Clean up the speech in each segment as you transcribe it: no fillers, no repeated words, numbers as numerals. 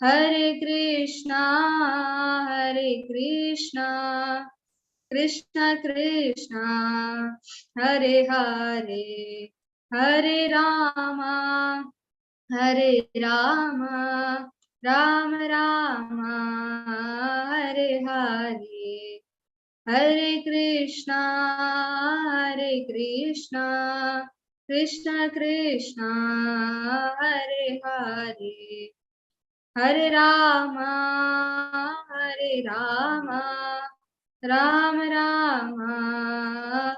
Hare Krishna, Hare Krishna, Krishna Krishna, Hare Hare, Hare Rama, Hare Rama, Rama Rama, Hare Hare, Hare Krishna, Hare Krishna, Krishna Krishna, Hare Hare, Hare Rama, Hare Rama, Rama Rama,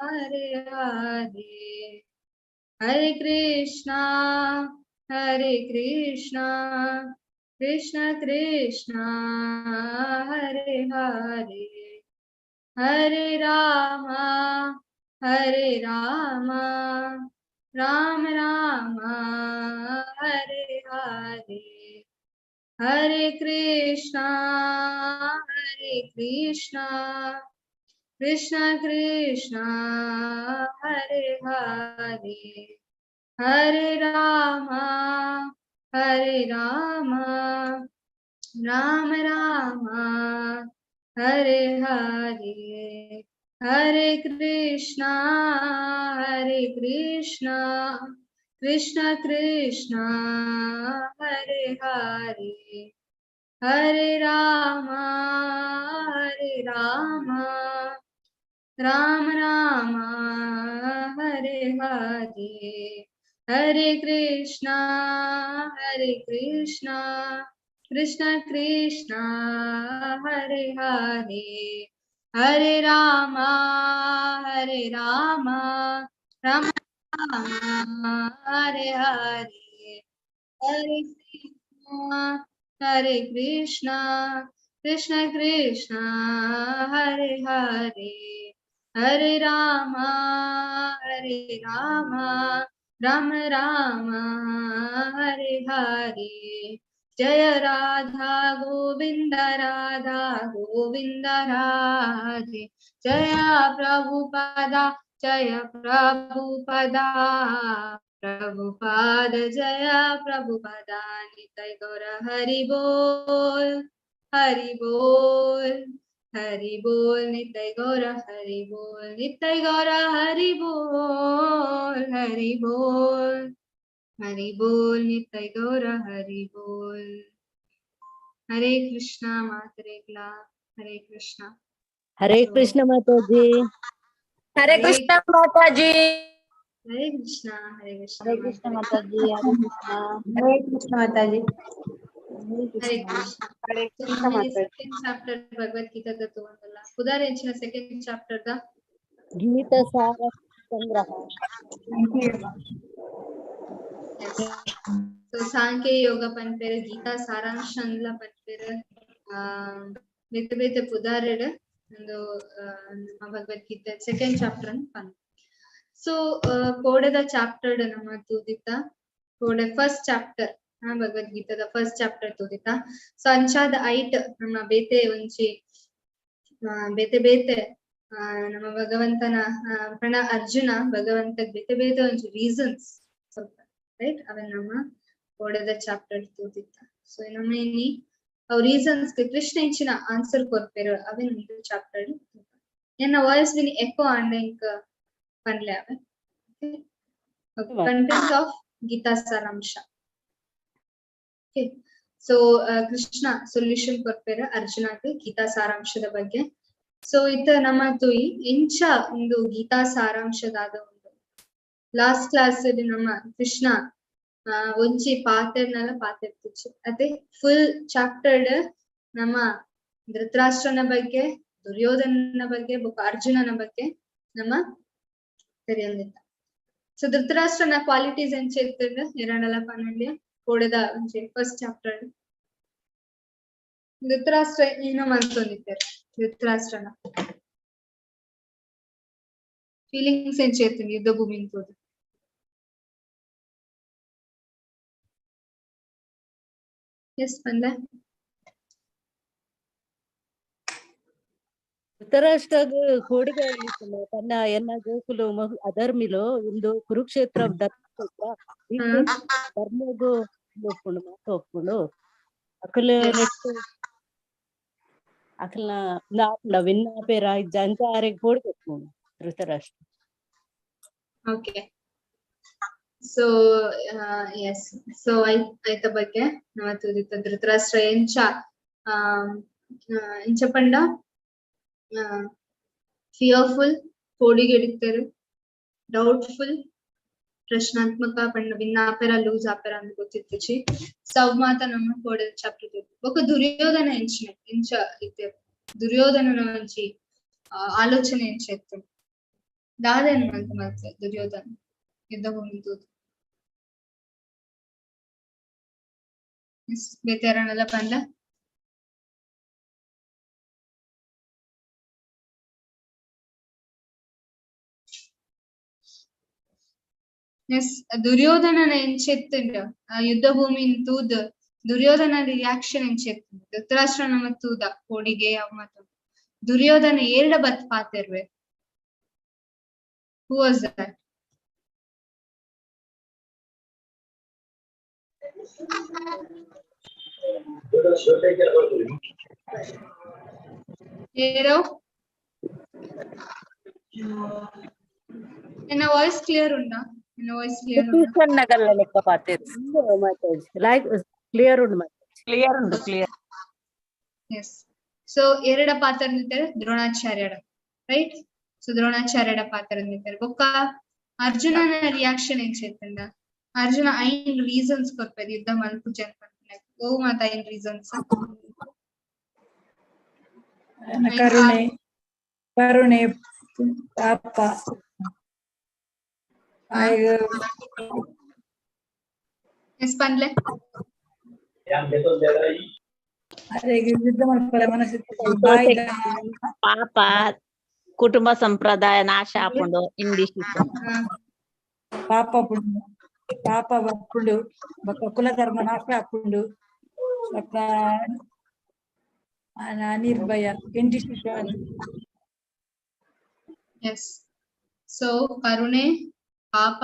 Hare Hare, Hare Krishna, Hare Krishna, Krishna Krishna, Hare Hare, Hare Rama, Hare Rama, Rama Rama, Hare Hare, Hare Krishna, Hare Krishna, Krishna Krishna, Hare Hare, Hare Rama, Hare Rama, Rama Rama, Hare Hare, Hare Krishna, Hare Krishna, Krishna Krishna, Hare Hare, Hare Rama, Hare Rama, Rama Rama, Hare Hare, Hare Krishna, Hare Krishna, Krishna Krishna, Hare Hare, Hare Rama, Hare Rama, Rama Rama, Hare Hare, Hare Krishna, Hare Krishna, Krishna Krishna, Hare Hare, Hare Rama, Hare Rama, Rama Rama, Hare Hare, Jaya Radha Govinda Radha Govinda Radhe, Jaya Prabhupada, Jaya Prabhupada, Prabhupada Jaya Prabhupada, Nitai Gaura Hari Bol, Hari Bol, Hari Bol, Nitai Gaura Hari Bol, Nitai Gaura Hari Bol, Hari Bol, Hari Bol, Nitai Gaura Hari Bol. Hare Krishna Matarekla, Hare Krishna. Hare Krishna Mataji. Hare Krishna Mataji. Hare Krishna, Hare Krishna. Hare Krishna Mataji, Hare Krishna. Hare Krishna Mataji. Hare Krishna. Hare Krishna Mataji. Second chapter Bhagavad Gita ತತ್ವವಲ್ಲ. ಉದಾಹರಣೆ second chapter the Gita Sara Sangraha. Thank you. Yes. So Sankhya Yoga ಪನ್ಪೇರು, Gita ಸಾರಾಂಶ ಅಂದ್ಲ ಪನ್ಪೇರು, ಬೇತೆ ಬೇತೆ ಪುದಾರೆಡ್ ಒಂದು ನಮ್ಮ Bhagavad Gita second chapter ಅಂತ ಪನ್. ಸೊ ಕೋಡೆದ chapter ನಮ್ಮ ತೂದಿತ್ತ, ಕೋಡೆ ಫಸ್ಟ್ ಚಾಪ್ಟರ್ ಭಗವದ್ಗೀತಾದ ಫಸ್ಟ್ ಚಾಪ್ಟರ್ ತೂದಿತ್ತ. ಸೊ ಅಂಚಾದ ಐಟ್ ನಮ್ಮ ಬೇತೆ ಒಂಜಿ ಬೇತೆ ಬೇತೆ ನಮ್ಮ ಭಗವಂತನ ಪ್ರಣ ಅರ್ಜುನ ಭಗವಂತ ಬೇತೆ ಬೇತೆ ಒಂಜಿ ರೀಸನ್ಸ್ ಸ್ವಲ್ಪ ರೈಟ್ ಅವನ್ ನಮ್ಮ ಕೋಡೆದ ಚಾಪ್ಟರ್ ತೂದಿತ್ತ. ಸೊ ನಮ್ಮ ಇನ್ನಿ ಅವ್ ರೀಸನ್ಸ್ ಕೃಷ್ಣ ಇಂಚಿನ ಆನ್ಸರ್ ಕೊರ್ಪೇರು ಅವೆನ್ ಒಂದು ಚಾಪ್ಟರ್. ಎನ್ನ ವಾಯ್ಸ್ ಬಿನ್ ಎಕೋ ಆಂಡ ಇಂಕ್ ಪನ್ಲೆ ಅವೆ. ಕಂಟೆಂಟ್ ಆಫ್ ಗೀತಾ ಸಾರಾಂಶ. ಓಕೆ, ಸೊ ಕೃಷ್ಣ ಸೊಲ್ಯೂಷನ್ ಕೊರ್ಪೇರು ಅರ್ಜುನಗ್ ಗೀತಾ ಸಾರಾಂಶದ ಬಗ್ಗೆ. ಸೊ ಇತ್ತ ನಮ್ಮ ತುಯಿ ಇಂಚ ಒಂದು ಗೀತಾ ಸಾರಾಂಶದಾದ ಒಂದು ಲಾಸ್ಟ್ ಕ್ಲಾಸ್ ನಮ್ಮ ಕೃಷ್ಣ ಒಂಜಿ ಪಾತೆರ್ನಲ ಪಾತೆರ್ತಿಚ್ಚು ಅದೇ ಫುಲ್ ಚಾಪ್ಟರ್ಡ್ ನಮ್ಮ ಧೃತರಾಷ್ಟ್ರನ ಬಗ್ಗೆ, ದುರ್ಯೋಧನನ ಬಗ್ಗೆ, ಬೊಕ ಅರ್ಜುನನ ಬಗ್ಗೆ ನಮ್ಮ ತೆರಿಯೊಂದಿತ್ತ. ಸೊ ಧೃತರಾಷ್ಟ್ರನ ಕ್ವಾಲಿಟೀಸ್ ಎಂಚ ಇತ್ತಂಡ ಎರಡಲ ಪನ್ನೊಂಡ್ಯ ಕೋಡೆದ ಒಂಜಿ ಫಸ್ಟ್ ಚಾಪ್ಟರ್ ಧೃತರಾಷ್ಟ್ರ ಏನೋ ಮಲ್ತೊಂದಿತ್ತೆರ್ ಧೃತರಾಷ್ಟ್ರನ ಫೀಲಿಂಗ್ಸ್ ಎಂಚ ಇತ್ತಂಡ್ ಯುದ್ಧ ಭೂಮಿನ್ ತೂದು. ಎಸ್ ಪನ್ಲೆ. ಧೃತರಾಷ್ಟ್ರಗ್ ಕೋಡಿಗೆ ತನ್ನ ಎನ್ನ ಗೋಕುಲು ಅಧರ್ಮಿಲು ಇಂದು ಕುರುಕ್ಷೇತ್ರ ಧರ್ಮಕ್ಷೇತ್ರ ಧರ್ಮಗು ಒಪ್ಪುಂಡು ಮಾತ ಒಪ್ಪುಂಡು. ಅಕುಲು ನೆಟ್ ಅಕಲ್ನ ನಾಪುಂಡ ವಿನ್ನಾಪೇರ ಇಜ್ಜ ಅಂಚ ಆರೆಗ್ ಪೋಡಿಗೆ ಧೃತರಾಷ್ಟ್ರ. ಓಕೆ, ಸೊ ಎಸ್, ಸೊ ಐತ ಬಗ್ಗೆ ನಮ್ಮ ತೂದಿತ್ತ ಧೃತರಾಷ್ಟ್ರ ಎಂಚ ಎಂಚ ಪಂಡ ಫಿಯರ್ಫುಲ್, ಪೋಡಿಗೆಡಿತ್ತರು, ಡೌಟ್ಫುಲ್, ಪ್ರಶ್ನಾತ್ಮಕ ಪಂಡ ವಿನ್ನಾಪೆರ ಲೂಸ್ ಆಪೆರ ಅಂತ ಗೊತ್ತಿತ್ತಿಚಿ. ಸವ್ ಮಾತ ನಮ್ಮ ಕೋಡೆ ಚಾಪ್ಟರ್. ಬೊಕ ದುರ್ಯೋಧನ ಎಂಚಿನ ಎಂಚ ಇತ್ತೆ? ದುರ್ಯೋಧನನ ಒಂಜಿ ಆಲೋಚನೆ ಎಂಚ ಇತ್ತು? ದಾದೇನ್ ಮಲ್ತ ಮಲ್ತೆ ದುರ್ಯೋಧನ ಯುದ್ಧ ಭೂಮಿ ತೂದು? ಬೇತೆ ಯಾರನ್ನೆಲ್ಲ ಪಂಡ. ಎಸ್, ದುರ್ಯೋಧನನ ಎಂಚೆತ್ತುಂಡ ಆ ಯುದ್ಧ ಭೂಮಿ ತೂದ್ ದುರ್ಯೋಧನ ರಿಯಾಕ್ಷನ್ ಎಂಚೆತ್ತುಂಡು? ಧೃತರಾಷ್ಟ್ರನ ತೂದ ಕೋಡಿಗೆ ಅವ್ ಮಾತ ದುರ್ಯೋಧನ ಏರ್ಡ ಬತ್ ಪಾತೆರ್ವೆ? Who was that? ಏರೋ ಎನ್ನ ವಾಯ್ಸ್ ಕ್ಲಿಯರ್ ಉಂಡಾ? ಎನ್ನ ವಾಯ್ಸ್ ಕ್ಲಿಯರ್ ಉಂಡಾ? ನಗಲ್ಲ ಲೆಕ್ಕ ಪಾತೆರ್. ಮಾತಾಜಿ, ಲೈಕ್ ಕ್ಲಿಯರ್ ಉಂಡು ಮಾತಾಜಿ. ಕ್ಲಿಯರ್ ಉಂಟು, ಕ್ಲಿಯರ್. ಎಸ್, ಸೊ ಎರಡ ಪಾತ್ರ ನಿಂತಾರೆ ದ್ರೋಣಾಚಾರ್ಯರ, ರೈಟ್? ಸೊ ದ್ರೋಣಾಚಾರ್ಯರ ಪಾತ್ರ ನಿಂತಾರೆ. ಬೊಕ್ಕ ಅರ್ಜುನನ ರಿಯಾಕ್ಷನ್ ಎಂಚ? ಅರ್ಜುನ ಐನ್ ರೀಸನ್ಸ್ ಕೊರ್ಪೆರ್ ಯುದ್ಧ ಮಲ್ಪುಜಿ ಅಂತ. ಓ ಮಾತ ಐನ್ ರೀಸನ್ಸ್? ಕರುಣೆ, ಕರುಣೆ, ಪಾಪ ಆಯ್ಗ. ಎಸ್, ಪನ್ಲೆ. ಅರೆಗ್ ಯುದ್ಧ ಮಲ್ಪರೆ ಮನಸ್ಸು ಬಾಯಿದ. ಪಾಪ, ಕುಟುಂಬ ಸಂಪ್ರದಾಯ ನಾಶ ಆಪುಂಡು, ಇಂಗ್ಲಿಷ್. ಪಾಪ, ಪುಣ್ಯ, ಪಾಪ ಬರ್ಪುಂಡು, ಬೊಕ್ಕ ಕುಲಧರ್ಮ ನಾಶ ಆಪುಂಡು, ಬೊಕ್ಕ ನಿರ್ಭಯ ಇಂಡಿಸಿಷನ್. ಎಸ್, ಸೊ ಕರುಣೆ, ಪಾಪ,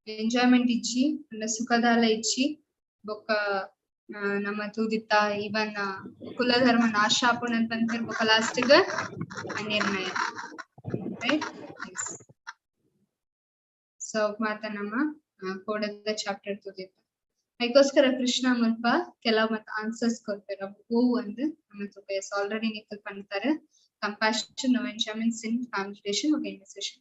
ಎಂಜಾಯ್ಮೆಂಟ್ ಇಜ್ಜಿ ಅಂಡ ಸುಖದಾಲ ಇಜ್ಜಿ, ಬೊಕ್ಕ ನಮ್ಮ ತೂದಿತ್ತ ಇವನ್ ಕುಲಧರ್ಮ ನಾಶ ಆಪುಂಡು ಅಂತ ಪನ್ಪೆರ್. ಬೊಕ್ಕ ಲಾಸ್ಟ್ ಗ್ ನಿರ್ಣಯ, ರೈಟ್? ಸೊ ಮಾತ ನಮ್ಮ ಕೋಡದ ಚಾಪ್ಟರ್ ತೂದಿತ್ತ. ಅದಕ್ಕೋಸ್ಕರ ಕೃಷ್ಣ ಮುಲ್ಪ ಕೆಲವು ಮತ್ತ ಆನ್ಸರ್ಸ್ ಕೊಡ್ತಾರೆ. ಹೂ ಅಂದ್ ನಮ್ಮ ತೂಕ. ಎಸ್, ಆಲ್ರೆಡಿ ನಿಖಲ್ ಪಂತಾರೆ, compassion, no enjoyment, sin, family relation, okay, indecision.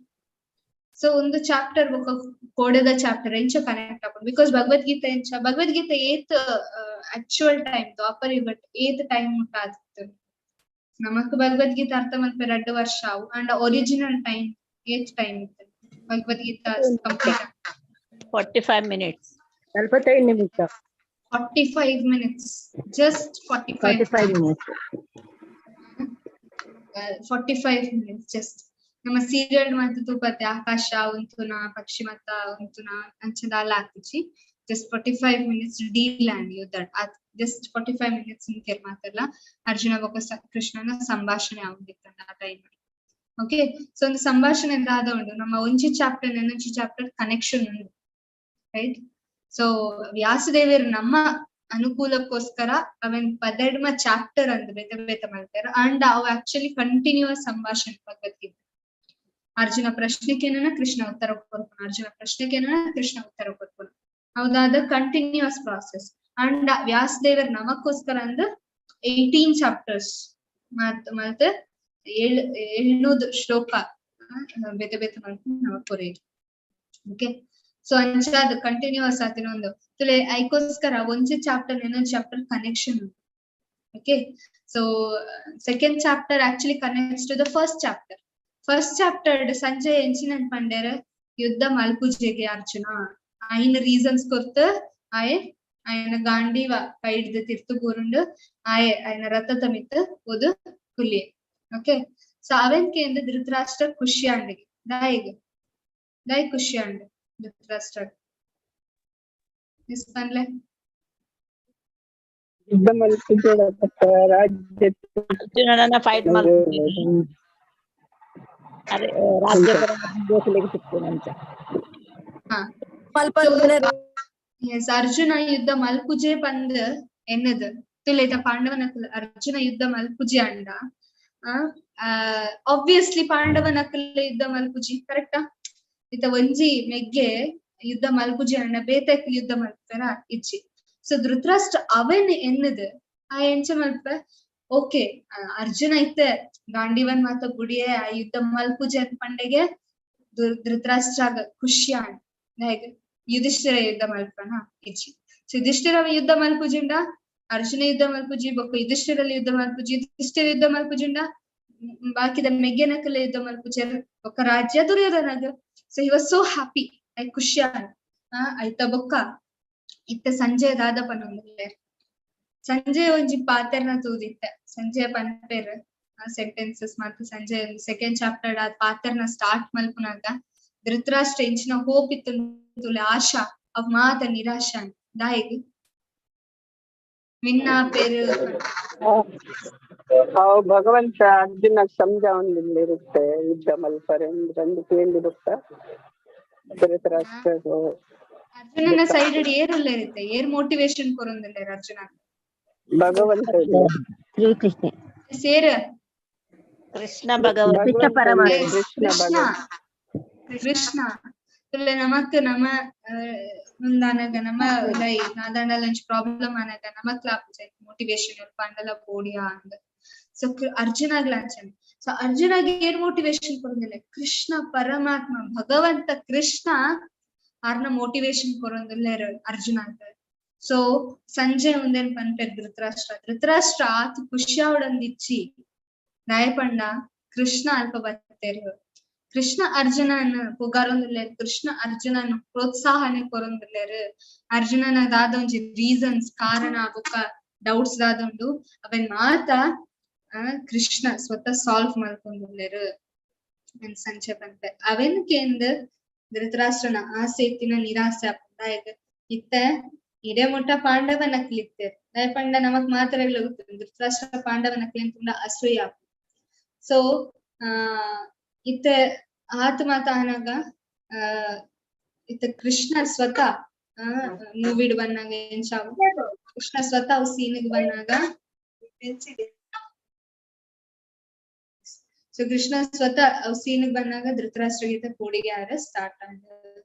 So ಒಂದು ಚಾಪ್ಟರ್ ಬೊಕ್ಕ ಕೋಡೆದ ಚಾಪ್ಟರ್ ಎಂಚ ಕನೆಕ್ಟ್ ಆಪುಂಡು? Because Bhagavad Gita ಎಂಚ? ಭಗವದ್ಗೀತೆ ಏತ್ ಆಕ್ಚುಯಲ್ ಟೈಮ್ ದ್ವಾಪರ ಯುಗಟ್ ಏತ್ ಟೈಮ್ ಮುಟ್ಟ ಆದಿತ್ತು? ನಮಕ್ ಭಗವದ್ಗೀತೆ ಅರ್ಥ ಮಲ್ಪೆ 2 ವರ್ಷ ಅವು. ಅಂಡ್ ಒರಿಜಿನಲ್ ಟೈಮ್ ಏತ್ ಟೈಮ್ ಇತ್ತು ಭಗವದ್ಗೀತಾ ಕಂಪ್ಲೀಟ್? 45 minutes. 45 ನಿಮಿಷ. 45 minutes, just 45. 45 minutes. 45 minutes just. ನಮ್ಮ ಸೀರಿಯಲ್ ಮಾತ ತೂಪತ್ತೆ, ಆಕಾಶ ಉಂತುನ, ಪಕ್ಷಿ ಮತ್ತ ಉಂತುನ, ಅಂಚದಾಲ ಆತಿಜಿ. ಜಸ್ಟ್ 45 ಮಿನಿಟ್ಸ್ ಡೀಲ್ ಅಂಡ್ ಯುದ್ಧ. ಜಸ್ಟ್ 45 ಮಿನಿಟ್ಸ್ ನಿಂತೇರ್ ಮಾತಲ್ಲ ಅರ್ಜುನ ಬೊಕ್ಕ ಕೃಷ್ಣನ ಸಂಭಾಷಣೆ ಆವೊಂದಿತ್ತು ಆ ಟೈಮ್. ಓಕೆ, ಸೊ ಒಂದು ಸಂಭಾಷಣೆ ದಾದ ಉಂಡು? ನಮ್ಮ ಒಂಜಿ ಚಾಪ್ಟರ್ ಇನ್ನೊಂಜಿ ಚಾಪ್ಟರ್ ಕನೆಕ್ಷನ್ ಉಂಡು, ರೈಟ್? ಸೊ ವ್ಯಾಸದೇವರು ನಮ್ಮ ಅನುಕೂಲಕ್ಕೋಸ್ಕರ ಅವೆನ್ ಪದೆಡ್ಮ ಚಾಪ್ಟರ್ ಅಂದ್ ಬೇತೆ ಬೇತೆ ಮಾಡ್ತಾರೆ. ಅಂಡ್ ಅವು ಆಕ್ಚುಲಿ ಕಂಟಿನ್ಯೂಸ್ ಸಂಭಾಷಣೆ ಭಗವದ್ಗೀತೆ. ಅರ್ಜುನ ಪ್ರಶ್ನೆಕೇನ ಕೃಷ್ಣ ಉತ್ತರ ಕೊರ್ಪುನ, ಅರ್ಜುನ ಪ್ರಶ್ನೆಕೇನ ಕೃಷ್ಣ ಉತ್ತರ ಕೊರ್ಪುನ, ಹೌದಾದ ಕಂಟಿನ್ಯೂಸ್ ಪ್ರಾಸೆಸ್. ಅಂಡ್ ವ್ಯಾಸದೇವರ್ ನಮಕ್ಕೋಸ್ಕರ ಅಂದ್ 18 ಚಾಪ್ಟರ್ಸ್ ಮತ್ ಮತ್ತೆ 700 ಶ್ಲೋಕ ಬೇತೆ ಬೇತೆ ಮಾಡ್ಕೊಂಡು ನಮಕ್ ಕೊರೆಯು. ಓಕೆ, ಸೊ ಅಂಚ ಅದು ಕಂಟಿನ್ಯೂಸ್ ಆತಿನ ಒಂದು ತುಲೆ. ಐಕೋಸ್ಕರ ಒಂಜಿ ಚಾಪ್ಟರ್ ಇನ್ನೊಂದು chapter connection. Okay, so second chapter actually connects to the first chapter. First chapter Sanjay ಎಂಚಿನ ಪಂಡೇರ್? ಯುದ್ಧ ಮಲ್ಪುಜೆಗೆ ಅರ್ಜುನ, ಐನ್ ರೀಸನ್ಸ್ ಕೊರ್ತು ಆಯೆ ಆಯನ ಗಾಂಡೀವ ಕೈಡ್ದು ತಿರ್ತು ಬೂರುಂಡು, ಆಯೆ ಆಯನ ರಥದ ಮಿತ್ತು ಓದು ಕುಲಿಯೆ. ಓಕೆ, ಸೊ ಅವೆನ್ ಕೇಂದ್ರ ಧೃತರಾಷ್ಟ್ರ ಖುಷಿ ಆಂಡಿಗೆ. ದಾಯಿಗ್ ದಾಯಿ ಖುಷಿ ಆಂಡ್ ಧೃತರಾಷ್ಟ್ರ? ಎಸ್, ಪನ್ಲೆ. ಯುದ್ಧ ಮಲ್ಪುಜೆಡ ರಾಜ್ಯ ಅರ್ಜುನನ ಫೈಟ್ ಮಲ್ಪುಜಿ, ಅರೆ ರಾಜ್ಯ ಜೋಕುಲೆಗ್ ಸಿಕ್ತುನಂಚ. ಎಸ್, ಅರ್ಜುನ ಯುದ್ಧ ಮಲ್ಪುಜೆ ಪಂದ್. ಎನ್ನದು ತುಲೇತ ಪಾಂಡವನಕುಲು ಅರ್ಜುನ ಯುದ್ಧ ಮಲ್ಪುಜಿ ಅಂಡ, ಆಬ್ವಿಯಸ್ಲಿ ಪಾಂಡವನಕುಲು ಯುದ್ಧ ಮಲ್ಪುಜಿ, ಕರೆಕ್ಟಾ? ಇತ್ತ ಒಂಜಿ ಮೆಗ್ಗೆ ಯುದ್ಧ ಮಲ್ಪುಜಿ ಅಂಡ ಬೇತೆ ಯುದ್ಧ ಮಲ್ಪೆರ ಇಜ್ಜಿ. ಸೊ ಧೃತರಾಷ್ಟ್ರ ಅವನ್ ಎನ್ನದು ಆ ಎಂಚ ಮಲ್ಪೆ, ಓಕೆ ಅರ್ಜುನ ಇತ್ತೆ ಗಾಂಡಿವನ್ ಮಾತ ಬುಡಿಯೆ ಆ ಯುದ್ಧ ಮಲ್ಪುಜಿ ಅಂತ ಪಂಡೆಗೆ ಧೃತರಾಷ್ಟ್ರ ಖುಷಿ ಆಂಡ್. ಹೇಗೆ ಯುಧಿಷ್ಠಿರ ಯುದ್ಧ ಮಲ್ಪನ ಇಜ್ಜಿ. ಸೊ ಯುಧಿಷ್ಠಿರ ಯುದ್ಧ ಮಲ್ಪುಜಿಂಡ ಅರ್ಜುನ ಯುದ್ಧ ಮಲ್ಪುಜಿ, ಬೊಕ್ಕ ಯುಧಿಷ್ಠಿರಲ್ಲಿ ಯುದ್ಧ ಮಲ್ಪುಜಿ, ಯುಧಿಷ್ಠಿರ ಯುದ್ಧ ಮಲ್ಪುಜಿಂಡ ಬಾಕಿದ ಮೆಗ್ಗೆನಕಲ ಯುದ್ಧ ಮಲ್ಪುಜೆರ್, ಬೊಕ್ಕ ರಾಜ್ಯ ದುರ್ಯೋಧನಗ. So he was so happy, I ಖುಷಿ ಆಂಡ್. ಆಯ್ತ ಬೊಕ್ಕ ಇತ್ತೆ ಸಂಜೆ ದಾದ ಪನೊಂದುಲ್ಲೆರ್, ಸಂಜೆ ಒಂಜಿ ಪಾತೆರ್ನ ತೂದಿತ್ತೆ ಸಂಜೆ ಪನ್ಪೆರ್ ಸೆಂಟೆನ್ಸಸ್ ಮಾತ. ಸಂಜೆ ಸೆಕೆಂಡ್ ಚಾಪ್ಟರ್ ಆ ಪಾತೆರ್ನ ಸ್ಟಾರ್ಟ್ ಮಲ್ಪುನಾಗ ಧೃತರಾಷ್ಟ್ರ ಇಂಚಿನ ಹೋಪ್ ಇತ್ತು ತುಲೆ ಆಶಾ ಅವ್ ಮಾತ ನಿರಾಶ ದಾಯಿಗ್ ಮಿನ್ನ ಪೇರು. ಅವು ಭಗವಂತ ಅರ್ಜುನ ಸಮಜಾವೊಂದಿರುತ್ತೆ ಯುದ್ಧ ಮಲ್ಪರೆ ಒಂದು ಕೇಳಿರುತ್ತ ಧೃತರಾಷ್ಟ್ರ. ಅರ್ಜುನನ ಸೈಡ್ ಏರುಲ್ಲೇರಿತ್ತೆ, ಏರ್ ಮೋಟಿವೇಶನ್ ಕೊರೊಂದುಲ್ಲೇರ್ ಅರ್ಜುನ? ಭಗವಂತ. ಶ್ರೀಕೃಷ್ಣ. ಸೇರ್? ಕೃಷ್ಣ ಭಗವಂತ. ಕೃಷ್ಣ ಪರಮಾತ್ಮ. ಕೃಷ್ಣ. ಕೃಷ್ಣ. ಭಗವಂತ. ಕೃಷ್ಣ. ತುಲೆ ನಮಕ್ ನಮ ಮುಂದಾನಗ ನಮ ಲೈ ನಾದಾಂಡಲ ಒಂಜಿ ಪ್ರಾಬ್ಲಮ್ ಆನಗ ನಮಕ್ಲ ಮೋಟಿವೇಶನ್ ಪಂಡಲ ಬೋಡಿಯಾ ಅಂದ್. ಸೊ ಅರ್ಜುನಗ್ಲ ಅಂಚನೆ. ಸೊ ಅರ್ಜುನಗೆ ಏನ್ ಮೋಟಿವೇಶನ್ ಕೊರೊಂದಿಲ್ಲ? ಕೃಷ್ಣ ಪರಮಾತ್ಮ, ಭಗವಂತ ಕೃಷ್ಣ ಆರ್ನ ಮೋಟಿವೇಶನ್ ಕೊರೊಂದುಲ್ಲೆರ್ ಅರ್ಜುನ ಅಂತ. ಸೊ ಸಂಜೆ ಉಂದೆನ್ ಪನ್ಪೆರ್ ಧೃತರಾಷ್ಟ್ರ, ಧೃತರಾಷ್ಟ್ರ ಆತ್ ಖುಷಿ ಆವೊಡೊಂದಿಚ್ಚಿ ದಾಯೆ ಪಂಡ ಕೃಷ್ಣ ಅಲ್ಪ ಬತ್ತೆರ್, ಕೃಷ್ಣ ಅರ್ಜುನನ್ ಪುಗಾರೊಂದುಲ್ಲೆರ್, ಕೃಷ್ಣ ಅರ್ಜುನನ್ ಪ್ರೋತ್ಸಾಹನೆ ಕೊರೊಂದುಲ್ಲೆರ್. ಅರ್ಜುನನ ದಾದ ಒಂಜಿ ರೀಸನ್ಸ್ ಕಾರಣ ಬೊಕ್ಕ ಡೌಟ್ಸ್ ದಾದ ಉಂಡು ಅವೆನ್ ಮಾತ ಕೃಷ್ಣ ಸ್ವತಃ ಸಾಲ್ವ್ ಮಲ್ಪೊಂದುಲ್ಲೆರ್ ಸಂಜೆ ಪನ್ಪೆ. ಅವೆನ್ ಕೇಂದ್ ಧೃತರಾಷ್ಟ್ರನ ಆಸೆ ಇತ್ತಿನ ನಿರಾಸೆ ಆಪುಂಡು. ಇತ್ತೆ ಇಡೆ ಮುಟ್ಟ ಪಾಂಡವನಕ್ಲಿತ್ತೆರ್, ದಾಯೆ ಪಂಡ ನಮಕ್ ಮಾತೆರೆಗ್ಲ ಗೊತ್ತುಂಡು ಧೃತರಾಷ್ಟ್ರ ಪಾಂಡವನಕ್ಲೆನ್ ತೂಂಡ ಅಸೂಯೆ ಆಪುಂಡು. ಸೊ ಇತ್ತೆ ಆತ್ ಮಾತ ಆನಗ ಇತ್ತೆ ಕೃಷ್ಣ ಸ್ವತಃ ಮೂವಿಡ್ ಬನ್ನಗ ಎಂಚ ಕೃಷ್ಣ ಸ್ವತಃ ಅವು ಸೀನ್ ಬನ್ನಾಗ, ಸೊ ಕೃಷ್ಣ ಸ್ವತಃ ಅವು ಸೀನ್ ಬನ್ನಾಗ ಧೃತರಾಷ್ಟ್ರಗೀತ ಪೋಡಿಗೆ ಆರ ಸ್ಟಾರ್ಟ್ ಆಂಡ್.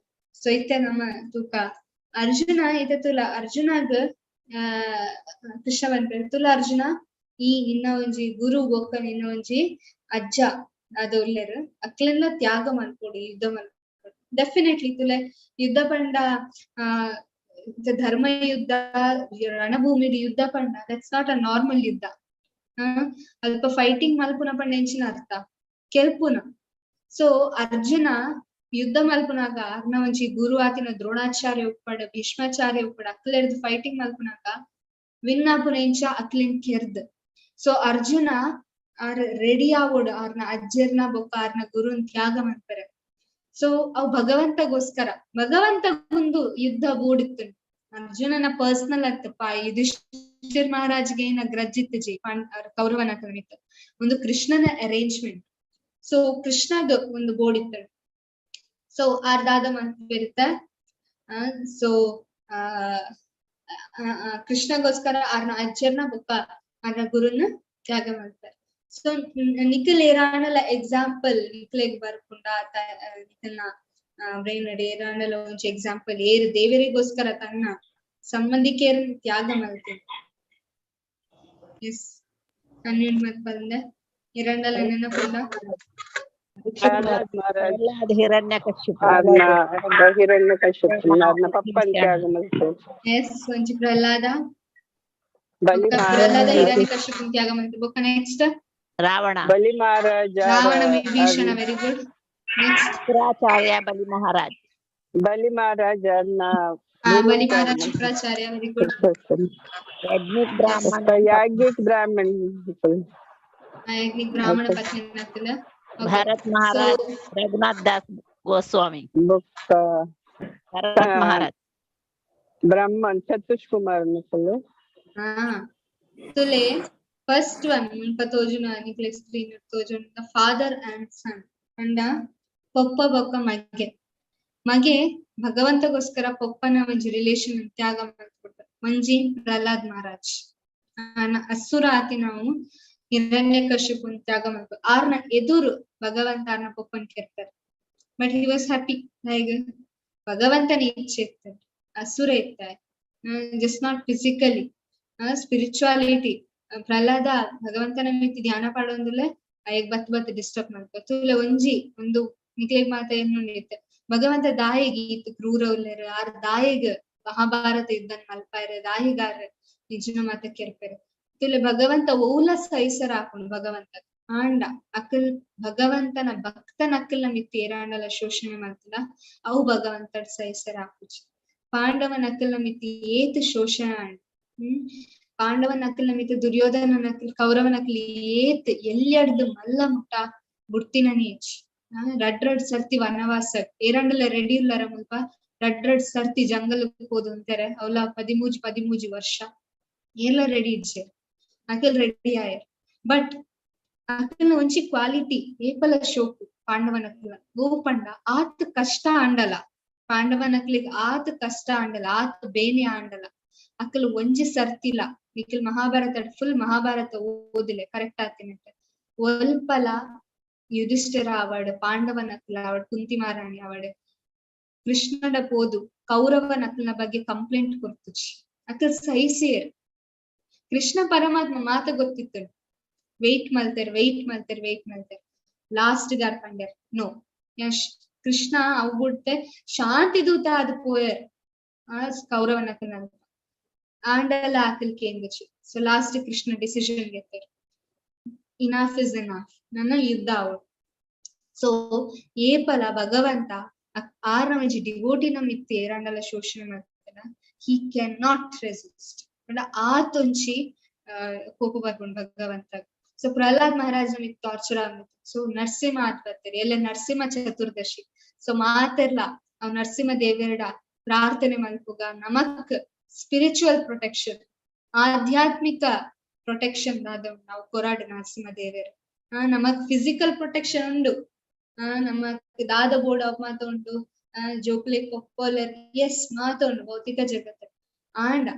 ಸೊ ಇತ್ತೆ ನಮ್ಮ ತೂಕ ಅರ್ಜುನ ಇತ್ತೆ ತುಲ ಅರ್ಜುನಗ್ ಕೃಷ್ಣ ಪನ್ಪೆರ್, ತುಲ ಅರ್ಜುನ ಈ ನಿನ್ನ ಒಂಜಿ ಗುರು ಬೊಕ್ಕ ನಿನ್ನ ಒಂಜಿ ಅಜ್ಜ ಅದು ಉಲ್ಲೆರ್, ಅಕ್ಲೆನ್ನ ತ್ಯಾಗ ಮಲ್ಪೊಡು, ಯುದ್ಧ ಮಲ್ಪೊಡು. ಡೆಫಿನೆಟ್ಲಿ ತುಲೆ ಯುದ್ಧ ಪಂಡ ಧರ್ಮ ಯುದ್ಧ, ರಣಭೂಮಿ ಯುದ್ಧ ಪಂಡ that's not a normal ಯುದ್ಧ. ಅಲ್ಪ ಫೈಟಿಂಗ್ ಮಲ್ಪುನ ಪಂಡ ಎಂಚಿನ ಅರ್ಥ? ಕೆಲ್ಪುನ. ಸೊ ಅರ್ಜುನ ಯುದ್ಧ ಮಲ್ಪುನಾಗ ಅರ್ನ ಒಂಜಿ ಗುರು ಆತಿನ ದ್ರೋಣಾಚಾರ್ಯ ಉಪ್ಪಡ್, ಭೀಷ್ಮಾಚಾರ್ಯ ಉಪ್ಪಡ್, ಅಕ್ಲೆರ್ದ್ ಫೈಟಿಂಗ್ ಮಲ್ಪುನಾಗ ವಿನ್ ಆಪುನ ಎಂಚ? ಅಕ್ಲೆನ್ ಕೆರ್ದ್. ಸೊ ಅರ್ಜುನ ಆರ್ ರೆಡಿ ಆವೋಡು ಆರ್ನ ಅಜ್ಜೆರ್ನ ಬೊಕ್ಕ ಆರ್ನ ಗುರುನ್ ತ್ಯಾಗ ಮನ್ಪೆರೆ. ಸೊ ಅವ್ ಭಗವಂತಗೋಸ್ಕರ, ಭಗವಂತಗೊಂದು ಯುದ್ಧ ಬೋಡಿತ್ತು, ಅರ್ಜುನನ ಪರ್ಸನಲ್ ಅತ್ತಪ್ಪ. ಯುಧಿಷ್ಠಿರ್ ಮಹಾರಾಜ್ಗೆ ಏನ ಗ್ರಜ್ ಇತ್ತುಜಿ ಕೌರವನ ಕಲ್ಮಿತ್ತು, ಒಂದು ಕೃಷ್ಣನ ಅರೇಂಜ್ಮೆಂಟ್. ಸೊ ಕೃಷ್ಣಗ್ ಒಂದು ಬೋರ್ಡ್ ಇತ್ತು. ಸೊ ಆರ್ದಾದ ಮನ್ಪಿರುತ್ತ. ಸೊ ಕೃಷ್ಣಗೋಸ್ಕರ ಆರ್ನ ಅಜ್ಜರ್ನ ಬೊಕ್ಕ ಆರ್ನ ಗುರುನ ತ್ಯಾಗ ಮಾಡ್ತಾರೆ. ಸೊ ನಿಖಿಲ್ ಏರಾಂಡಲ ಎಕ್ಸಾಂಪಲ್ ನಿಖಿಲೆಗ್ ಬರ್ಪುಂಡ? ನಿಖಲ್ನ ಬ್ರೈನ್ ಏರಾಂಡಲ ಒಂಜಿ ಎಕ್ಸಾಂಪಲ್, ಏರ್ ದೇವರಿಗೋಸ್ಕರ ತನ್ನ ಸಂಬಂಧಿಕೆಯರನ್ನ ತ್ಯಾಗ ಮಲ್ತೆರ್? ಎಸ್, ಕನ್ವಿನ್ ಮತ್ ಬಂದೆ ಏರಾಂಡಲ ನೆನಪುಂಡ? ಪ್ರಹ್ಲಾದ್ ಮಹಾರಾಜ್. ಪ್ರಹ್ಲಾದ್, ಹಿರಣ್ಯಕಶ್ಯಪ. ಅರ್ನ ಹಿರಣ್ಯಕಶ್ಯಪ ಅರ್ನ ಪಪ್ಪನ್ ತ್ಯಾಗ ಮಲ್ತೆ. ಎಸ್, ಒಂಜಿ ಪ್ರಹ್ಲಾದ. ಬಲಿ ಬೊಕ್ಕ ಪ್ರಹ್ಲಾದ ಮಹಾರಾಜ. ಹಿರಣ್ಯಕಶ್ಯಪನ್ ತ್ಯಾಗ ಮಲ್ತೆ. ಬೊಕ್ಕ next? Ravana. Bali Maharaja. Ravana, Vibhishana, very good. Next? Shukracharya, Bali Maharaj. Bali Maharaja ಅರ್ನ ಬಲಿ ಮಹಾರಾಜ್, ಶುಕ್ರಾಚಾರ್ಯ, ವೆರಿ ಗುಡ್. ಯಜ್ಞಿಕ್ ಬ್ರಾಹ್ಮಣ. ಯಾಜ್ಞಿಕ್ ಬ್ರಾಹ್ಮಣ್. ಯಾಜ್ಞಿಕ್ ಬ್ರಾಹ್ಮಣ ಪತ್ನಿ ಆಗ್ತದ. ಭರತ್ ಮಹಾರಾಜ್, ರಘುನಾಥ್ ದಾಸ್ ಗೋಸ್ವಾಮಿ. ಬೊಕ್ಕ ಭರತ್ ಮಹಾರಾಜ್. ಬ್ರಾಹ್ಮಣ್ ಸತೋಷ್ ಕುಮಾರ್ ನಕುಲು. ಹಾ, ತುಲೆ ಫಸ್ಟ್ ಒನ್ ಮುಲ್ಪ ತೋಜುನ ನಿಕ್ಲೆ ಸ್ಕ್ರೀನ್ ತೋಜುನ ಫಾದರ್ ಅಂಡ್ ಸನ್ ಪಂಡ ಪೊಪ್ಪ ಬೊಕ್ಕ ಮಗೆ. ಮಗೆ ಭಗವಂತಗೋಸ್ಕರ ಪೊಪ್ಪನ ಒಂಜಿ ರಿಲೇಷನ್ ತ್ಯಾಗ ಮಲ್ತ್ಬಿಟ್ಟ. ಒಂಜಿ ಪ್ರಹ್ಲಾದ್ ಮಹಾರಾಜ್. ಅಸುರ ಆತಿ ನಾವು ಹಿರಣ್ಯಕಶಿಪುನ್ ತ್ಯಾಗ ಮಲ್ಪ ಆರ್ನ ಎದುರು ಭಗವಂತ ಆರ್ನ ಪೊಪ್ಪನ್ ಕೆರ್ಪೆರ್. But he was happy. Like ಭಗವಂತನ ಇಚ್ಛೆ ಇತ್ತ, ಅಸುರ ಇತ್ತ, just not physically, spirituality. Pralhad ಭಗವಂತನ ಮಿತ್ತ್ ಧ್ಯಾನ ಪಾಡೊಂದುಲ್ಲೆ, ಅಯಗ್ ಬತ್ ಬತ್ ಡಿಸ್ಟರ್ಬ್ ಮಲ್ಪ ತೂಲೆ. ಒಂಜಿ ಒಂದು ನಿಕ್ಲೆಗ್ ಮಾತ ಎನ್ನುಂಡಿತ್ತೆ, ಭಗವಂತ ದಾಯೆಗ್ ಈತ್ ಕ್ರೂರ ಉಲ್ಲೆರ್, ಆರ್ ದಾಯೆಗ್ ಮಹಾಭಾರತ ಯುದ್ಧನ್ ಮಲ್ಪಾಯೆರ್, ದಾಯೆಗಾರ್ ನಿಜನ ಮಾತ ಕೆರ್ಪೆರ್ ತುಲೆ. ಭಗವಂತ ಓಲ ಸಹಿಸರ ಆಪುಂಡು ಭಗವಂತ. ಆಂಡ ಅಕಲ್ ಭಗವಂತನ ಭಕ್ತನ ಅಕಲ್ನ ಮಿತ್ತ್ ಏರಾಂಡಲ ಶೋಷಣೆ ಮಲ್ತುಂಡ ಅವು ಭಗವಂತಡ್ ಸಹಿಸರ ಆಪುಜಿ. ಪಾಂಡವನ ಅಕಲ್ನ ಮಿತ್ತ್ ಏತ್ ಶೋಷಣೆ ಆಂಡ್. ಪಾಂಡವನ ಅಕಲ್ನ ಮಿತ್ತ್ ದುರ್ಯೋಧನ ಅಕಲ್ ಕೌರವನ ಅಕಲ್ ಏತ್ ಎಲ್ಯಡ್ದ್ ಮಲ್ಲ ಮುಟ್ಟ ಬುಡ್ತಿನನೇ ಇಜ್ಜಿ. ರಡ್ ರಡ್ ಸರ್ತಿ ವನವಾಸ, ಏರಾಂಡಲ ರೆಡಿ ಉಲ್ಲಾರ ಮುಲ್ಪ ರಡ್ ರಡ್ ಸರ್ತಿ ಜಂಗಲ್ ಪೋದು ಅಂತಾರೆ? ಅವಲ 13 13 ವರ್ಷ ಏರ್ಲ ರೆಡಿ ಇಜ್ಜೆರ್. ಅಕಲ್ ರೆಡಿ ಆಯೆರ್. ಬಟ್ ಅಕಲ್ನ ಒಂಜಿ ಕ್ವಾಲಿಟಿ ಏಪಲ ಶೋಕು ಪಾಂಡವನಕ್ಲ ಗೋಪಂಡ, ಆತ್ ಕಷ್ಟ ಆಂಡಲ, ಪಾಂಡವನಕ್ಲಿಗ್ ಆತ್ ಕಷ್ಟ ಆಂಡಲ, ಆತ್ ಬೇನೆ ಆಂಡಲ, ಅಕಲ್ ಒಂಜಿ ಸರ್ತಿಲ, ನಿಖಿಲ್ ಮಹಾಭಾರತ ಫುಲ್ ಮಹಾಭಾರತ ಓದಿಲೆ, ಕರೆಕ್ಟ್ ಆತಿನಟ್ಟ ಒಲ್ಪಲ ಯುಧಿಷ್ಠಿರ ಆವಡ್, ಪಾಂಡವನಕ್ಲ ಆವಡ್, ಕುಂತಿ ಮಹಾರಾಣಿ ಆವಡ್, ಕೃಷ್ಣಡ ಪೋದು ಕೌರವನಕ್ಲನ ಬಗ್ಗೆ ಕಂಪ್ಲೇಂಟ್ ಕೊರ್ತುಜಿ. ಅಕಲ್ ಸಹಿಸಿಯರ್. ಕೃಷ್ಣ ಪರಮಾತ್ಮ ಮಾತ ಗೊತ್ತಿತ್ತು. ವೆಯ್ಟ್ ಮಲ್ತೆರ್, ವೆಯ್ಟ್ ಮಲ್ತೆರ್, ವೆಯ್ಟ್ ಮಲ್ತೆರ್. ಲಾಸ್ಟ್ ಗಾರ್ ಪಂಡೆರ್ ನೋ ಯಶ್ ಕೃಷ್ಣ ಅವು ಬುಡ್ತೆ ಶಾಂತಿ ದೂತ ಆದ್ ಪೋಯರ್ ಆ ಕೌರವನಕಲ್ನ ಆಂಡಲ ಅಕಲ್ ಕೇಂದ್ರಚಿ. ಸೊ ಲಾಸ್ಟ್ ಕೃಷ್ಣ ಡಿಸಿಷನ್ ಗೆತ್ತೆರ್, ಇನಾಫ್ is enough, ನನ್ನ ಯುದ್ಧ ಅವಳು. ಸೊ ಏಪಲ ಭಗವಂತ ಆರ್ನ ಒಂಜಿ ಡಿವೋಟಿನ ಮಿತ್ತ್ ಏರಾಂಡಲ ಶೋಷಣೆ ಮಲ್ತನ, he can not resist. ಪಂಡ ಆತೊಂಚಿ ಕೋಪ ಬರ್ಪುಂಡು ಭಗವಂತ. ಸೊ ಪ್ರಹ್ಲಾದ್ ಮಹಾರಾಜನ ಮಿತ್ತ್ ಟಾರ್ಚರ್ ಆಗುತ್ತೆ. ಸೊ ನರಸಿಂಹ ಆತ್ ಬರ್ತಾರೆ ಎಲ್ಲ ನರಸಿಂಹ ಚತುರ್ದಶಿ. ಸೊ ಮಾತೆರ್ಲ ಅವ್ ನರಸಿಂಹ ದೇವೆರಡ ಪ್ರಾರ್ಥನೆ ಮಲ್ಪುಗ, ನಮಕ್ ಸ್ಪಿರಿಚುವಲ್ ಪ್ರೊಟೆಕ್ಷನ್, ಆಧ್ಯಾತ್ಮಿಕ ಪ್ರೊಟೆಕ್ಷನ್ ದಾದ ನಾವು ಕೊರಾಡು ನರಸಿಂಹ ದೇವೆರ್. ನಮಕ್ ಫಿಸಿಕಲ್ ಪ್ರೊಟೆಕ್ಷನ್ ಉಂಡು, ನಮ್ಮ ದಾದ ಬೋರ್ಡ್ ಅವ್ ಮಾತ ಉಂಡು, ಜೋಕ್ಲೆ ಕೊಪ್ಪೋಲೆರ್, ಎಸ್, ಮಾತ ಉಂಡು ಭೌತಿಕ ಜಗತ್ತು. ಆಂಡ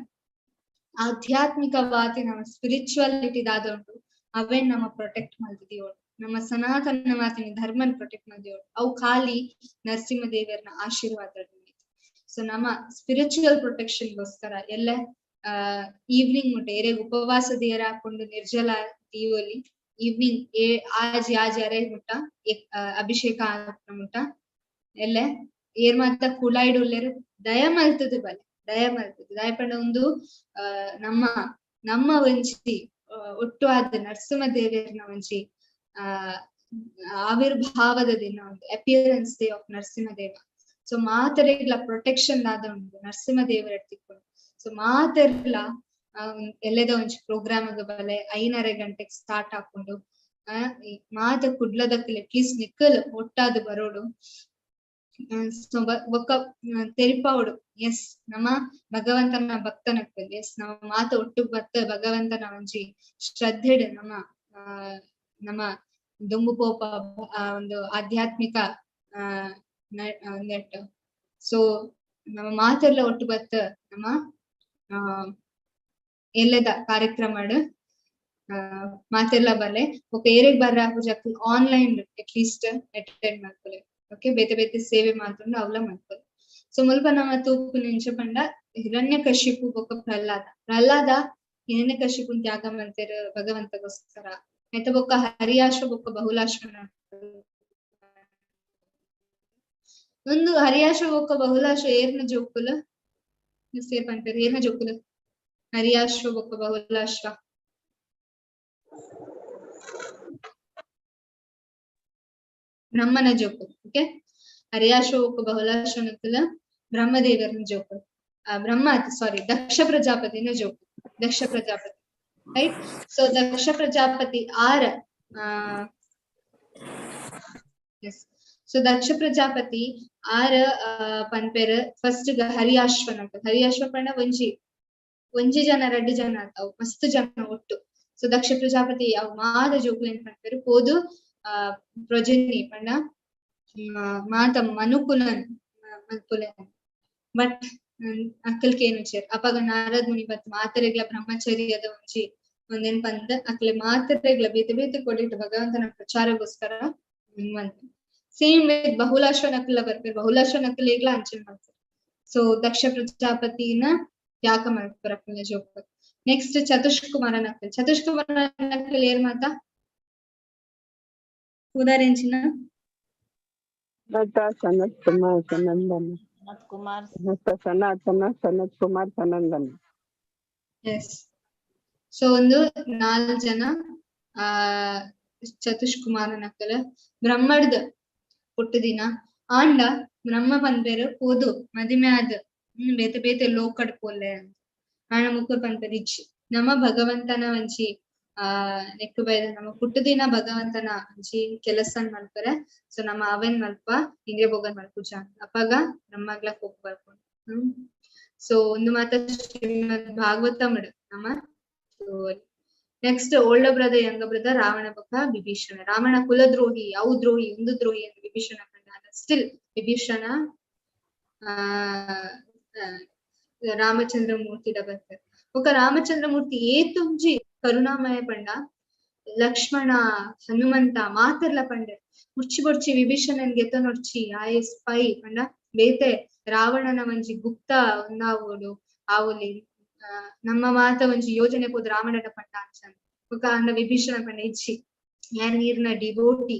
ಆಧ್ಯಾತ್ಮಿಕವಾದಿ ನಮ್ಮ ಸ್ಪಿರಿಚುವಾಲಿಟಿ ದಾದ ಉಂಡು, ಅವೇನ್ ನಮ್ಮ ಪ್ರೊಟೆಕ್ಟ್ ಮಲ್ತಿದೀವೋಡು, ನಮ್ಮ ಸನಾತನ ಮಾತಿನ ಧರ್ಮನ್ ಪ್ರೊಟೆಕ್ಟ್ ಮಲ್ದಿಯೋಡು, ಅವು ಖಾಲಿ ನರಸಿಂಹ ದೇವರನ ಆಶೀರ್ವಾದ. ಸೊ ನಮ್ಮ ಸ್ಪಿರಿಚುವಲ್ ಪ್ರೊಟೆಕ್ಷನ್ ಗೋಸ್ಕರ ಎಲ್ಲ ಈವ್ನಿಂಗ್ ಮುಟ್ಟ ಏರೆಗ್ ಉಪವಾಸ ದೇರ ಹಾಕೊಂಡು ನಿರ್ಜಲ ದೀವೊಲಿ. ಈವ್ನಿಂಗ್ ಏ ಆಜಿ ಆಜಿ ಅರೆ ಮುಟ್ಟ ಅಭಿಷೇಕ ಮುಟ್ಟ ಎಲ್ಲ ಏರ್ ಮಾತ ಕುಳಾಯಿಡ್ ಉಲ್ಲೆರ್, ದಯ ಮಲ್ತದು ಬಲೆ, ದಯ ಮಲ್ತದು. ದಯ ಪಂಡ ಒಂದು ನಮ್ಮ ನಮ್ಮ ಒಂಜಿ ಒಟ್ಟು ಆದ ನರಸಿಂಹ ದೇವೆರ್ನ ಒಂಜಿ ಆವಿರ್ಭಾವದ ದಿನ, ಒಂದು ಅಪಿಯರೆನ್ಸ್ ಡೇ ಆಫ್ ನರಸಿಂಹದೇವ. ಸೊ ಮಾತೆರೆಗ್ಲ ಪ್ರೊಟೆಕ್ಷನ್ ದಾದ ಉಂಡು ನರಸಿಂಹ ದೇವರ ತಿಕ್ಕೊಂಡು. ಸೊ ಮಾತೆರ್ಲ ಎಲ್ಲದ ಒಂಜಿ ಪ್ರೋಗ್ರಾಮ್ ಬಲೆ, 5:30 ಗಂಟೆಗೆ ಸ್ಟಾರ್ಟ್ ಹಾಕೊಂಡು ಮಾತ ಕುಡ್ಲದಕ್ಕಲೆ ಅಟ್ಲೀಸ್ಟ್ ನಿಕ್ಕಲ್ ಒಟ್ಟಾದ್ ಬರೋಡು. ಸೊ ಬೊಕ್ಕ ತೆರಿಪಾವೊಡು, ಎಸ್, ನಮ್ಮ ಭಗವಂತನ ಭಕ್ತನಕ್ಕಲ್, ಎಸ್, ನಮ್ಮ ಮಾತ ಒಟ್ಟು ಬತ್ತ ಭಗವಂತನ ಒಂಜಿ ಶ್ರದ್ಧೆಡ್ ನಮ್ಮ ನಮ್ಮ ದುಂಬು ಪೋಪ ಒಂದು ಆಧ್ಯಾತ್ಮಿಕ ನೆಟ್. ಸೊ ನಮ್ಮ ಮಾತೆಲ್ಲ ಒಟ್ಟು ಬತ್ತ ನಮ್ಮ ಎಲ್ಲದ ಕಾರ್ಯಕ್ರಮ ಮಾತೆಲ್ಲ ಬಲ್ಲೆ. ಬೊಕ್ಕ ಏರೆಗ್ ಬರ್ರ ಪೂಜಾಕ್ ಆನ್ಲೈನ್ ಅಟ್ಲೀಸ್ಟ್ ಅಟೆಂಡ್ ಮಾಡ್ಕೊಲೆ. ಓಕೆ, ಬೇತೆ ಬೇತೆ ಸೇವೆ ಮಾತುಂಡು, ಅವಲ ಮಲ್ಪೊಲಿ. ಸೊ ಮುಲ್ಪ ನಮ್ಮ ತೂಪುನ ಎಂಚ ಪಂಡ ಹಿರಣ್ಯಕಶಿಪು ಬೊಕ್ಕ ಪ್ರಹ್ಲಾದ. ಪ್ರಹ್ಲಾದ ಹಿರಣ್ಯಕಶಿಪುನ್ ತ್ಯಾಗ ಮಲ್ತೆರ್ ಭಗವಂತಗೋಸ್ಕರ. ಆಯ್ತ, ಬೊಕ್ಕ ಹರಿಯಾಶ್ವ ಬೊಕ್ಕ ಬಹುಲಾಶ್ವನ. ಒಂದು ಹರಿಯಾಶ್ವ ಬೊಕ್ಕ ಬಹುಲಾಶ್ವ ಏರ್ನ ಜೋಕುಲು ಸೇರ್ ಪನ್ಪೆರ್? ಏರ್ನ ಜೋಕುಲು ಹರಿಯಾಶ್ವ ಬೊಕ್ಕ ಬಹುಲಾಶ್ವ? ಬ್ರಹ್ಮನ ಜೋಕುಲು. ಓಕೆ, ಹರಿಯಾಶ್ವ ಬೊಕ್ಕ ಬಹುಲಾಶ್ವನಕುಲ ಬ್ರಹ್ಮದೇವರನ ಜೋಕುಲು. ಬ್ರಹ್ಮ ಸಾರಿ ದಕ್ಷ ಪ್ರಜಾಪತಿನ ಜೋಕುಲು, ದಕ್ಷ ಪ್ರಜಾಪತಿ, ರೈಟ್. ಸೊ ದಕ್ಷ ಪ್ರಜಾಪತಿ ಆರ್ ಎಸ್, ಸೊ ದಕ್ಷ ಪ್ರಜಾಪತಿ ಆರ್ ಪನ್ಪೆರ್ ಫಸ್ಟ್ ಹರಿಯಾಶ್ವನ. ಹರಿಯಾಶ್ವ ಪಂಡ ಒಂಜಿ ಒಂಜಿ ಜನ ರಡ್ಡ್ ಜನ ಅವು ಮಸ್ತ್ ಜನ ಒಟ್ಟು. ಸೊ ದಕ್ಷ ಪ್ರಜಾಪತಿ ಅವು ಮಾತ ಜೋಕುಲೆನ್ ಪನ್ಪೆರ್ ಪೋದು ಪ್ರೊಜನಿ ಪಂಡ ಮಾತ ಮನುಕುಲನ್ ಮಲ್ಪುಲೆ. ಬಟ್ ಅಕ್ಕಲ್ ಕೇನುಚೆರ್. ಅಪಗ ನಾರದ್ ಮುನಿ ಬತ್ ಮಾತೆರೆಗ್ಲ ಬ್ರಹ್ಮಚರ್ಯದ ಒಂಜಿ ಒಂದೇನ್ ಪಂದ್ ಅಕ್ಲೆ ಮಾತೆರೆಗ್ಲ ಬೇತೆ ಬೇತೆ ಕೊಡಿಟ್ ಭಗವಂತನ ಪ್ರಚಾರಗೋಸ್ಕರ ಸೇಮ್ ವಿತ್ ಬಹುಲಾಶ್ವ ನಕುಲ ಬರ್ಪೆರ್. ಬಹುಲಾಶ್ವ ನಕುಲೆಗ್ಲ ಅಂಚನೆ ಮಾಡ್ತಾರೆ. ಸೊ ದಕ್ಷ ಪ್ರಜಾಪತಿನ ತ್ಯಾಗ ಮಾಡ್ತಾರೆ ಅಕ್ಕಲ್ನ ಜೋಕ. ನೆಕ್ಸ್ಟ್ ಚತುಷ್ಕುಮಾರ ನಕಲ್. ಚತುಷ್ಕುಮಾರ ನಕಲ್ ಏರ್ ಮಾತಾ ಉದಾಹರಣೆಂಚಿನ ಸನತ್ ಕುಮಾರ್ ಸನಂದನ. ಸನತ್ ಕುಮಾರ್. ಸನಾತನ ಸನತ್ ಕುಮಾರ್ ಸನಂದನ. ಎಸ್. ಸೊ ಒಂದು 4 ಜನ ಆ ಚತುಷ್ಕುಮಾರ ನಕಲ ಬ್ರಹ್ಮಡ್ದ ಪುಟ್ಟದಿನ ಆಂಡ ಬ್ರಹ್ಮ ಪನ್ಪೆರ್ ಪೋದು ಮದಿಮೆ ಆದ್ ಬೇತೆ ಬೇತೆ ಲೋಕಡ್ ಪೋಲೆ ಆಂಡ ಮುಕ್ಕುರ್ ಪನ್ಪೆರ್ ಇಜ್ಜಿ ನಮ್ಮ ಭಗವಂತನ ಒಂಜಿ ಆ ನೆಕ್ಕು ಬೈದ ನಮ್ಮ ಪುಟ್ಟದಿನ ಭಗವಂತನ ಒಂಜಿ ಕೆಲಸ ಮಲ್ಪರೆ. ಸೊ ನಮ್ಮ ಅವೇನ್ ಮಲ್ಪ ಇಂದ್ರೆ ಭೋಗನ್ ಮಲ್ಪುಜ ಅಪಗ ಬ್ರಹ್ಮಗ್ಲ ಕೋಪ ಬರ್ಕೊಂಡು. ಸೊ ಒಂದು ಮಾತ ಶ್ರೀಮದ್ ಭಾಗವತಮಡ್ ನಮ್ಮ. Next older brother younger brother Ravana ಬೊಕ್ಕ ವಿಭೀಷಣ. ರಾವಣ ಕುಲದ್ರೋಹಿ, ಅವು ದ್ರೋಹಿ, ಒಂದು ದ್ರೋಹಿ ಅಂತ ವಿಭೀಷಣ ಕಂಡ. ಸ್ಟಿಲ್ ವಿಭೀಷಣ ರಾಮಚಂದ್ರ ಮೂರ್ತಿ ಬರ್ತಾರೆ. ಬೊಕ್ಕ ರಾಮಚಂದ್ರ ಮೂರ್ತಿ ಏತುಂಜಿ ಕರುಣಾಮಯ ಪಂಡ ಲಕ್ಷ್ಮಣ ಹನುಮಂತ ಮಾತರ್ಲ ಪಂಡೆ ಮುರ್ಚಿ ಬೊರ್ಚಿ ವಿಭೀಷಣನ್ ಗೆತನೊರ್ಚಿ ಆಯೆ ಸ್ಪೈ ಪಂಡ ಬೇತೆ ರಾವಣನ ಒಂಜಿ ಗುಪ್ತ ಒಂದಾವೋಡು ಆವೊಲಿ ನಮ್ಮ ಮಾತ ಒಂಜಿ ಯೋಜನೆ ಪೋದು ರಾವಣನ ಪಂಡ ಅಂಚ ಬೊಕ್ಕ ಅಂಡ ವಿಭೀಷಣ ಪಂಡ ಇಜ್ಜಿ ಯಾನ್ ನೀರ್ನ ಡಿವೋಟಿ,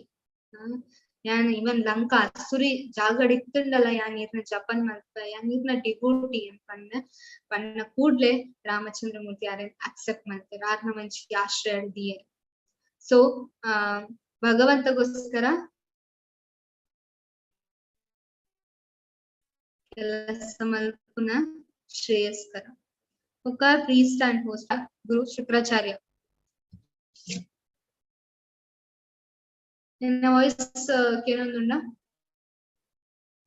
ಯಾನ್ ಇವನ್ ಲಂಕಾ ಅಸುರಿ ಜಾಗಡಿತ್ತುಂಡಲ ಯಾನ್ ನೀರ್ನ ಜಪನ್ ಮಲ್ಪ ಯಾನ್ ನೀರ್ನ ಡಿವೋಟಿ ಪನ್ನ ಪನ್ನ ಕೂಡ್ಲೆ ರಾಮಚಂದ್ರ ಮೂರ್ತಿ ಯಾರನ್ ಅಕ್ಸೆಪ್ಟ್ ಮಾಡ್ತಾರೆ ಆರ್ನ ಒಂಜಿ ಆಶ್ರಯ ದಿಯರ್. ಸೊ ಭಗವಂತಗೋಸ್ಕರ ಕೆಲಸ ಮಲ್ಪುನ ಶ್ರೇಯಸ್ಕರ. ಬೊಕ್ಕ ಪ್ರೀಸ್ಟ್ ಅಂಡ್ ಹೋಸ್ಟ್ ಗುರು ಶುಕ್ರಾಚಾರ್ಯ. ನಿನ್ನ ವಾಯ್ಸ್ ಕೇಳೊಂದುಂಡ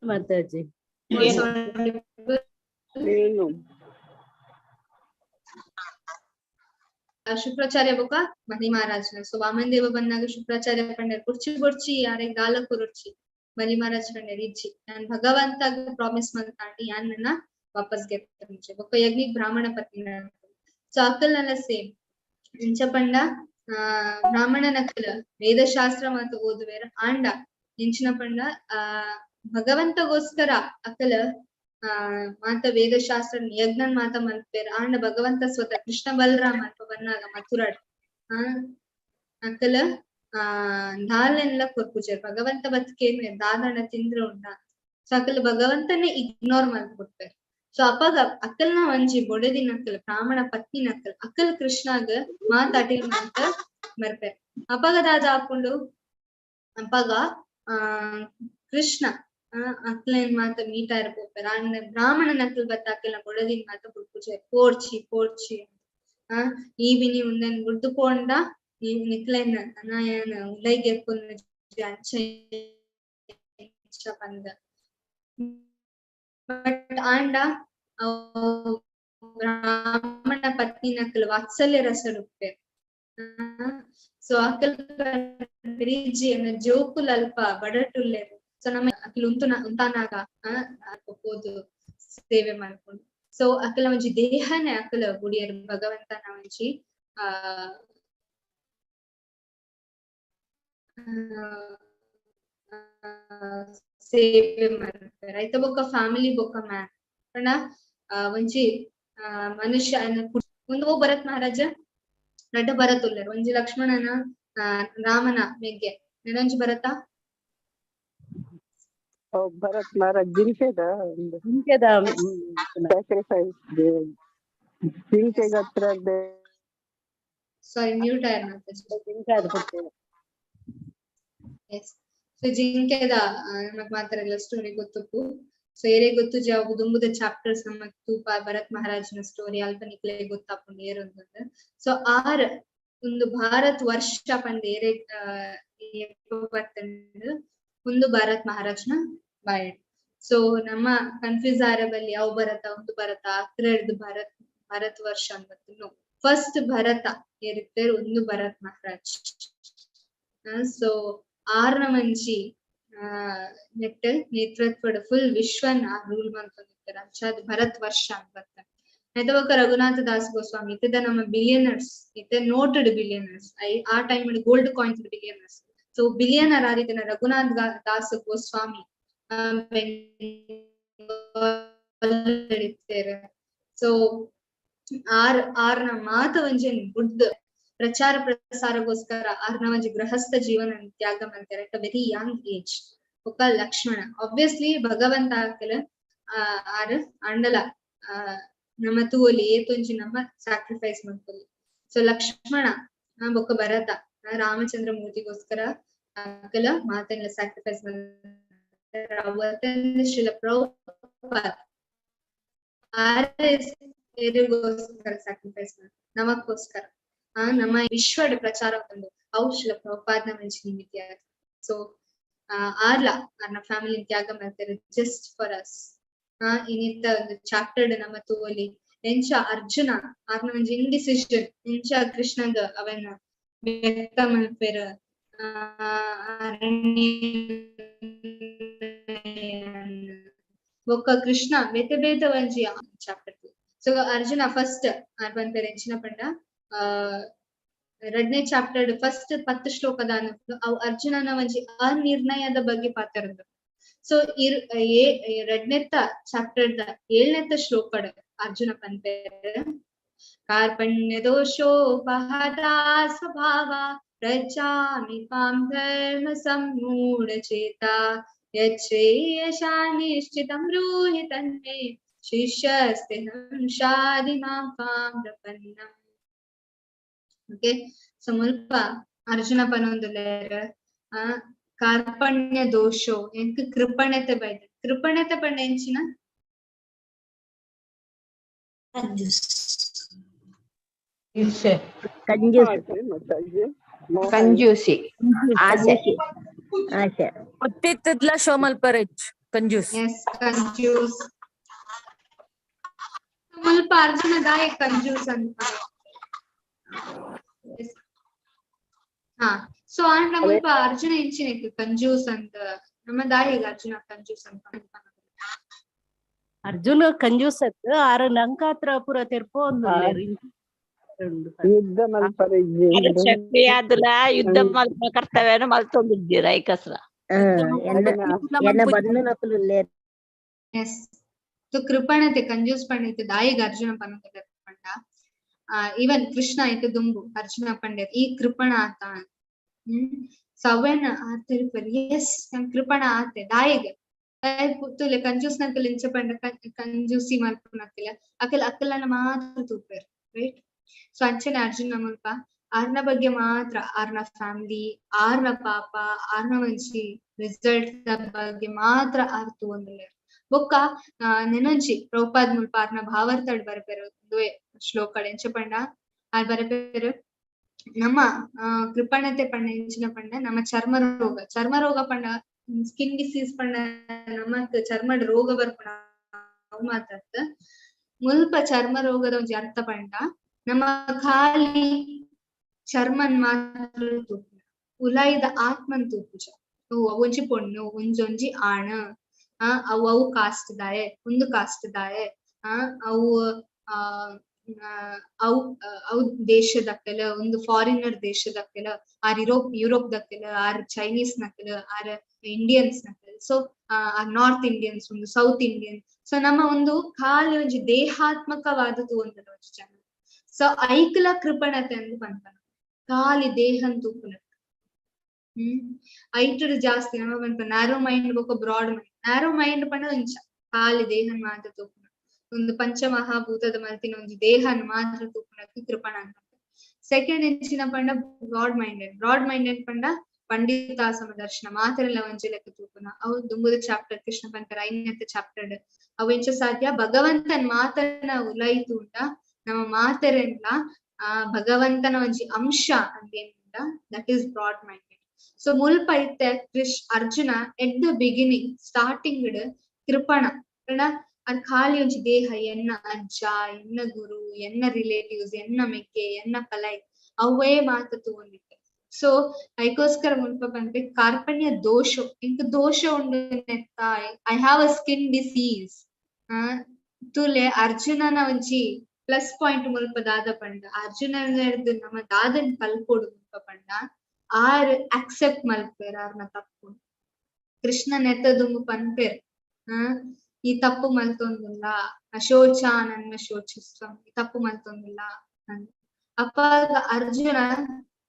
ಮಾತಾಜಿ? ಶುಕ್ರಾಚಾರ್ಯ ಬೊಕ್ಕ ಬಲಿ ಮಹಾರಾಜನ. ಸೊ ವಾಮನ್ ದೇವ ಬಂದಾಗ ಶುಕ್ರಾಚಾರ್ಯ ಪಂಡರ್ ಕುರ್ಚಿ ಬೊರ್ಚಿ ಯಾರೆ ಗಾಲ ಕುರುರ್ಚಿ ಬಲಿ ಮಹಾರಾಜ್ ಪಂಡರ್ ಇಜ್ಜಿ ನಾನ್ ಭಗವಂತ ಪ್ರಾಮಿಸ್ ಮಂತಾಂಡಿ ಯಾನ್ ನನ್ನ ವಾಪಸ್ ಗೆತ್ತ. ಬೊಕ್ಕ ಯಜ್ಞಿಕ್ ಬ್ರಾಹ್ಮಣ ಪತ್ನಿ. ಸೊ ಅಕ್ಕಲ್ನೆಲ್ಲ ಸೇಮ್ ಇಂಚ ಪಂಡ ಬ್ರಾಹ್ಮಣನ ಅಕ್ಕಲ ವೇದಶಾಸ್ತ್ರ ಮತ್ತು ಓದುವೇರ ಆಂಡ ಇಂಚಿನ ಪಂಡ ಆ ಭಗವಂತಗೋಸ್ಕರ ಅಕ್ಕಲ ಆ ಮಾತ ವೇದಶಾಸ್ತ್ರ ಯಜ್ಞನ್ ಮಾತ ಮಲ್ಪೇರ್ ಆಂಡ ಭಗವಂತ ಸ್ವತಃ ಕೃಷ್ಣ ಬಲರಾಮ ಅಲ್ಪ ಬನ್ನಾಗ ಮಥುರಾಡ್ ಅಕ್ಕಲ ಆ ದಾಲೆಲ್ಲ ಕೊರ್ಪುಜೆರ್ ಭಗವಂತ ಬತ್ಕೇನು ದಾದಣ ತಿಂದ್ರ ಉಂಡ. ಸೊ ಅಕ್ಕಲ ಭಗವಂತನೇ ಇಗ್ನೋರ್ ಮಲ್ಪುಡ್ಪೇರ್. ಸೊ ಅಪಗ ಅಕ್ಕಲ್ನ ಒಂಜಿ ಬೊಡೆದಿನ ಅಕ್ಕಲ್ ಬ್ರಾಹ್ಮಣ ಪತ್ನಿನ ಅಕ್ಕಲ್ ಅಕ್ಕಲ್ ಕೃಷ್ಣಾಗ ಮಾತಾಟಿಲ್ ಅಂತ ಬರ್ಪೇರ್. ಅಪಗ ದಾದ ಹಾಕೊಂಡು ಅಪಗ ಆ ಕೃಷ್ಣ ಅಕ್ಲೇನ್ ಮಾತ ಮೀಟ ಇರ್ಪೋಪೆರ್ ಅಂಡ್ ಬ್ರಾಹ್ಮಣನ ಅಕ್ಕಲ್ ಬತ್ತ ಅಕ್ಕಲ್ನ ಬೊಡದಿನ ಮಾತ ಬುಡ್ಪುಜೆರ್ ಪೋರ್ಚಿ ಪೋರ್ಚಿ ಈ ಬಿನಿ ಉಂದೆನ್ ಬುಡ್ದು ಪೋಂಡ ನಿಕ್ಲೆನ್ ಅನಾಯನ ಉಲೈಗೆ ಅಂಚ ಪಂದ. ಬಟ್ ಆಂಡ ಬ್ರಾಹ್ಮಣ ಪತ್ನಿನ ಅಕ್ಕಲ್ ವಾತ್ಸಲ್ಯ ರಸ ರೂಪೆ. ಸೊ ಅಕ್ಕಲ್ ಜೋಕುಲ್ ಅಲ್ಪ ಬಡಟುಲ್ಲೇರು. ಸೊ ನಮ್ಮ ಅಕ್ಕಲ್ ಉಂತುನ ಉಂತಾನಾಗ ಪೋದು ಸೇವೆ ಮಾಡ್ಕೊಂಡು. ಸೊ ಅಕ್ಕಲ ಒಂಜಿ ದೇಹನೇ ಅಕ್ಕಲ ಗುಡಿಯರು ಭಗವಂತನ ಒಂಜಿ ಆ ಸೇವೆ ಮಾಡ್ತಾರೆ. ಐತ ಬೊಕ್ಕ ಫ್ಯಾಮಿಲಿ ಬೊಕ್ಕ ಮ್ಯಾನ್ ಪಂಡ ಒಂಜಿ ಮನುಷ್ಯ ಒಂದು ಭರತ್ ಮಹಾರಾಜ ರಡ್ಡ ಭರತ್ ಉಲ್ಲೆರ್ ಒಂಜಿ ಲಕ್ಷ್ಮಣನ ರಾಮನ ಮೆಗ್ಗೆ ನೆನೊಂಜಿ ಭರತ ಭರತ್ ಮಹಾರಾಜ್ ಜಿಂಕೆದ ಜಿಂಕೆದ ಸ್ಯಾಕ್ರಿಫೈಸ್ ಜಿಂಕೆಗೆ ಹತ್ರ ಸಾರಿ ಮ್ಯೂಟ್ ಆಯರ್ ಮಾತಾಜಿ. ಎಸ್. ಸೊ ಜಿಂಕೆದ ನಮಗ್ ಮಾತ್ರ ಎಲ್ಲ ಸ್ಟೋರಿ ಗೊತ್ತುಪ್ಪು. ಸೊ ಏರೇ ಗೊತ್ತು ಜಾವು ದುಂಬುದ ಚಾಪ್ಟರ್ಸ್ ನಮಗ್ ತೂಪ ಭರತ್ ಮಹಾರಾಜನ ಸ್ಟೋರಿ ಅಲ್ಪ ನಿಕ್ಲೆ ಗೊತ್ತಾಪುಂಡು ಏರು ಅಂತಂದು. ಸೊ ಆರ್ ಒಂದು ಭಾರತ್ ವರ್ಷ ಪಂದ್ ಏರೇ ಬರ್ತಂಡು ಒಂದು ಭಾರತ್ ಮಹಾರಾಜನ ಬಾಯ್. ಸೊ ನಮ್ಮ ಕನ್ಫ್ಯೂಸ್ ಆರಬಲ್ಲಿ ಯಾವ ಭರತ ಒಂದು ಭರತ ಅಕ್ರ ಭಾರತ್ ಭಾರತ್ ವರ್ಷ ಅಂತ. ನೋ, ಫಸ್ಟ್ ಭರತ ಏರಿತ್ತೇರು ಒಂದು ಭರತ್ ಮಹಾರಾಜ್. ಸೊ ಆರ್ನ ಮಂಜಿ ನೆಟ್ ನೇತೃತ್ವದ ಫುಲ್ ವಿಶ್ವನ್ ರೂಲ್ ಮಾಡ್ಕೊಂಡಿದ್ದಾರೆ. ಮಲ್ಪೆರ್. ಅಂಚಾದ್ ಭರತ್ ವರ್ಷ ಅಂತ ಬರ್ತಾರೆ. ಐತ ಬೊಕ್ಕ ರಘುನಾಥ ದಾಸ್ ಗೋಸ್ವಾಮಿ, ಇತ್ತದ ನಮ್ಮ ಬಿಲಿಯನರ್ಸ್, ಇತ್ತೆ ನೋಟೆಡ್ ಬಿಲಿಯನರ್ಸ್, ಆ time gold coins billionaires. So billionaire ಆದಿತ್ತಿನ ರಘುನಾಥ್ ದಾಸ್ ಗೋಸ್ವಾಮಿ ಇತ್ತೇರ್. ಸೊ ಆರ್ ಆರ್ನ ಮಾತ ಒಂಜಿ ಬುಡ್ದು ಪ್ರಚಾರ ಪ್ರಸಾರಗೋಸ್ಕರ ಆರ್ನ ಒಂಜಿ ಗೃಹಸ್ಥ ಜೀವನ ತ್ಯಾಗ ಮಾಡ್ತಾರೆ ಅಟ್ ವೆರಿ ಯಂಗ್ ಏಜ್. ಬೊಕ್ಕ ಲಕ್ಷ್ಮಣ ಆಬ್ವಿಯಸ್ಲಿ ಭಗವಂತ ಆಕಲ ಆರ್ ಅಂಡಲ ನಮ್ಮ ತೂವೊಲಿ ಏತೊಂಜಿ ನಮ್ಮ ಸ್ಯಾಕ್ರಿಫೈಸ್ ಮಾಡ್ಕೊಲಿ. ಸೊ ಲಕ್ಷ್ಮಣ ಬೊಕ್ಕ ಭರತ ರಾಮಚಂದ್ರ ಮೂರ್ತಿಗೋಸ್ಕರ ಅಕಲ ಮಾತೆಲ್ಲ ಸ್ಯಾಕ್ರಿಫೈಸ್ ಮಾಡ್ತಾರೆ. ಶ್ರೀಲ ಪ್ರಭುಪಾದ ಆರ್ ಎರಿಗೋಸ್ಕರ ಸ್ಯಾಕ್ರಿಫೈಸ್ ಮಾಡ್ತಾರೆ, ನಮಕ್ಕೋಸ್ಕರ ನಮ್ಮ ವಿಶ್ವದ ಪ್ರಚಾರ ಒಂದು ಅವು ಶ್ರೀಲ ಪ್ರಭುಪಾದನ ಮಂಚಿ ನಿಮಿತ್ಯ. ಸೊ ಆರ್ಲ ಆರ್ನ ಫ್ಯಾಮಿಲಿ ತ್ಯಾಗ ಮಾಡ್ತಾರೆ ಜಸ್ಟ್ ಫಾರ್ ಅಸ್. ಇನ್ನಿತ್ತ ಒಂದು ಚಾಪ್ಟರ್ ನಮ್ಮ ತೂವೊಲಿ ಎಂಚ ಅರ್ಜುನ ಆರ್ನ ಒಂಜಿ ಇಂಡಿಸಿಷನ್ ಎಂಚ ಕೃಷ್ಣಗ ಅವನ ವ್ಯಕ್ತ ಮಲ್ಪೆರ್. ಬೊಕ್ಕ ಕೃಷ್ಣ ಬೇತೆ ಬೇತೆ ಒಂಜಿ ಚಾಪ್ಟರ್. ಸೊ ಅರ್ಜುನ ಫಸ್ಟ್ ಆರ್ ಪನ್ಪೆರ್ ಎಂಚಿನ ಪಂಡ ರಡ್ನೇ ಚಾಪ್ಟರ್ ಫಸ್ಟ್ 10 ಶ್ಲೋಕದ ಅವು ಅರ್ಜುನನ ಒಂಜಿ ಅನಿರ್ಣಯದ ಬಗ್ಗೆ ಪಾತರದು. ಸೊ ಇರ್ ರಡ್ನೆತ್ತ ಚಾಪ್ಟರ್ the 7ನೇತ್ತ ಶ್ಲೋಕಡ್ ಅರ್ಜುನ ಪನ್ಪೆರ್ ಕಾರ್ಪಣ್ಯ ದೋಷೋ ಬಹತಾ ಸ್ವಭಾವ ಪ್ರಜಾಮಿ ಪಾಂ ಧರ್ಮ ಸಂಮೂಢಚೇತಾ ಯಚ್ಛ್ರೇಯಶಾ ನಿಶ್ಚಿತಂ ಬ್ರೂಹಿ ತನ್ಮೇ ಶಿಷ್ಯಸ್ತೆಹಂ ಶಾಧಿ ಮಾಂ ತ್ವಾಂ ಪ್ರಪನ್ನಂ. ಓಕೆ, ಸೊ ಮುಲ್ಪ ಅರ್ಜುನ ಪನೊಂದುಲ್ಲೆರ್ ಕಾರ್ಪಣ್ಯ ದೋಷೋ ಎಂಕ್ ಕೃಪಣತೆ ಬೈದ. ಕೃಪಣತೆ ಪಂಡ ಎಂಚಿನ? ಕಂಜೂಸಿ ಆಸೆ. ಆಸೆ ಒತ್ತಿತ್ತದ್ಲ ಶೋ ಮಲ್ಪರೆಚ್ ಕಂಜೂಸ್. ಎಸ್, ಕಂಜೂಸ್. ಮುಲ್ಪ ಅರ್ಜುನ ದಾಯ ಕಂಜೂಸ್ ಅಂತ. ಹಾ, ಸೊ ಆಂಡ ಮುಲ್ಪ ಅರ್ಜುನ ಎಂಚಿನ ಕಂಜೂಸ್ ಅಂತ ನಮ್ಮ ದಾಯಿಗ ಅರ್ಜುನ ಕಂಜೂಸ್ ಅಂತ. ಅರ್ಜುನ ಕಂಜೂಸ್ ಅತ್ ಆರ ನಂಕಾತ್ರ ಪೂರ ತೆರ್ಪೋ ಯುದ್ಧ ಮಲ್ಪರೆ ಶಕ್ತಿಯಾದಲ ಯುದ್ಧ ಮಲ್ಪ ಕರ್ತವ್ಯನ ಮಲ್ತೊಂದಿದ್ದೀರ ಐಕಸ್ರ. ಎಸ್, ಸೊ ಕೃಪಣತೆ ಕಂಜೂಸ್ ಪಂಡಿತ ದಾಯಿಗ ಅರ್ಜುನ ಪಂಡ ಪಂಡ ಈವನ್ ಕೃಷ್ಣ ಆಯ್ತು ದುಂಬು ಅರ್ಜುನ ಪಂಡಿತ್ ಈ ಕೃಪಣ ಆತ. ಸವೇನ ಆತಿರ್ಪರ್. ಎಸ್, ನಮ್ ಕೃಪಣ ಆತೆ ದಾಯಿಗ ತುಲೆ ಕಂಜೂಸ್ ನಕಲ್ ಇಂಚ ಪಂಡ ಕಂಜೂಸಿ ಮಲ್ಪುನಕಲ ಅಕಲ್ ಅಕಲನ ಮಾತ್ರ ತೂಪೆರ್, ರೈಟ್? ಸೊ ಅಂಚನೆ ಅರ್ಜುನ ಮುಲ್ಪ ಆರ್ನ ಬಗ್ಗೆ ಮಾತ್ರ, ಆರ್ನ ಫ್ಯಾಮಿಲಿ, ಆರ್ನ ಪಾಪ, ಆರ್ನ ಒಂಜಿ ರಿಸಲ್ಟ್ ಬಗ್ಗೆ ಮಾತ್ರ ಆರ್ ತೂವೊಂದುಲ್ಲೆರ್. ಬೊಕ್ಕ ನೆನೊಂಜಿ ಪ್ರಭುಪಾದ್ ಮುಲ್ಪ ಆರ್ನ ಭಾವಾರ್ಥಡ್ ಬರಪೆರ್ ಒಂದುವೆ ಶ್ಲೋಕಡ್ ಎಂಚ ಪಂಡ ಆರ್ ಬರಪೆರ್ ನಮ್ಮ ಕೃಪಣತೆ ಪಂಡ ಎಂಚಿನ ಪಂಡ ನಮ್ಮ ಚರ್ಮ ರೋಗ, ಚರ್ಮ ರೋಗ ಪಂಡ ಸ್ಕಿನ್ ಡಿಸೀಸ್ ಪಂಡ ನಮಕ್ ಚರ್ಮಡ್ ರೋಗ ಬರ್ಪುನ ಅವು ಮಾತಾಡ್ತ. ಮುಲ್ಪ ಚರ್ಮ ರೋಗದ ಒಂಜಿ ಅರ್ಥ ಪಂಡ ನಮ್ಮ ಖಾಲಿ ಚರ್ಮನ್ ಮಾತ್ರ ತೂಪುನ, ಉಲಾಯಿದ ಆತ್ಮನ್ ತೂಪುಜ. ಒಂಜಿ ಪೊಣ್ಣು ಒಂಜೊಂಜಿ ಆಣ, ಅವು ಅವು ಕಾಸ್ಟ್ ದಾಯೆ, ಒಂದು ಕಾಸ್ಟ್ ದಾಯೆ, ಅವು ಅವು ಅವು ದೇಶದಕ್ಕೆಲ, ಒಂದು ಫಾರಿನರ್ ದೇಶದಕ್ಕೆಲ, ಆರ್ ಯುರೋಪ್ ದಕ್ಕೆಲ, ಆರ್ ಚೈನೀಸ್ ನಕ್ಕೆಲ, ಆರ್ ಇಂಡಿಯನ್ಸ್ ನಕ್ಕೆಲ. ಸೊ ನಾರ್ತ್ ಇಂಡಿಯನ್ಸ್ ಒಂದು ಸೌತ್ ಇಂಡಿಯನ್. ಸೊ ನಮ್ಮ ಒಂದು ಖಾಲಿ ಒಂಜಿ ದೇಹಾತ್ಮಕವಾದದ್ದು ಒಂದು ಒಂಜಿ ಜನ. ಸೊ ಐಕ್ಲ ಕೃಪಣತೆ ಅಂದು ಪನ್ಪನ ಖಾಲಿ ದೇಹನ್ ತೂಪುನ. ಐಟುಡು ಜಾಸ್ತಿ ನಮ್ಮ ಪನ್ಪ ನ್ಯಾರೋ ಮೈಂಡ್ ಬೊಕ ಬ್ರಾಡ್ ಮೈಂಡ್. ನ್ಯಾರೋ ಮೈಂಡ್ ಪಂಡ ಒಂಚ ಖಾಲಿ ದೇಹನ್ ಮಾತ್ರ ತೂಪುನ, ಒಂದು ಪಂಚಮಹಾಭೂತದ ಮಲ್ತಿನ ಒಂಜಿ ದೇಹನ್ ಮಾತ್ರ ತೂಪುನಕ್ಕೆ ಕೃಪಣ ಅಂತ. ಸೆಕೆಂಡ್ ಎಂಚಿನ ಪಂಡ ಬ್ರಾಡ್ ಮೈಂಡೆಡ್. ಬ್ರಾಡ್ ಮೈಂಡೆಡ್ ಪಂಡ ಪಂಡಿತ ಸಮದರ್ಶನ ಮಾತ್ರ ಒಂಜಿ ಲೆಕ್ಕ ತೂಪುನ. ಅವು ದುಂಬುದ ಚಾಪ್ಟರ್ ಕೃಷ್ಣ ಪಂತರ 5ನೇ ಚಾಪ್ಟರ್ ಅವು ಎಂಚ ಸಾಧ್ಯ ಭಗವಂತನ್ ಮಾತನ ಉಲೈತು ಉಂಟ ನಮ್ಮ ಮಾತರೆಲ್ಲ ಆ ಭಗವಂತನ ಒಂಜಿ ಅಂಶ ಅಂತೇನುಂಟ, that is broad minded. So ಮುಲ್ಪ ಇತ್ತೆ Arjuna at the beginning starting ಕೃಪಣ ಅದ್ ಖಾಲಿ ಒಂಜಿ ದೇಹ, ಎನ್ನ ಅಜ್ಜ, ಎನ್ನ ಗುರು, ಎನ್ನ ರಿಲೇಟಿವ್ಸ್, ಎನ್ನ ಮೆಕ್ಕೆ, ಎನ್ನ ಪಲೈ ಅವೇ ಮಾತು ತಗೊಂಡಿತ್ತೆ. ಸೊ ಐಕೋಸ್ಕರ ಮುಲ್ಪ ಪನ್ಪೆ ಕಾರ್ಪಣ್ಯ ದೋಷ, ಇಂಕ ದೋಷ ಉಂಡು ನೆತ್ತ, I have a skin disease. ತುಲೆ ಅರ್ಜುನನ ಒಂಜಿ ಪ್ಲಸ್ ಪಾಯಿಂಟ್ ಮುಲ್ಪ ದಾದ ಪಂಡ ಅರ್ಜುನನ ನಮ್ಮ ದಾದನ್ ಕಲ್ಪೊಡು ಮುಲ್ಪ ಪಂಡ ಆರ್ ಅಕ್ಸೆಪ್ಟ್ ಮಲ್ಪೇರ್ ಆರ್ನ ತಪ್ಪು. ಕೃಷ್ಣ ನೆತ್ತದುಂಬು ಪನ್ಪೇರ್ ಈ ತಪ್ಪು ಮಲ್ತೊಂದುಲ್ಲ ಅಶೋಚ ನನ್ಮ ಶೋಚಿಸ್ವ ಈ ತಪ್ಪು ಮಲ್ತೊಂದುಲ್ಲ. ಅಪ್ಪಾಗ ಅರ್ಜುನ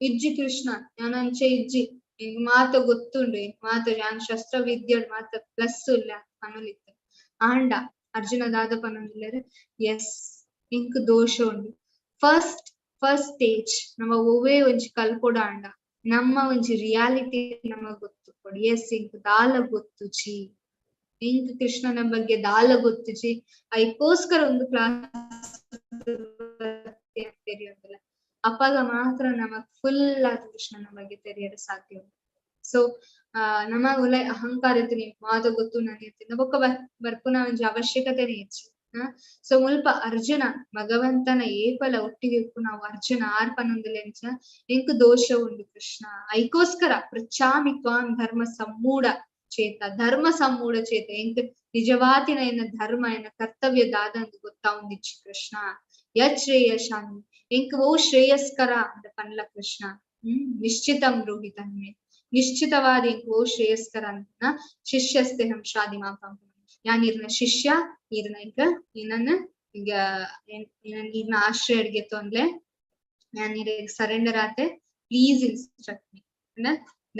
ಇಜ್ಜಿ ಕೃಷ್ಣ ಯಾನಂಚೆ ಇಜ್ಜಿ ಎಂಕ್ ಮಾತ ಗೊತ್ತುಂಡು ಎಂಕ್ ಮಾತ ಯಾನ್ ಶಸ್ತ್ರ ವಿದ್ಯೆ ಮಾತ ಪ್ಲಸ್ ಇಲ್ಲ ಪನೊಲಿತ್ತೆ. ಆಂಡ ಅರ್ಜುನ ದಾದ ಪನೊಂದುಲ್ಲೆರ್ ಎಸ್ ಎಂಕ್ ದೋಷ ಉಂಡು. ಫಸ್ಟ್ ಫಸ್ಟ್ ಸ್ಟೇಜ್ ನಮ್ಮ ಒವ್ವೇ ಒಂಜಿ ಕಲ್ಪೊಡು ಆಂಡ ನಮ್ಮ ಒಂಜಿ ರಿಯಾಲಿಟಿ ನಮಗ್ ಗೊತ್ತುಪ್ಪೊಡು. ಎಸ್ ಎಂಕ್ ದಾಲ ಗೊತ್ತುಜಿ, ಎಂಕ್ ಕೃಷ್ಣನ ಬಗ್ಗೆ ದಾಲ ಗೊತ್ತುಜಿ, ಐಕೋಸ್ಕರ ಒಂದು ಕ್ಲಾಸ್ ತೆರಿಯೊಂದಿಲ್ಲ. ಅಪ್ಪಾಗ ಮಾತ್ರ ನಮಗ್ ಫುಲ್ ಆದ ಕೃಷ್ಣನ ಬಗ್ಗೆ ತೆರಿಯಲು ಸಾಧ್ಯ. ಸೊ ನಮ್ಮ ಉಲ ಅಹಂಕಾರ ಇತ್ತು ಮಾತ ಗೊತ್ತು ನನಗೆ ಬೊಕ್ಕ ಬರ್ಪುನ ಒಂಜಿ ಅವಶ್ಯಕತೆನೇ ಹೆಚ್ಚು. ಸೊ ಮುಲ್ಪ ಅರ್ಜುನ ಭಗವಂತನ ಏಪಲ ಒಟ್ಟಿಗೆ ಇಪ್ಪು ನಾವು ಅರ್ಜುನ ಆರ್ ಪನೊಂದುಲೆಂಚ ಎಂಕ್ ದೋಷ ಉಂಡು ಕೃಷ್ಣ ಐಕೋಸ್ಕರ ಪೃಚ್ಛಾಮಿ ತ್ವಾಂ ಧರ್ಮ ಸಮ್ಮೂಢ ಚೇತ ಧರ್ಮ ಸಮ್ಮೂಢ ಚೇತ ಎಂಕ್ ನಿಜವಾತಿನ ಎನ್ನ ಧರ್ಮ ಎನ್ನ ಕರ್ತವ್ಯ ದಾದಂದು ಗೊತ್ತಾವುಂದಿಚ್ಚು ಕೃಷ್ಣ. ಯತ್ ಶ್ರೇಯಶಾಮಿ ಎಂಕ್ ಓ ಶ್ರೇಯಸ್ಕರ ಅಂತ ಪನ್ಲ ಕೃಷ್ಣ. ನಿಶ್ಚಿತಂ ಬ್ರೂಹಿ ತನ್ಮೆ ನಿಶ್ಚಿತವಾದ ಎಂಕ್ ಓ ಶ್ರೇಯಸ್ಕರ ಅಂತ ಶಿಷ್ಯಸ್ತೆಹಂ ಶಾದಿ ಮಾಪಾಂ ಯಾನ್ ಶಿಷ್ಯ ಈರ್ನ ಈಗ ನನ್ನ ಈಗ ಈರ್ನ ಆಶ್ರಯ ಅಡ್ಗೆ ತೊಂದ್ಲೆ ಯಾನ್ ಈರೆಗ್ ಸರೆಂಡರ್ ಆತೆ ಪ್ಲೀಸ್ ಇನ್ಸ್ಟ್ರಕ್ಟ್ ಮೀ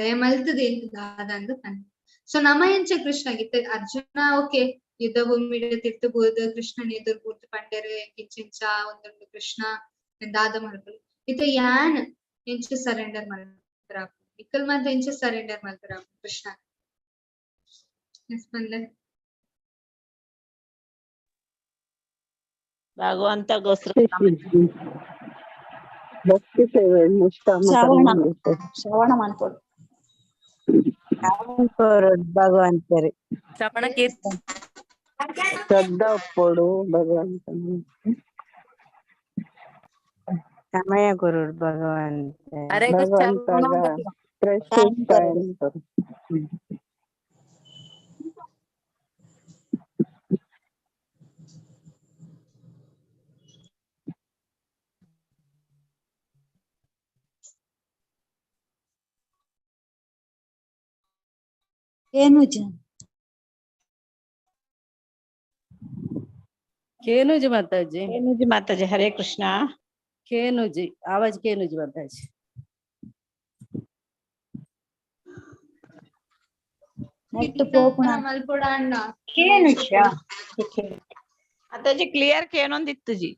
ದಯಮಲ್ತದ ಎಂಕ್ ದಾದ ಅಂದ್ ಪನ್ನೆ. ಸೊ ನಮ ಎಂಚ ಕೃಷ್ಣ ಗಿತ್ತ ಅರ್ಜುನ ಓಕೆ ಯುದ್ಧ ಭೂಮಿ ತಿರ್ತು ಬೋದು ಕೃಷ್ಣನ ಎದುರು ಬೂರ್ದು ಪಂಡೆರ್ ಕಿಂಚಿಂಚ ಒಂದೊಂದು ಕೃಷ್ಣ ದಾದ ಮಲ್ಪಲು ಇತ್ತ ಯಾನ್ ಎಂಚ ಸರೆಂಡರ್ ಮಲ್ಪರ ಇಕ್ಕಲ್ ಮಾತ ಎಂಚ ಸರೆಂಡರ್ ಮಲ್ಪರ ಕೃಷ್ಣ ಎಸ್ ಪನ್ಲೆ. ಭಗವಂತ ಗೋಸ್ಕರ ಭಕ್ತಿ ಸೇವೆ ಶ್ರವಣ ಶ್ರವಣ ಮನ್ಪೊಡು ಭಗವಂತರಿ ಶ್ರವಣ ಕೀರ್ತನ ಶ್ರದ್ಧಾ ಒಪ್ಪೋಡು ಭಗವಂತನ ಸಮಯ ಗುರು ಭಗವಂತ ಅರೆ ಭಗವಂತಗ ಪ್ರಶ್ನಿಸ್ತಾ ಕೇನುಜಿ ಕೇನುಜಿ ಮಾತಾಜಿ ಕೇನುಜಿ ಮಾತಾಜಿ ಹರೇ ಕೃಷ್ಣ ಕೇನುಜಿ ಆವಾಜ್ ಕೇನುಜಿ ಮಾತಾಜಿ ನೆಟ್ ಪೋಪುಣ ಮಲ್ಪೊಡ ಅಣ್ಣ ಕೇನುಜ ಮಾತಾಜಿ ಕ್ಲಿಯರ್ ಕೇನೊಂದಿತ್ತುಜಿ.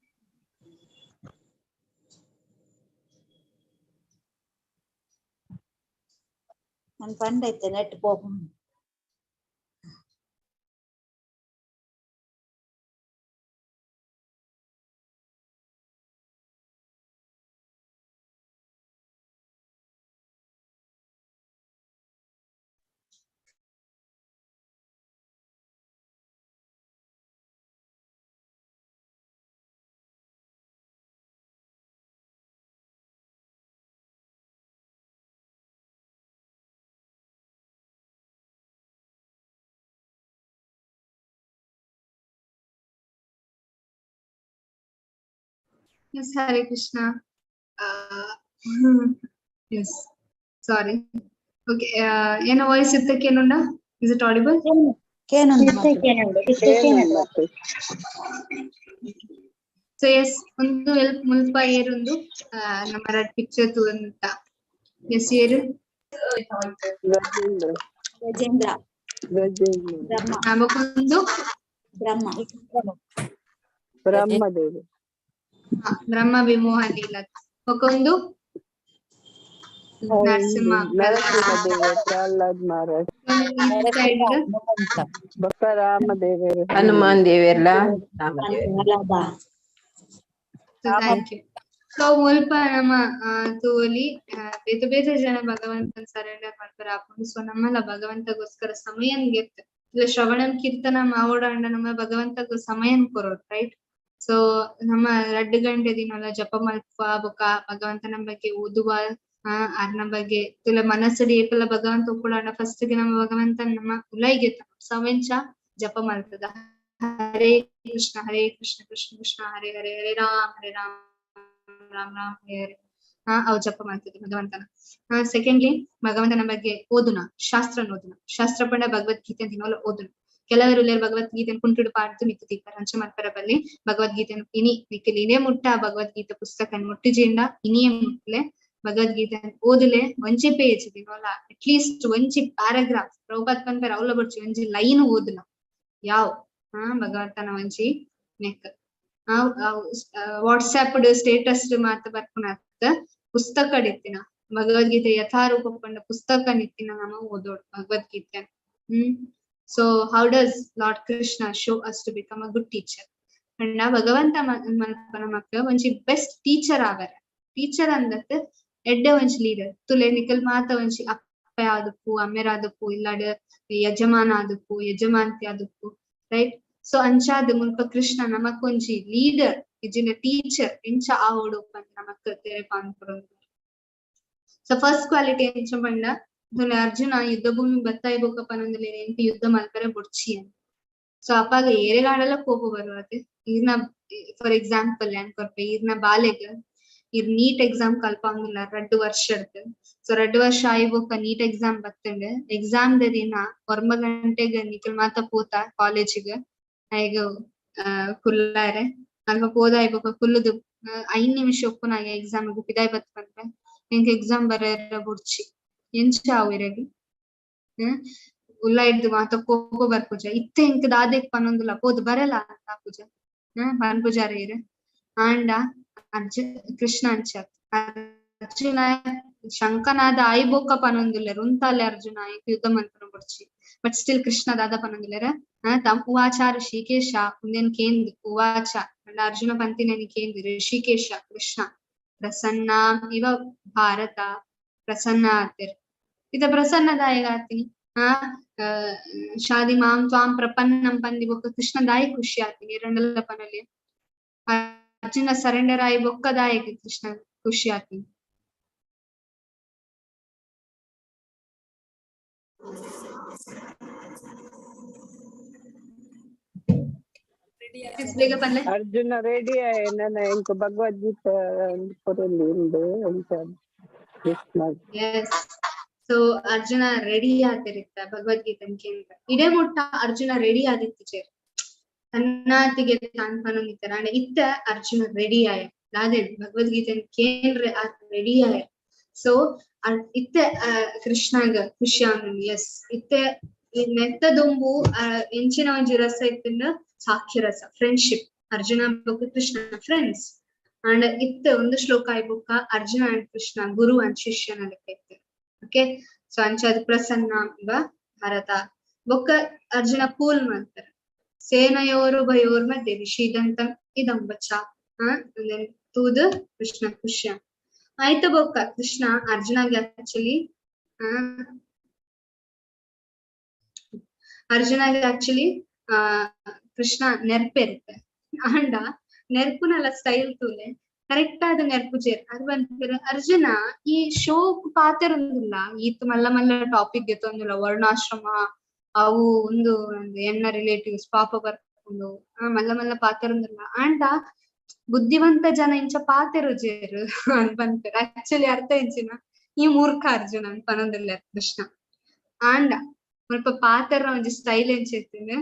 ನನ್ ಪಂಡೈತೆ ನೆಟ್ ಪೋಪುಣ. Yes, Hare Krishna. Yes, sorry. Okay, ಏನ ವಾಯ್ಸ್ ಇತ್ತ ಕೇನುಂಡ? Is it audible? ಕೇನುಂಡು. So yes, ಒಂದು ಎಲ್ಪ್ ಮುಲ್ಪ ಏರುಂದು ನಮ್ಮ ರೆಡ್ ಪಿಕ್ಚರ್ ತೂಂತ. Yes, ಏರು ಗಜೇಂದ್ರ ಗಜೇಂದ್ರ ಗಜೇಂದ್ರ ಬ್ರಹ್ಮ ನಮಗೊಂದು ಬ್ರಹ್ಮ ಬ್ರಹ್ಮದೇವ ಬ್ರಹ್ಮ ವಿಮೋಹ ಲೀಲಾ ಒಂದು ನರಸಿಂಹ ನರಸಿಂಹದೇವ ಪ್ರಹ್ಲಾದ್ ಮಹಾರಾಜ್ ಭಕ್ತ ರಾಮದೇವರು ಹನುಮಾನ್ ದೇವೆರ್ಲ ರಾಮದೇವರು. Thank you. So ಮುಲ್ಪ ನಮ್ಮ ತೂವೊಲಿ ಬೇತೆ ಬೇತೆ ಜನ ಭಗವಂತನ ಸರೆಂಡರ್ ಮಾಡ್ತಾರೆ ಆಪುಂಡು. ಸೊ ನಮ್ಮಲ ಭಗವಂತಗೋಸ್ಕರ ಸಮಯನ್ ಗೆತ್ ಇಲ್ಲ ಶ್ರವಣಂ ಕೀರ್ತನ ಮಾವೋಡ ಅಂಡ ನಮ್ಮ ಭಗವಂತಗ ಸಮಯನ್ ಕೊರೋಡ್ ರೈಟ್. ಸೊ ನಮ್ಮ 2 ಗಂಟೆ ದಿನಲ ಜಪ ಮಲ್ಪ ಬೊಕ ಭಗವಂತನ ಬಗ್ಗೆ ಓದುವ ಅರ್ನ ಬಗ್ಗೆ ತುಲ ಮನಸ್ಸಡಿ ಏಪಲ ಭಗವಂತ ಉಪ್ಪುಡಾಂಡ ಫಸ್ಟ್ ಗೆ ನಮ್ಮ ಭಗವಂತನ ನಮ್ಮ ಉಲೈಗೆ ಸವೆಂಚ ಜಪ ಮಲ್ತದ. ಹರೇ ಕೃಷ್ಣ ಹರೇ ಕೃಷ್ಣ ಕೃಷ್ಣ ಕೃಷ್ಣ ಹರೇ ಹರೇ ಹರೇ ರಾಮ ಹರೇ ರಾಮ ರಾಮ ರಾಮ ಹರೇ ಹರೇ. ಅವು ಜಪ ಮಾಡ್ತಿದ್ದೆ ಭಗವಂತನ. ಸೆಕೆಂಡ್ಲಿ ಭಗವಂತನ ಬಗ್ಗೆ ಓದುನ, ಶಾಸ್ತ್ರ ಓದುನ. ಶಾಸ್ತ್ರ ಪಂಡ ಭಗವದ್ಗೀತೆ ಅಂತ ದಿನವಲ್ಲ ಓದುನ. ಕೆಲವರು ಭಗವದ್ಗೀತೆ ಕುಂಟುಡು ಪಾಡ್ದು ಮಿತ್ತು ತೀಪರ್ ಅಂಚ ಮಲ್ಪರ ಬಲ್ಲಿ. ಭಗವದ್ಗೀತೆ ಇನಿ ನಿಕ್ಕಿಲ್ ಇನೇ ಮುಟ್ಟ ಭಗವದ್ಗೀತೆ ಪುಸ್ತಕ ಮುಟ್ಟಿಜಿಂಡ ಇನಿಯೇ ಮುಟ್ಲೆ ಭಗವದ್ಗೀತೆ ಓದುಲೆ. ಒಂಜಿ ಪೇಜ್ ದಿನವಲ್ಲ ಅಟ್ಲೀಸ್ಟ್ ಒಂಜಿ ಪ್ಯಾರಾಗ್ರಾಫ್, ಪ್ರಭುಪಾದ್ ಪನ್ಪೆರ್ ಅವ್ಲ ಬೊಡ್ಚಿ ಒಂಜಿ ಲೈನ್ ಓದುನ ಯಾವ್. ಭಗವಂತನ ಒಂಜಿ ನೆಕ್ ವಾಟ್ಸ್ಆಪ್ ಸ್ಟೇಟಸ್ ಮಾತ ಬರ್ಪುನತ್ತ ಪುಸ್ತಕ ಇತ್ತಿನ ಭಗವದ್ಗೀತೆ ಯಥಾರೂಪ ಪಂಡ ಪುಸ್ತಕ ನಿತ್ತಿನ ನಮ ಓದೋಡು Bhagavad Gita. So how does Lord Krishna show us to become a good teacher ಪಂಡ ಭಗವಂತ ಮನ್ಪನ ಮಕ್ಳು ಒಂಜಿ ಬೆಸ್ಟ್ ಟೀಚರ್ ಆವರ. ಟೀಚರ್ ಅಂದತ್ ಎಡ್ಡೆ ಒಂಜಿ ಲೀಡರ್ ತುಲೆ ನಿಕಲ್ ಮಾತ ಒಂಜಿ ಅಪ್ಪೆ ಆದಪ್ಪು, ಅಮ್ಮೆರಾದಪ್ಪು, ಇಲ್ಲಾಡ್ ಯಜಮಾನ ಆದಪ್ಪು, ಯಜಮಾನ್ತಿ ಆದಪ್ಪು, ರೈಟ್? ಸೊ ಅಂಚಾದ ಮುಲ್ಪ ಕೃಷ್ಣ ನಮಕ್ ಒಂಜಿ ಲೀಡರ್ ಇಜ್ಜಿಂಡ ಟೀಚರ್ ಎಂಚ ಆವೊಡು ಪಂದ್ ನಮಕ್ ತೆರಿಪಾಂದ್ ಕೊರೊಂದು. ಸೊ ಫಸ್ಟ್ ಕ್ವಾಲಿಟಿ ಎಂಚ ಪಂಡ ತುಲೆ ಅರ್ಜುನ ಯುದ್ಧ ಭೂಮಿ ಬತ್ತಾಯಿ ಬೊಕ್ಕ ಪನೊಂದುಲ್ಲೆರ್ ಎಂಕ್ ಯುದ್ಧ ಮಲ್ಪರೆ ಬೊಡ್ಚಿ ಅಂತ. ಸೊ ಅಪಾಗ ಏರೆಗಾಂಡಲ ಕೋಪ ಬರುವತೆ. ಈರ್ನ ಫಾರ್ ಎಕ್ಸಾಂಪಲ್ ಏನ್ ಕೊರ್ಪೆ, ಈರ್ನ ಬಾಲೆಗ್ ಇರ್ ನೀಟ್ ಎಕ್ಸಾಮ್ ಕಲ್ಪಂಗಿಲ್ಲ 2 ವರ್ಷಡ್ದು. ಸೊ 2 ವರ್ಷ ಆಯಿ ಬೊಕ್ಕ ನೀಟ್ ಎಕ್ಸಾಮ್ ಬತ್ತಂಡ್. ಎಕ್ಸಾಮ್ ದ ದಿನ 9 ಗಂಟೆಗ್ ನಿಕಲ್ ಮಾತ ಪೋತ ಕಾಲೇಜಿಗ್ ಐಗ್ ಕುಲ್ಲಾರೆ ಅಲ್ಪ ಪೋದಾಯಿ ಬೊಕ್ಕ ಕುಲ್ಲುದು 5 ನಿಮಿಷ ಉಪ್ಪುನಾಗ ಎಕ್ಸಾಮ್ ಪಿದಾಯಿ ಬತ್ ಪನ್ಪೆ ಎಂಕ್ ಎಕ್ಸಾಮ್ ಬರೆಯರ ಬೊಡ್ಚಿ. ಎಂಚ ಆವು ಇರೆಗ್? ಉಲ್ಲ ಹಿಡ್ದು ಮಾತ ಕೋಪ ಬರ್ಪುಜ. ಇತ್ತೆ ಎಂಕ್ ದಾದೆಕ್ ಪನೊಂದುಲ್ಲ ಪೋದು ಬರಲ ಅಂತ ಆಪುಜ. ಪನ್ಪುಜಾರ ಇರ್. ಆಂಡ ಕೃಷ್ಣ ಅಂಚ ಅರ್ಜುನ ಶಂಕನಾದ ಆಯಿ ಬೊಕ್ಕ ಪನೊಂದುಲ್ಲೆರ್ ಉಂತಾಲೆ ಅರ್ಜುನ ಎಂಕ್ ಯುದ್ಧ ಮಲ್ಪುನ ಬೊಡ್ಚಿ. ಬಟ್ ಸ್ಟಿಲ್ ಕೃಷ್ಣ ದಾದ ಪನೊಂದುಲ್ಲೆರ್ ತಮ್ ಉವಾಚ ಋಷಿಕೇಶ ಉಂದೆನ್ ಕೇಂದ್ ಉವಾಚ ಪಂಡ ಅರ್ಜುನ ಪಂತಿನೆನ್ ಕೇಂದ್ ಋಷಿಕೇಶ ಕೃಷ್ಣ ಪ್ರಸನ್ನ ಇವ ಭಾರತ ಪ್ರಸನ್ನ ಆತಿರ್. ಇದ ಪ್ರಸನ್ನದಾಯಕ ಆತೀನಿ. ಶಾದಿ ಮಾಂ ತ್ವಾಂ ಪ್ರಪನ್ನಂ ಪಂದಿ ಬೊಕ್ಕ ಕೃಷ್ಣ ದಾಯ ಖುಷಿ ಆತೀನಿ ಎರಡಲ್ಲ ಪನಲ್ಲಿ. ಅರ್ಜುನ ಸರೆಂಡರ್ ಆಯಿ ಬೊಕ್ಕ ದಾಯಕ ಕೃಷ್ಣ ಖುಷಿ ಆತೀನಿ. ಬೇಗ ಪನ್ಲೆ. ಅರ್ಜುನ ರೆಡಿ ನನ್ನ ಎಂಕ್ ಭಗವದ್ಗೀತೆ ಕೊರೊಂದು ಉಂಡು ಅಂತ ಕೃಷ್ಣ. ಎಸ್, ಸೊ ಅರ್ಜುನ ರೆಡಿ ಆತಿರಿತ್ತ ಭಗವದ್ಗೀತೆ ಕೇಂದ್ರ ಇಡೇ ಮುಟ್ಟ ಅರ್ಜುನ ರೆಡಿ ಆದಿತ್ತು ತನ್ನಾತಿಗೆ ತಾನ್ ಪನೊಂದಿತ್ತರ. ಅಂಡ ಇತ್ತ ಅರ್ಜುನ ರೆಡಿ ಆಯ ದಾದೆ ಭಗವದ್ಗೀತೆ ಕೇಂದ್ರ ರೆಡಿ ಆಯ. ಸೊ ಇತ್ತ ಕೃಷ್ಣಗ ಖುಷಿ ಆವೊಂದುಂಡು. ಎಸ್, ಇತ್ತೆ ನೆತ್ತ ದುಂಬು ಎಂಚಿನ ಒಂಜಿ ರಸ ಇತ್ತಿಂಡ ಸಾಖ್ಯ ರಸ, ಫ್ರೆಂಡ್ಶಿಪ್. ಅರ್ಜುನ ಬೊಕ್ಕ ಕೃಷ್ಣ ಫ್ರೆಂಡ್ಸ್. ಅಂಡ್ ಇತ್ತ ಒಂದು ಶ್ಲೋಕ ಆಯಿ ಬೊಕ್ಕ ಅರ್ಜುನ ಅಂಡ್ ಕೃಷ್ಣ ಗುರು ಅಂಡ್ ಶಿಷ್ಯನ ಲೆಕ್ಕ ಇತ್ತು. ಓಕೆ, ಸೊ ಅಂಚಾದ ಪ್ರಸನ್ನ ಭಾರತ ಬೊಕ್ಕ ಅರ್ಜುನ ಕೂಲ್ ಮಾಡ್ತಾರೆ. ಸೇನಯೋರು ಭಯೋರ್ ಮಧ್ಯೆ ವಿಷೀದಂತ ಇದಂ ವಚ ತೂದು ಕೃಷ್ಣ ಖುಷ್ಯ ಆಯ್ತು. ಬೊಕ್ಕ ಕೃಷ್ಣ ಅರ್ಜುನಗೆ ಆಕ್ಚುಲಿ ಅರ್ಜುನಗೆ ಆಕ್ಚುಲಿ ಕೃಷ್ಣ ನೆರ್ಪೆರುತ್ತೆ. ಆಂಡ ನೆರ್ಪುನಲ್ಲ ಸ್ಟೈಲ್ ತೂಲೆ ಕರೆಕ್ಟ್ ಆದ ನೆರ್ಪುಜೇರ್. ಅದು ಪನ್ಪೆರ್ ಅರ್ಜುನ ಈ ಶೋಕ್ ಪಾತೆರೊಂದುಲ್ಲ, ಈತ್ ಮಲ್ಲ ಮಲ್ಲ ಟಾಪಿಕ್ ಗೆತೊಂದುಲ್ಲ, ವರ್ಣಾಶ್ರಮ ಅವು ಒಂದು ಎನ್ನ ರಿಲೇಟಿವ್ಸ್ ಪಾಪ ಬರ್ಕೊಂಡು ಮಲ್ಲ ಮಲ್ಲ ಪಾತೆರೊಂದುಲ್ಲ. ಆಂಡ ಬುದ್ಧಿವಂತ ಜನ ಇಂಚ ಪಾತೆರುಜೇರ್ ಅಂತ ಪನ್ಪೆರ್. ಆಕ್ಚುಲಿ ಅರ್ಥ ಇಂಚಿನ ಈ ಮೂರ್ಖ ಅರ್ಜುನ ಅಂತ ಪನೊಂದುಲ್ಲೆರ್ ಕೃಷ್ಣ. ಆಂಡ ಮುಲ್ಪ ಪಾತೆರ ಒಂಜಿ ಸ್ಟೈಲ್ ಎಂಚ ಇತ್ತಿಂಡ್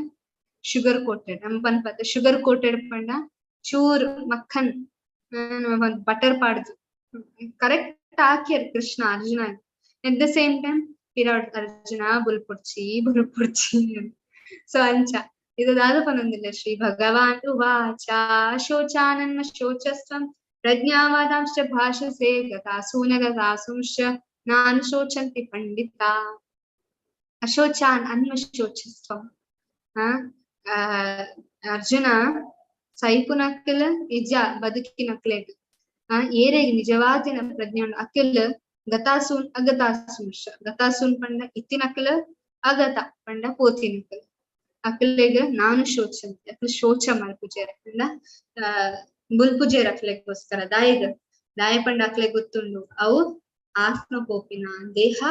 ಶುಗರ್ ಕೋಟೆಡ್ ನಮ್ ಪನ್ಪತ್ತೆ. ಶುಗರ್ ಕೋಟೆಡ್ ಪಂಡ ಚೂರ್ ಮಕ್ಕನ್ ಬಟರ್ ಪಾಡ್ದು ಕರೆಕ್ಟ್ ಹಾಕ್ಯಾರ Krishna Arjuna. At the same time ಪಿರಾಡ್ ಅರ್ಜುನ ಬುಲ್ಪುಡ್ಚಿ ಬುಲ್ಪುಡ್ಚಿ. ಸೊ ಅಂಚ ಇದು ದಾದ ಪನೊಂದಿಲ್ಲ. ಶ್ರೀ ಭಗವಾನ್ ಉವಾಚ ಶೋಚಾನನ್ಮ ಶೋಚಸ್ತ್ವಂ ಪ್ರಜ್ಞಾವಾದಾಂಶ್ಚ ಭಾಷಸೆ ಗತಾಸೂನ ಗತಾಸೂಂಶ್ಚ ನಾನು ಶೋಚಂತಿ ಪಂಡಿತ. ಅಶೋಚಾನ್ ಅನ್ಮ ಶೋಚಸ್ತ್ವಂ. ಅರ್ಜುನ ಸೈಪುನಕ್ಕೆಲ ನಿಜ ಬದುಕಿನಕ್ಲೆಗ್ ಏರೆಗ್ ನಿಜವಾದಿನ ಪ್ರಜ್ಞೆ ಅಕ್ಕೆಲ್ ಗತಾಸೂನ್ ಅಗತಾಸೂಂಶ. ಗತಾಸೂನ್ ಪಂಡ ಇತ್ತಿನಕ್ಲ, ಅಗತ ಪಂಡ ಪೋತಿನಕ್ಲ. ಅಕ್ಲೆಗ್ ನಾನು ಶೋಚಂತಿ ಅಕ್ಲು ಶೋಚ ಮಲ್ಪುಜೆರ್ ಪಂಡ ಬುಲ್ಪುಜೆರ್ ಅಕ್ಲೆಗೋಸ್ಕರ. ದಾಯಗ್ ದಾಯ ಪಂಡ ಅಕ್ಲೆಗ್ ಗೊತ್ತುಂಡು ಅವು ಆತ್ಮ ಪೋಪಿನ ದೇಹ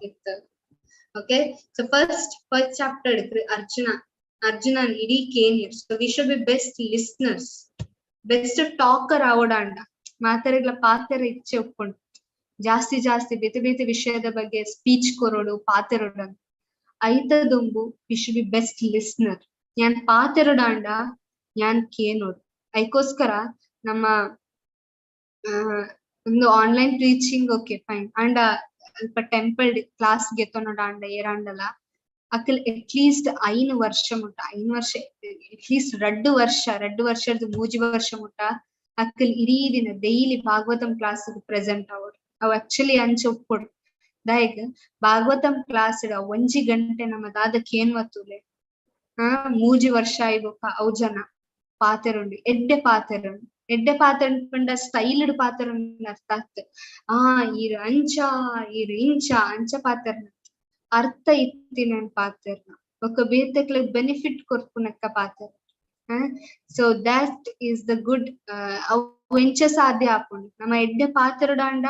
ಇತ್ತು. Okay, so first first chapter Arjuna ಅರ್ಜುನನ್ ಇಡೀ ಕೇನಿಯರ್. So we should be best listeners, best talker ಆವೊಡಾಂಡ ಮಾತೆರೆಗ್ಲ ಪಾತೆರ ಇಚ್ಛೆ ಉಪ್ಪುಂಡು. ಜಾಸ್ತಿ ಜಾಸ್ತಿ ಬೇತೆ ಬೇತೆ ವಿಷಯದ ಬಗ್ಗೆ ಸ್ಪೀಚ್ ಕೊರೊಡು, ಪಾತೆರೊಡು. ಐತ ದುಂಬು we should be best listener. ಯಾನ್ ಪಾತೆರೊಡಾಂಡ ಯಾನ್ ಕೇನೋಡು. ಐಕೋಸ್ಕರ ನಮ್ಮ ಒಂದು ಆನ್ಲೈನ್ ಟೀಚಿಂಗ್ ಓಕೆ ಫೈನ್, ಅಂಡ ಅಲ್ಪ temple class ಗೆತ್ತೊನೊಡಾಂಡ ಏರಾಂಡಲ Akal at least 5 ವರ್ಷ ಮುಟ್ಟ, 5 ವರ್ಷ ಅಟ್ ಲೀಸ್ಟ್ 2 ವರ್ಷ, 2 ವರ್ಷದ 3 ವರ್ಷ ಮುಟ್ಟ ಅಕಲ್ ಇಡೀ ದಿನ ಡೈಲಿ ಭಾಗವತಂ ಕ್ಲಾಸ್ ಪ್ರೆಸೆಂಟ್ ಆವೊಡು. ಅವು ಆಕ್ಚುಲಿ ಅಂಚ ಉಪ್ಪೊಡು. ದಾಯೆಗ್ ಭಾಗವತಂ ಕ್ಲಾಸ್ 1 ಗಂಟೆ ನಮ್ಮ ದಾದ ಕೇನ್ವತ್ತುಲೆ 3 ವರ್ಷ ಆಯ್ಬೊಕ್ಕ ಅವು ಜನ ಪಾತೆರುಂಡು, ಎಡ್ಡೆ ಪಾತೆರುಂಡು. ಎಡ್ಡೆ ಪಾತೆರ ಪಂಡ ಸ್ಟೈಲ್ಡ್ ಪಾತೆರುಂಡು ಅರ್ಥ ಆಗ್ತದೆ. ಆ ಈರು ಅಂಚ ಈರು ಇಂಚ ಅಂಚ ಪಾತೆರ್ನ ಅರ್ಥ ಇತ್ತಿನ ಪಾತೆರ್ನ ಬೊಕ್ಕ ಬೇತೆಕ್ಲೆ ಬೆನಿಫಿಟ್ ಕೊರ್ಪುನಕ್ಕ ಪಾತೆರ. So that is the good. ಅವು ಎಂಚ ಸಾಧ್ಯ ಆಪುಂಡು ನಮ್ಮ ಎಡ್ಡೆ ಪಾತೆರೊಡಾಂಡ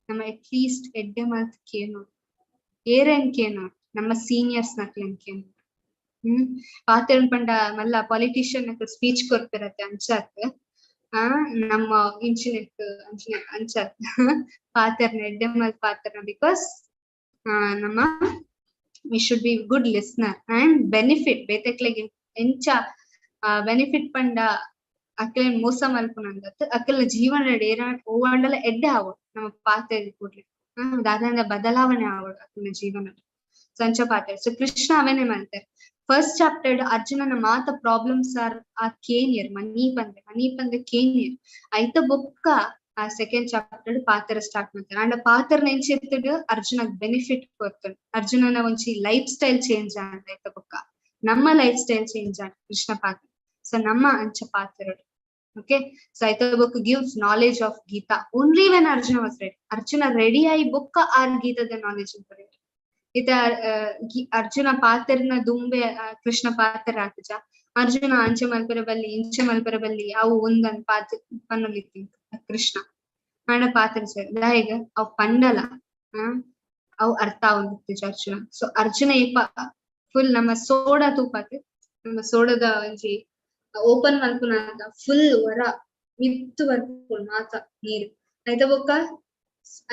ನಮ್ಮ ಅಟ್ ಲೀಸ್ಟ್ ಎಡ್ಡೆ ಮಲ್ತ್ ಕೇನೋಡು, ಏರೆನ್ ಕೇನೋಡು, ನಮ್ಮ ಸೀನಿಯರ್ಸ್ ನಕ್ಲೆನ್ ಕೇನೋಡು. ಪಾತೆರನ್ ಪಂಡ ಮಲ್ಲ ಪಾಲಿಟಿಷಿಯನ್ ನಕುಲು ಸ್ಪೀಚ್ ಕೊರ್ಪೆರತ್ತೆ ಅಂಚಾತ್ ನಮ್ಮ ಇಂಚಿನೆಕ್ ಅಂಚಿನ ಅಂಚಾತ್ ಪಾತೆರ್ನ ಎಡ್ಡೆ ಮಲ್ತ್ ಪಾತೆರ್ನ. Because ನಮ್ಮ we should be good listener and benefit ಬೇತೆಕ್ಲೆಗ್ ಎಂಚ ಬೆನಿಫಿಟ್ ಪಂಡ ಅಕ್ಲೆನ್ ಮೋಸ ಮಲ್ಪುನಂದತ್ ಅಕ್ಲೆನ ಜೀವನ ಏರ ಓವಾಂಡಲ ಎಡ್ಡೆ ಆವೊಡು ನಮ್ಮ ಪಾತೆರ್ ಕೂಡ್ಲೆ ದಾದಾಂಡ ಬದಲಾವಣೆ ಆವೊಡು ಅಕ್ಲೆನ ಜೀವನ. ಸೊ ಅಂಚ ಪಾತೆರ್. ಸೊ ಕೃಷ್ಣ ಅವೇನೆ ಮಲ್ತೆರ್. ಫಸ್ಟ್ ಚಾಪ್ಟರ್ ಅರ್ಜುನನ ಮಾತ ಪ್ರಾಬ್ಲಮ್ಸ್ ಆರ್ ಆ ಕೇನಿಯರ್ ಮನಿ ಪಂದೆ ಮನಿ ಪಂದೆ ಕೇನಿಯರ್. ಐತ ಬೊಕ್ಕ ಆ ಸೆಕೆಂಡ್ ಚಾಪ್ಟರ್ ಪಾತೆರ ಸ್ಟಾರ್ಟ್ ಮಾಡ್ತಾರೆ. ಅಂಡ ಪಾತೆರ್ನ ಎಂಚ ಅರ್ಜುನಗ್ ಬೆನಿಫಿಟ್ ಕೊರ್ತುಂಡು. ಅರ್ಜುನನ ಒಂಜಿ ಲೈಫ್ ಸ್ಟೈಲ್ ಚೇಂಜ್ ಆಂಡ್. ಐತ ಬೊಕ್ಕ ನಮ್ಮ ಲೈಫ್ ಸ್ಟೈಲ್ ಚೇಂಜ್ ಆಂಡ್ ಕೃಷ್ಣ ಪಾತ್ರ. ಸೊ ನಮ್ಮ ಅಂಚ ಪಾತೆರಡು. ಓಕೆ, ಸೊ ಐತ ಬೊಕ್ಕ gives knowledge of Gita only when Arjuna was ready. Arjuna ready ಆಯಿ ಬೊಕ್ಕ ಆರ್ ಗೀತಾದ ನಾಲೆಜ್ ಬರೆಯರು. ಈತ ಅರ್ಜುನ ಪಾತೆರ್ನ ದುಂಬೆ ಕೃಷ್ಣ ಪಾತೆರ ಆತಜ ಅರ್ಜುನ ಅಂಚೆ ಮಲ್ಪೆರೆ ಬಲ್ಲಿ ಇಂಚೆ ಮಲ್ಪೆರೆ ಬಲ್ಲಿ ಅವು ಒಂದನ್ ಪಾತೆ ಪನ್ನೊಲಿತ್ತಿ ಕೃಷ್ಣ ಆಂಡ ಪಾತೆರ ಸರಿ ದಾಯೆಗ್ ಅವು ಪಂಡಲ ಅವು ಅರ್ಥ ಆವೊಂದಿತ್ತಿಜ ಅರ್ಜುನ. ಸೊ ಅರ್ಜುನ ಏಪ ಫುಲ್ ನಮ್ಮ ಸೋಡಾ ತೂಪಾತೆ, ನಮ್ಮ ಸೋಡದ ಒಂಜಿ ಓಪನ್ ಮಲ್ಪುನ ಫುಲ್ ವರ ಮಿತ್ತು ಬರ್ಪುಂಡು ಮಾತ ನೀರು. ಐತ ಬೊಕ್ಕ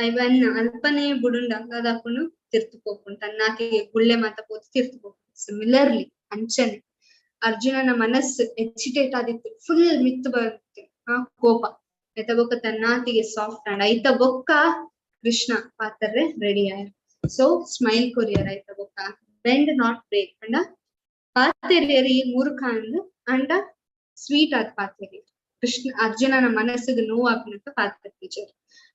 ಐವನ್ ಅಲ್ಪನೆ ಬುಡುಂಡ ದಾದಾಪುಂಡು ತಿರ್ತು ಪೋಪುಂಡು, ತನ್ನಾಕಿಗೆ ಗುಳ್ಳೆ ಮಾತ ಪೋತು ತಿರ್ತು ಪೋಪುಂಡು. ಸಿಮಿಲರ್ಲಿ ಅಂಚನೆ ಅರ್ಜುನನ ಮನಸ್ಸು ಎಜಿಟೇಟ್ ಆದಿತ್ತು, ಫುಲ್ ಮಿತ್ತು ಬರುತ್ತೆ ಕೋಪ. ಐತ ಬೊಕ್ಕ ತನ್ನಾತಿಗೆ ಸಾಫ್ಟ್ ಅಂಡ್ ಐತ ಬೊಕ್ಕ ಕೃಷ್ಣ ಪಾತ್ರೆ ರೆಡಿ ಆಯ್ತು. ಸೊ ಸ್ಮೈಲ್ ಕೊರಿಯರ್ ಐತ ಬೊಕ್ಕ ಬೆಂಡ್ not break ಅಂಡ ಪಾತೆರಿಯರಿ ಮೂರ್ಖ ಅಂದ್ ಅಂಡ ಸ್ವೀಟ್ ಆದ್ ಪಾತೆರಿ ಕೃಷ್ಣ ಅರ್ಜುನನ ಮನಸ್ಸಿಗೆ ನೋವು ಆಪುನಕ್ಕ ಪಾತ್ರ ಟೀಚರ್.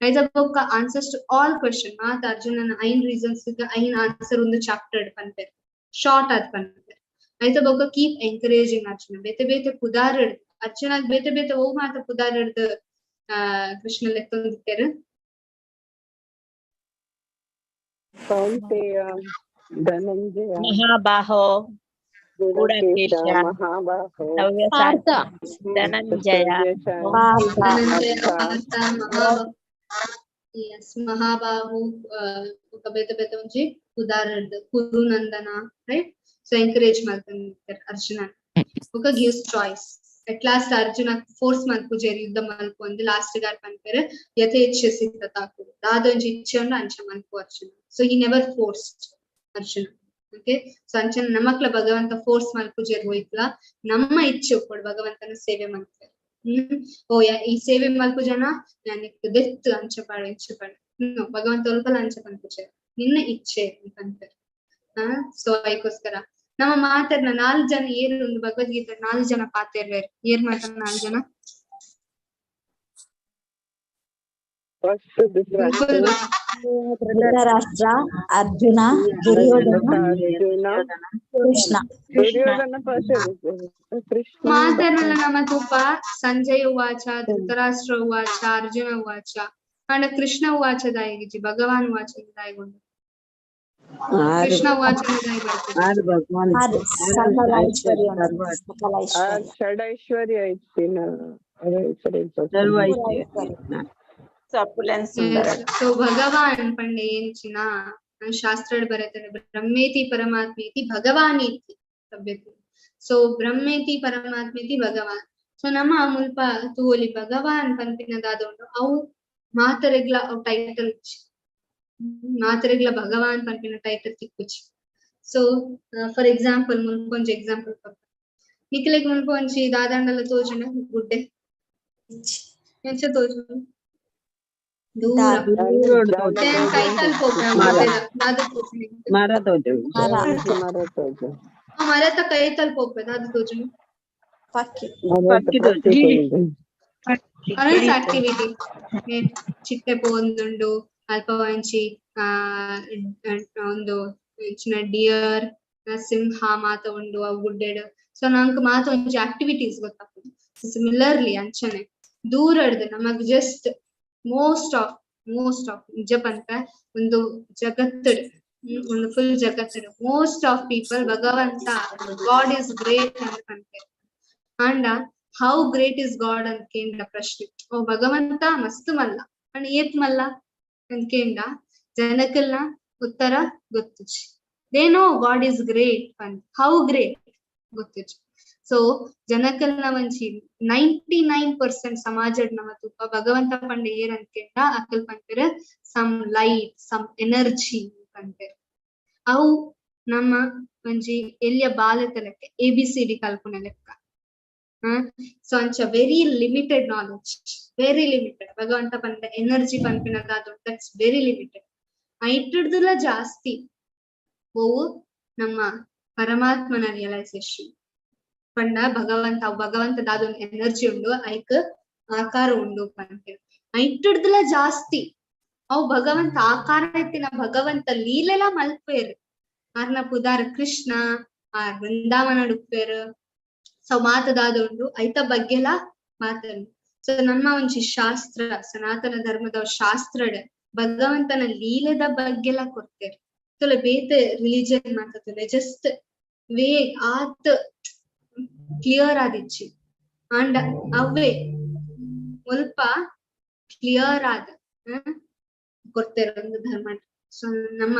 ಐತ ಬೊಕ್ಕ ಆನ್ಸರ್ಸ್ ಟು ಆಲ್ ಕ್ವಶನ್ ಮಾತ ಅರ್ಜುನನ 5 ರೀಸನ್ಸ್ 5 ಆನ್ಸರ್ ಒಂದು ಚಾಪ್ಟರ್ ಪನ್ಪೆರ್ ಶಾರ್ಟ್ ಆದ್ ಪನ್ಪೆರ್. ಐತ ಬೊಕ್ಕ ಕೀಪ್ ಎಂಕರೇಜಿಂಗ್ ಅರ್ಜುನ ಬೇತೆ ಬೇತೆ ಪುದಾರ್ ಅರ್ಜುನ ಬೇತೆ ಬೇತೆ ಓ ಮಾತ ಪುದಾರ್ ಕೃಷ್ಣ ಲೆತ್ತೊಂದಿತ್ತೆರ್. ಕೌಂತೆಯ ಧನಂಜಯ ಮಹಾಬಾಹೋ ಗುಡಕೇಶ ಗುಡಕೇಶ ಮಹಾಬಾಹೋ ಸವ್ಯಸಾಚಿ ಧನಂಜಯ ಪಾರ್ಥ ಮಹಾಬಾಹು. ಎಸ್ ಮಹಾಬಾಹು ಬೊಕ್ಕ ಬೇತೆ ಬೇತೆ ಒಂಜಿ ಉದಾಹರಣೆ ಕುರುನಂದನ ರೈಟ್. ಸೊ ಎಂಕರೇಜ್ ಮಲ್ತೊಂದಿತ್ತೆರ್ ಅರ್ಜುನ. ಬೊಕ್ಕ gives choice at last Arjuna force ಮಲ್ಪುಜೆರ್ ಯುದ್ಧ ಮಲ್ಪು ಅಂದ್ ಲಾಸ್ಟ್ ಗಾರ್ ಪನ್ಪೆರ್ ಯಥೇಚ್ಛಸಿ ತಥಾಕುರು ದಾದೊಂಜಿ ಇಚ್ಛೆ ಉಂಡು ಅಂಚ ಮಲ್ಪು Arjuna. So he never forced Arjuna. Okay, so ಅಂಚನೆ ನಮಕ್ಲ ಭಗವಂತ ಫೋರ್ಸ್ ಮಲ್ಪುಜೆರ್ ಹೋಯ್ತ್ಲ ನಮ್ಮ ಇಚ್ಛೆ ಉಪ್ಪೊಡು ಭಗವಂತನ ಸೇವೆ ಮಲ್ಪೆರ್. ಓ ಈ ಸೇವೆ ಮಲ್ಪುಜನ ನಾನ್ ದೆತ್ತು ಅಂಚ ಪಾಡು ಇಂಚ ಪಾಡು ಭಗವಂತ ಒಲ್ಪಲ ಅಂಚ ಪನ್ಪುಜೆರ್ ನಿನ್ನ ಇಚ್ಛೆ ಪನ್ಪೆರ್. ಸೊ ಅದಕ್ಕೋಸ್ಕರ ನಮ್ಮ ಮಾತಾಡ್ನ 4 ಜನ ಏರು ಒಂದು ಭಗವದ್ಗೀತೆ 4 ಜನ ಪಾತೆರ್ವೇರ್ ಏರ್ ಮಾತ 4 ಜನ ಧೃತರಾಷ್ಟ್ರ, ಅರ್ಜುನ, ದುರ್ಯೋಧನ, ಕೃಷ್ಣ. ಮಾತಾಡ್ನಲ್ಲ ನಮ್ಮ ತೂಪ ಸಂಜಯ ಉವಾಚ, ಧೃತರಾಷ್ಟ್ರ ಉವಾಚ, ಅರ್ಜುನ ಉವಾಚ, ಅಂಡ ಕೃಷ್ಣ ಉವಾಚ ದಾಯಿಗಿಜಿ ಭಗವಾನ್ ಉವಾಚ ದಾಯಿಗುಂಡು ಕೃಷ್ಣ ಉವಾಚ ದಾಯಿ ಬರ್ತದೆ. ಷಡೈಶ್ವರ್ಯ ಇತ್ತಿನ ಸೊ ಭಗವಾನ್ ಪಂಡೆ ಏನ್ಚಿನ ಶಾಸ್ತ್ರ ಬರತಾರೆ ಬ್ರಹ್ಮೇತಿ ಪರಮಾತ್ಮೇತಿ ಭಗವಾನ್ ಇತಿ ಸಭ್ಯತೆ. ಸೊ ಬ್ರಹ್ಮೇತಿ ಪರಮಾತ್ಮೇತಿ ಭಗವಾನ್. ಸೊ ನಮ್ಮ ಮುಲ್ಪ ತೂವೊಲಿ ಭಗವಾನ್ ಪನ್ಪಿನ ದಾದ ಉಂಡು ಅವು ಮಾತೆರೆಗ್ಲ ಅವು ಟೈಟಲ್, ಮಾತೆರೆಗ್ಲ ಭಗವಾನ್ ಪನ್ಪಿನ ಟೈಟಲ್ ತಿಕ್ಕುಜಿ. ಸೊ ಫಾರ್ ಎಕ್ಸಾಂಪಲ್, ಮುಲ್ಪ ಒಂಜಿ ಎಕ್ಸಾಂಪಲ್ ಕೊರ್ಪ ನಿಕ್ಲೆಗ್. ಮುಲ್ಪ ಒಂಜಿ ದಾದಾಂಡಲ ತೋಜುಂಡ? ಗುಡ್ಡೆ ಎಂಚ ತೋಜುಂಡು ದೂರ? ಕೈತಲ್ ಪೋಪೆ, ದಾದ ತೋಜುಂಡು? ಮರ ತೋಜುಂಡು. ಮರ. ಮರತ ಕೈತಲ್ ಪೋಪೆ, ದಾದ ತೋಜುಂಡು? ಪಕ್ಕಿ. ಪಕ್ಕಿ ತೋಜುಂಡು. ಅನನ್ಸ್ ಆಕ್ಟಿವಿಟಿ ಚಿಟ್ಟೆ ಪೋವೊಂದುಂಡು. ಅಲ್ಪ ಒಂಜಿ ಆ ಒಂದು ಎಂಚಿನ ಡಿಯರ್, ಸಿಂಹ ಮಾತ ಉಂಡು ಅವು ಗುಡ್ಡೆಡ್. ಸೊ ನಂಕ್ ಮಾತ ಒಂಜಿ ಆಕ್ಟಿವಿಟೀಸ್ ಗೊತ್ತಾಪುಂಡು. ಸಿಮಿಲರ್ಲಿ ಅಂಚನೆ ದೂರಡ್ದ್ ನಮಗ್ ಜಸ್ಟ್ ಮೋಸ್ಟ್ ಆಫ್ ನಿಜ ಪನ್ಪ, ಒಂದು ಜಗತ್ತಡ್, ಒಂದು ಫುಲ್ ಜಗತ್ತಡ್ ಮೋಸ್ಟ್ ಆಫ್ ಪೀಪಲ್ ಭಗವಂತ, ಗಾಡ್ is great ಅಂತ ಪನ್ಪೆರ್. ಆಂಡ "How great is God?" ಅಂತ ಕೇಂಡ ಪ್ರಶ್ನೆ, ಓ ಭಗವಂತ ಮಸ್ತ್ ಮಲ್ಲ, ಅಂಡ್ ಏತ್ ಮಲ್ಲ ಅಂತ ಕೇಂಡ ಜನಕ್ಕೆಲ್ಲ ಉತ್ತರ ಗೊತ್ತುಜಿ. They know God is great ಅಂತ, how great ಗೊತ್ತುಜಿ. ಸೊ ಜನಕ್ಕೆಲ್ಲ ಒಂಜಿ 99% ಸಮಾಜಡ್ ನಮ ತೂಪ, ಭಗವಂತ ಪಂಡ ಏರ್ ಅಂತ ಕೇಂಡ ಅಕಲ್ ಪನ್ಪೆರ್ ಸಮ್ ಲೈಟ್, ಸಮ್ ಎನರ್ಜಿ ಪನ್ಪೆರ್. ಅವು ನಮ್ಮ ಒಂಜಿ ಎಲ್ಯ ಬಾಲೆತ ಲೆಕ್ಕ, ಎಬಿಸಿಡಿ ಕಲ್ಪುನ ಲೆಕ್ಕ. ಸೊ ಅಂಚ very limited knowledge, very limited. ಭಗವಂತ ಪಂಡ ಎನರ್ಜಿ ಪನ್ಪಿನದಾದ, that's very limited. ಐಟುಡ್ದುಲ ಜಾಸ್ತಿ ಓವು? ನಮ್ಮ ಪರಮಾತ್ಮನ ರಿಯಲೈಸೇಷನ್. ಪಂಡ ಭಗವಂತ, ಭಗವಂತ ದಾದೊಂದು ಎನರ್ಜಿ ಉಂಡು, ಐಕ್ ಆಕಾರ ಉಂಡು ಪನ್ಪೆರ್. ಐಟುಡ್ದುಲ ಜಾಸ್ತಿ ಅವು ಭಗವಂತ ಆಕಾರ ಇತ್ತಿನ ಭಗವಂತ ಲೀಲೆಲ ಮಲ್ಪೇರ್. ಆರ್ನ ಪುದಾರ್ ಕೃಷ್ಣ, ಆ ವೃಂದಾವನ ಉಪ್ಪೇರ್. ಸೊ ಮಾತದಾದ ಉಂಡು, ಐತ ಬಗ್ಗೆಲ ಮಾತಂಡು. ಸೊ ನಮ್ಮ ಒಂಜಿ ಶಾಸ್ತ್ರ, ಸನಾತನ ಧರ್ಮದ ಶಾಸ್ತ್ರಡ್ ಭಗವಂತನ ಲೀಲೆದ ಬಗ್ಗೆಲ ಕೊರ್ತೆರ್. ತುಲೆ ಬೇತೆ ರಿಲಿಜನ್ ಮಾತತುಲೆ ಜಸ್ಟ್ ವೇ ಆತ್ ಕ್ಲಿಯರ್ ಆದಿಚ್ಚಿ. ಆಂಡ ಅವೇ ಮುಲ್ಪ ಕ್ಲಿಯರ್ ಆದ ಕೊರ್ತೆರ್ ಒಂದು ಧರ್ಮ. ಸೊ ನಮ್ಮ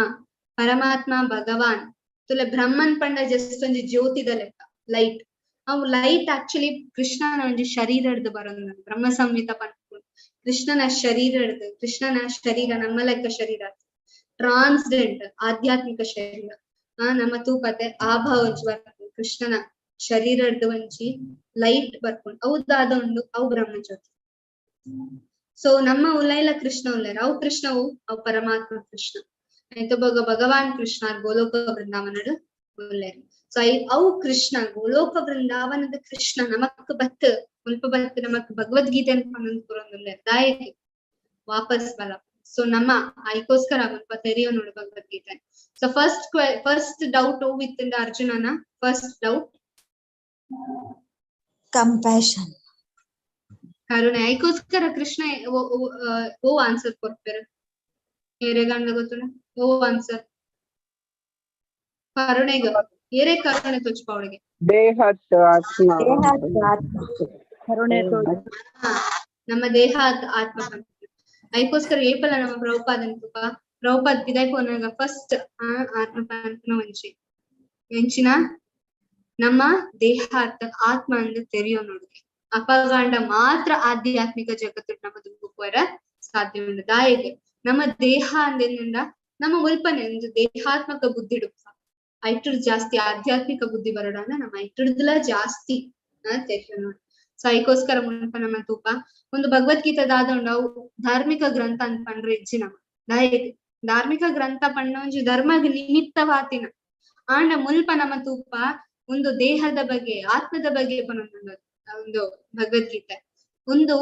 ಪರಮಾತ್ಮ ಭಗವಾನ್ ತುಲೆ, ಬ್ರಹ್ಮನ್ ಪಂಡ ಜಸ್ಟ್ ಒಂಜಿ ಜ್ಯೋತಿದ ಲೆಕ್ಕ, ಲೈಟ್. ಅವು ಲೈಟ್ ಆಕ್ಚುಲಿ ಕೃಷ್ಣನ ಒಂಜಿ ಶರೀರಡ್ದು ಬರೋದು. ಬ್ರಹ್ಮ ಸಂಹಿತ ಪನ್ಪುಂಡು, ಕೃಷ್ಣನ ಶರೀರಡ್ದು. ಕೃಷ್ಣನ ಶರೀರ ನಮ್ಮ ಲೆಕ್ಕ ಶರೀರ, ಟ್ರಾನ್ಸೆಂಡೆಂಟ್ ಆಧ್ಯಾತ್ಮಿಕ ಶರೀರ. ಆ ನಮ್ಮ ತೂಪತೆ ಆಭ ಒಂಜಿ ಬರ್ಪುಂಡು, ಕೃಷ್ಣನ ಶರೀರಡ್ದು ಒಂಜಿ ಲೈಟ್ ಬರ್ಪುಂಡು. ಅವು ದಾದ ಉಂಡು? ಅವು ಬ್ರಹ್ಮಜ್ಯೋತಿ. ಸೊ ನಮ್ಮ ಉಲೈಲ ಕೃಷ್ಣ ಉಲ್ಲೇರ್. ಅವು ಕೃಷ್ಣವು ಅವು ಪರಮಾತ್ಮ ಕೃಷ್ಣ ಆಯ್ತು. ಭಗವಾನ್ ಕೃಷ್ಣ ಗೋಲೋಕ ವೃಂದಾವನಡ್ ಉಲ್ಲೇರ್. ಸೊ ಅವು ಕೃಷ್ಣ, ಗೋಲೋಕ ವೃಂದಾವನದ ಕೃಷ್ಣ ನಮಕ್ ಬತ್ ಮುಲ್ಪ ಬತ್ ನಮಕ್ ಭಗವದ್ಗೀತೆ ಪನೊಂದು ಕೊರೊಂದುಲ್ಲೆರ್. ದಾಯೆಗ್? ವಾಪಸ್ ಬಲ. ಸೊ ನಮ್ಮ ಐಕೋಸ್ಕರ ಮುಲ್ಪ ತೆರಿಯೋ ನೋಡು ಭಗವದ್ಗೀತೆ. ಸೊ ಫಸ್ಟ್ ಫಸ್ಟ್ ಡೌಟ್ ಇತ್ತಿಂದ ಅರ್ಜುನನ ಫಸ್ಟ್ ಡೌಟ್? ಕಂಪ್ಯಾಷನ್. ಕರುಣೆ. ಐಕೋಸ್ಕರ ಕೃಷ್ಣ ಓ ಆನ್ಸರ್ ಕೊರ್ಪೆರ್ ಏರೆಗಂಡ ಗೊತ್ತುಂಡ? ಓ ಆನ್ಸರ್ ಕರುಣೆಗ್? ಏರೇ ಕರುಣೆ ತೋಚ್ಪಾವಳಿಗೆ? ದೇಹತ್ ಆತ್ಮ. ಆತ್ಮ. ಕರುಣೆ. ಹಾ, ನಮ್ಮ ದೇಹ ಆತ್ಮ. ಐಕೋಸ್ಕರ ಏಪಲ ನಮ್ಮ ಪ್ರಭುಪಾದನ್ ತುಪ, ಪ್ರಭುಪಾದ್ ಪಿದಾಯ್ ಪೋನಾಗ ಫಸ್ಟ್ ಆತ್ಮ ಪನ್ಪುನ ಒಂಜಿ ಎಂಚಿನ? ನಮ್ಮ ದೇಹ ಆತ್ಮ ಅಂದ್ ತೆರಿಯೋ ನೋಡುಗೆ. ಅಪಗಾಂಡ ಮಾತ್ರ ಆಧ್ಯಾತ್ಮಿಕ ಜಗತ್ತು ನಮ್ಮ ದುಂಬುಕೋರ ಸಾಧ್ಯ ಉಂಡು. ದಾಯೆಗ್? ನಮ್ಮ ದೇಹ ಅಂದೇನಿಂದ ನಮ್ಮ ಮುಲ್ಪನೆ ಒಂದು ದೇಹಾತ್ಮಕ ಬುದ್ಧಿ ಡುಪ್ಪ. ಐಟುಡ್ ಜಾಸ್ತಿ ಆಧ್ಯಾತ್ಮಿಕ ಬುದ್ಧಿ ಬರೋಣ, ನಮ್ಮ ಐಟುಡ್ದುಲ ಜಾಸ್ತಿ ತೆರಿಯೋ ನೋಡಿ. ಸೊ ಐಕೋಸ್ಕರ ಮುಲ್ಪ ನಮ್ಮ ತೂಪ, ಒಂದು ಭಗವದ್ಗೀತೆದಾದ ಉಂಡು, ಅವು ಧಾರ್ಮಿಕ ಗ್ರಂಥ ಅಂತ ಪಂಡ್ರೆ ಇಜ್ಜಿ ನಮ್ಮ. ದಾಯೆಗ್? ಧಾರ್ಮಿಕ ಗ್ರಂಥ ಪಂಡ ಒಂಜಿ ಧರ್ಮಗ್ ನಿಮಿತ್ತವಾತಿನ. ಆಂಡ ಮುಲ್ಪ ನಮ್ಮ ತೂಪ, ಒಂದು ದೇಹದ ಬಗ್ಗೆ, ಆತ್ಮದ ಬಗ್ಗೆ ಪನೊಂದುಂಡು ಒಂದು ಭಗವದ್ಗೀತೆ. ಒಂದು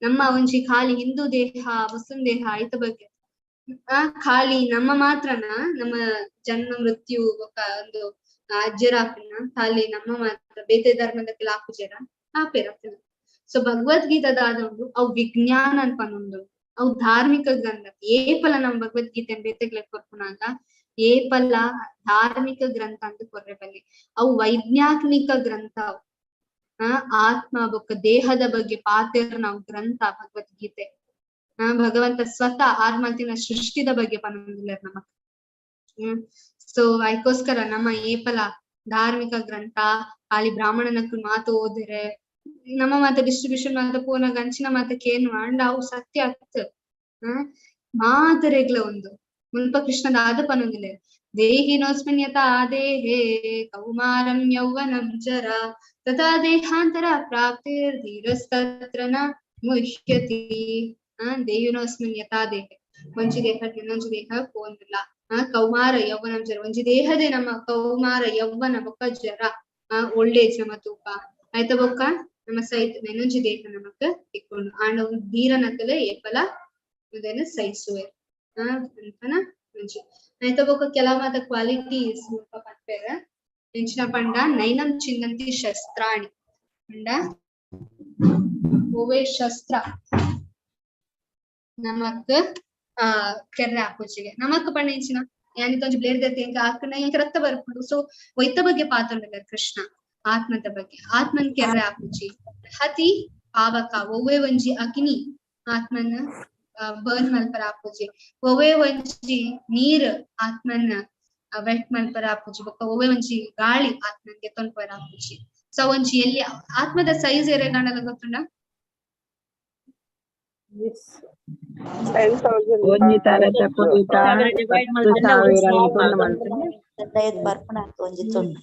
ನಮ್ಮ ಒಂಜಿ ಖಾಲಿ ಹಿಂದೂ ದೇಹ, ಮುಸ್ಲಿಂ ದೇಹ ಐತ ಬಗ್ಗೆ, ಆ ಖಾಲಿ ನಮ್ಮ ಮಾತ್ರನ, ನಮ್ಮ ಜನ್ಮ ಮೃತ್ಯು ಬೊಕ್ಕ ಒಂದು ಅಜ್ಜರಾಪಿನ ಖಾಲಿ ನಮ್ಮ ಮಾತ್ರ, ಬೇತೆ ಧರ್ಮದಕ್ಕೆಲ್ಲ ಆಪುಜೆರ? ಆಪೆರ. ಸೊ ಭಗವದ್ಗೀತಾದ ಉಂಡು, ಅವು ವಿಜ್ಞಾನ ಅಂತ ಪನೊಂದು, ಅವು ಧಾರ್ಮಿಕ ಗ್ರಂಥ. ಏಪಲ ನಮ್ಮ ಭಗವದ್ಗೀತೆ ಬೇತೆಗ್ಲೆ ಕೊರ್ಪುನಾಗ ಏಪಲ ಧಾರ್ಮಿಕ ಗ್ರಂಥ ಅಂತ ಕೊರ್ರೆ ಬಲ್ಲಿ. ಅವು ವೈಜ್ಞಾನಿಕ ಗ್ರಂಥ ಅವು. ಆ ಆತ್ಮ ಬೊಕ್ಕ ದೇಹದ ಬಗ್ಗೆ ಪಾತೆರ್ ನಾವು ಗ್ರಂಥ ಭಗವದ್ಗೀತೆ. ಆ ಭಗವಂತ ಸ್ವತಃ ಆತ್ಮತಿನ ಸೃಷ್ಟಿದ ಬಗ್ಗೆ ಪನೊಂದುಲ್ಲೆರ್ ನಮಕ್. ಸೊ ಐಕೋಸ್ಕರ ನಮ್ಮ ಏಪಲ ಧಾರ್ಮಿಕ ಗ್ರಂಥ ಖಾಲಿ ಬ್ರಾಹ್ಮಣನಕ್ಕೂ ಮಾತು ಓದಿರೆ ನಮ್ಮ ಮಾತ ಡಿಸ್ಟ್ರಿಬ್ಯೂಷನ್ ಮಾತ ಪೋನಾಗ ಅಂಚಿನ ಮಾತ ಕೇನು ಅಂಡ ಅವು ಸತ್ಯ ಅತ್. ಮಾತರೆಗ್ಲ ಒಂದು ಮುಲ್ಪ ಕೃಷ್ಣದ ಆದ ಪನೊಂದಿಲ್ಲ ದೇಹಿನೋಸ್ಮಿನ್ ಯಥಾ ದೇಹೇ ಕೌಮಾರಂ ಯೌವನಂ ಜರ ತಥಾ ದೇಹಾಂತರ ಪ್ರಾಪ್ತಿರ್ ಧೀರಸ್ತತ್ರ ನ ಮುಹ್ಯತಿ. ದೇಹಿನೋಸ್ಮಿನ್ ಯಥಾ ದೇಹೆ ಒಂಜಿ ದೇಹ ಇನ್ನೊಂಜಿ ದೇಹ ಪೋಂದಿಲ್ಲ. ಕೌಮಾರ ಯೌವನಂ ಜರ ಒಂಜಿ ದೇಹದೇ ನಮ್ಮ ಕೌಮಾರ ಯೌವನ ಬೊಕ್ಕ ಜರ ಓಲ್ಡ್ ಏಜ್ ನಮ್ಮ ತೂಪ ಆಯ್ತ ಬೊಕ್ಕ ನಮ್ಮ ಸೈತ್ ಇನ್ನೊಂಜಿ ದೇಹ ನಮಕ್ ತಿಕ್ಕೊಂಡು ಆಂಡ ಒಂದು ಧೀರನಕಲೆ ಏಪಲ ಉಂದೆನ್ ಸಹಿಸುವೆ ಅಂತನ ಒಂಜಿ ಆಯ್ತ ಬೊಕ್ಕ ಕೆಲವು ಮಾತ ಕ್ವಾಲಿಟೀಸ್ ಮುಲ್ಪ ಪನ್ಪೆರ್ ಎಂಚಿನ ಪಂಡ ನೈನಂ ಚಿನ್ನಂತಿ ಶಸ್ತ್ರಾಣಿ ಪಂಡ ಒವ್ವೆ ಶಸ್ತ್ರ ನಮಕ್ ಕೆರ್ರೆ ಆಪುಜಿಗೆ ನಮಕ್ ಪಂಡ ಎಂಚಿನ ಯಾನಿತ ಒಂಜಿ ಬ್ಲೇಡ್ ದತ್ತಿ ಎಂಕ್ ಆಕುನ ಎಂಕ್ ರಕ್ತ ಬರ್ಪುಂಡು. ಸೊ ಒಯ್ತ ಬಗ್ಗೆ ಪಾತೊಂಡುಲ್ಲೆರ್ ಕೃಷ್ಣ ಆತ್ಮದ ಬಗ್ಗೆ ಆತ್ಮನ್ ಕೆರ್ರೆ ಆಪುಜಿ. ಹತಿ ಪಾವಕ ಒವ್ವೆ ಒಂಜಿ ಅಗ್ನಿ ಆತ್ಮನ್ ಬರ್ನ್ ಮಲ್ಪರ ಆಪುಜಿ. ಒವ್ವೆ ಒಂಜಿ ನೀರ್ ಆತ್ಮನ್ ವೆಟ್ ಮಲ್ಪರ ಆಪುಜಿ. ಬೊಕ್ಕ ಒವ್ವೆ ಒಂಜಿ ಗಾಳಿ ಆತ್ಮನ್ ಗೆತ್ತೊಂಡ್ ಪೋಯರ ಆಪುಜಿ. ಸೊ ಒಂಜಿ ಎಲ್ಲಿ ಆತ್ಮದ ಸೈಜ್ ಎರೆಗಾಂಡಲ ಗೊತ್ತುಂಡ? 10,000 ಒಂಜಿ ತರತ ಪೊಲಿತ 10,000 ತುಂಡು ಮಲ್ಪುನೆ. ಒಂಜಿ ತುಂಡು.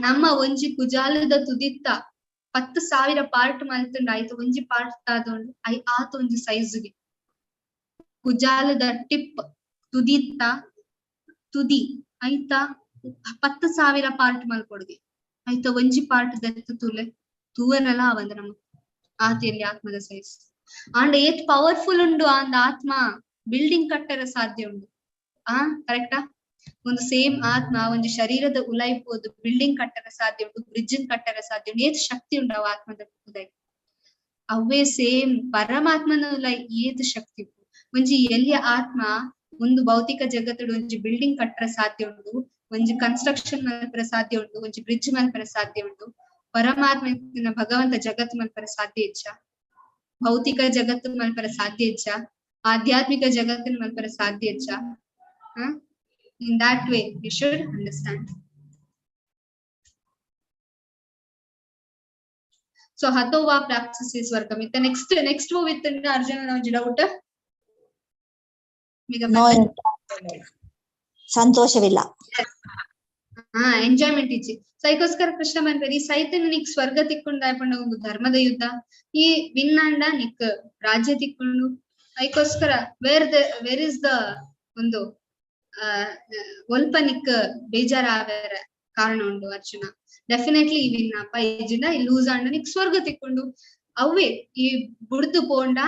ನಮ್ಮ ಒಂಜಿ ಕುಜಾಲದ ತುದಿತ್ತ 10,000 ಪಾರ್ಟ್ ಮಲ್ತುಂಡ ಆಯ್ತು ಒಂಜಿ ಪಾರ್ಟ್ ತಾದೊಂಡು I ಆತ ಒಂಜಿ ಸೈಜ್ಗೆ ಕುಜಾಲದ ಟಿಪ್ ತುದಿತ್ತ ತುದಿ ಆಯ್ತಾ 10,000 ಪಾರ್ಟ್ ಮಲ್ಕೊಡ್ಗೆ ಆಯ್ತಾ ಒಂಜಿ ಪಾರ್ಟ್ ದತ್ತ ತುಲೆ ತೂವನಲ ಅವಂದ ನಮ್ಮ ಆತಿಯಲ್ಲಿ ಆತ್ಮದ ಸೈಜ್. ಆಂಡ ಏತ್ ಪವರ್ಫುಲ್ ಉಂಡು ಆಂದ ಆತ್ಮ ಬಿಲ್ಡಿಂಗ್ ಕಟ್ಟರ ಸಾಧ್ಯ ಉಂಡು. ಕರೆಕ್ಟಾ? ಒಂದು ಸೇಮ್ ಆತ್ಮ ಒಂಜಿ ಶರೀರದ ಉಲೈಪೋದು ಬಿಲ್ಡಿಂಗ್ ಕಟ್ಟರ ಸಾಧ್ಯ ಉಂಟು, ಬ್ರಿಡ್ಜ್ ಕಟ್ಟರ ಸಾಧ್ಯ ಉಂಟು, ಏತ್ ಶಕ್ತಿ ಉಂಡು ಅವು ಆತ್ಮದ ಉಲೈ. ಅವೇ ಸೇಮ್ ಪರಮಾತ್ಮನ ಉಲೈ ಏತ್ ಶಕ್ತಿ ಉಂಟು. ಒಂಜಿ ಎಲ್ಲಿಯ ಆತ್ಮ ಒಂದು ಭೌತಿಕ ಜಗತ್ತಡು ಒಂಜಿ ಬಿಲ್ಡಿಂಗ್ ಕಟ್ಟರ ಸಾಧ್ಯ ಉಂಟು, ಒಂಜಿ ಕನ್ಸ್ಟ್ರಕ್ಷನ್ ಮಲ್ಪರ ಸಾಧ್ಯ ಉಂಟು, ಒಂಜಿ ಬ್ರಿಡ್ಜ್ ಮಲ್ಪರ ಸಾಧ್ಯ ಉಂಟು, ಪರಮಾತ್ಮ ಭಗವಂತ ಜಗತ್ತು ಮಲ್ಪರ ಸಾಧ್ಯ ಇಚ್ಛ, ಭೌತಿಕ ಜಗತ್ತು ಮಲ್ಪರ ಸಾಧ್ಯ ಇಚ್ಛ, ಆಧ್ಯಾತ್ಮಿಕ ಜಗತ್ತಿನ ಮಲ್ಪರ ಸಾಧ್ಯ ಇಚ್ಛ. In that way, we should understand. So, hato va prapsasi swargam. Itta next with Arjuna ಒಂಜಿ ಡೌಟ್? No, ಸಂತೋಷವಿಲ್ಲ. ಎಂಜಾಯ್ಮೆಂಟ್ ಇಜ್ಜಿ. ಸೊ ಅದಕ್ಕೋಸ್ಕರ ಕೃಷ್ಣ ಮನ್ಪೇರ್ ಈ ಸೈತನ ನಿಕ್ ಸ್ವರ್ಗ ತಿಕ್ಕೊಂಡು ಆಯ್ಪಂಡ ಒಂದು ಧರ್ಮದ ಯುದ್ಧ, ಈ ವಿನ್ನಾಂಡ ನಿಕ್ ರಾಜ್ಯ ತಿಕ್ಕೊಂಡು ಅದಕ್ಕೋಸ್ಕರ ವೇರ್ is the ಒಂದು ಒಲ್ಪ ನಿಕ್ ಬೇಜಾರಾವರ ಕಾರಣ ಉಂಡು ಅರ್ಜುನ. ಡೆಫಿನೆಟ್ಲಿ ಈ ವಿನ್ನಪ್ಪ ಇಜ್ಜಿಂಡ ಈ ಲೂಸ್ ಆಂಡ ನಿಕ್ ಸ್ವರ್ಗ ತಿಕ್ಕೊಂಡು ಅವೇ ಈ ಬುಡ್ದು ಪೋಂಡ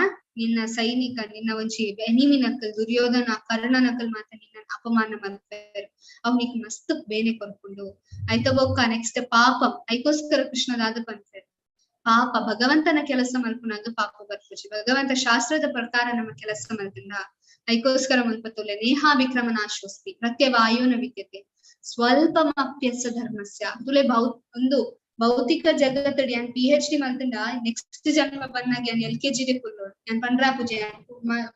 ನಿನ್ನ ಸೈನಿಕ ನಿನ್ನ ಒಂಜಿ ಎನಿಮಿ ನಕಲ್ ದುರ್ಯೋಧನ ಕರ್ಣ ನಕಲ್ ಮಾತ ನಿನ್ನ ಅಪಮಾನ ಮಲ್ಪೆರ್ ಅವನಿಗೆ ಮಸ್ತ್ ಬೇನೆ ಕೊರ್ಕೊಂಡು ಆಯ್ತ ಬೊಕ್ಕ ನೆಕ್ಸ್ಟ್ ಪಾಪಂ ಐಕೋಸ್ಕರ ಕೃಷ್ಣದಾದ ಪನ್ಪೆರ್ ಪಾಪ ಭಗವಂತನ ಕೆಲಸ ಮಲ್ಪುನಾಗ ಪಾಪ ಬರ್ಪುಜಿ. ಭಗವಂತ ಶಾಸ್ತ್ರದ ಪ್ರಕಾರ ನಮ್ಮ ಕೆಲಸ ಮಲ್ತಿಂದ ಐಕೋಸ್ಕರ ಮಲ್ಪತೊಲೆ ನೇಹಾ ವಿಕ್ರಮನಾಶೋಸ್ತಿ ಪ್ರತ್ಯವಾಯೋನ ವಿದ್ಯತೆ ಸ್ವಲ್ಪ ಅಪ್ಯಸ ಧರ್ಮಸ್ಯ ತುಲೆ ಒಂದು ಭೌತಿಕ ಜಗತ್ತಡಿ ಯಾನ್ PhD ಮಲ್ತಂಡ ನೆಕ್ಸ್ಟ್ ಜನ್ಮ ಬನ್ನಾಗ ಯಾನ್ LKG ಡೆ ಕುಲ್ಲೋಡು ಯಾನ್ ಪಂಡ್ರಾ ಪೂಜೆ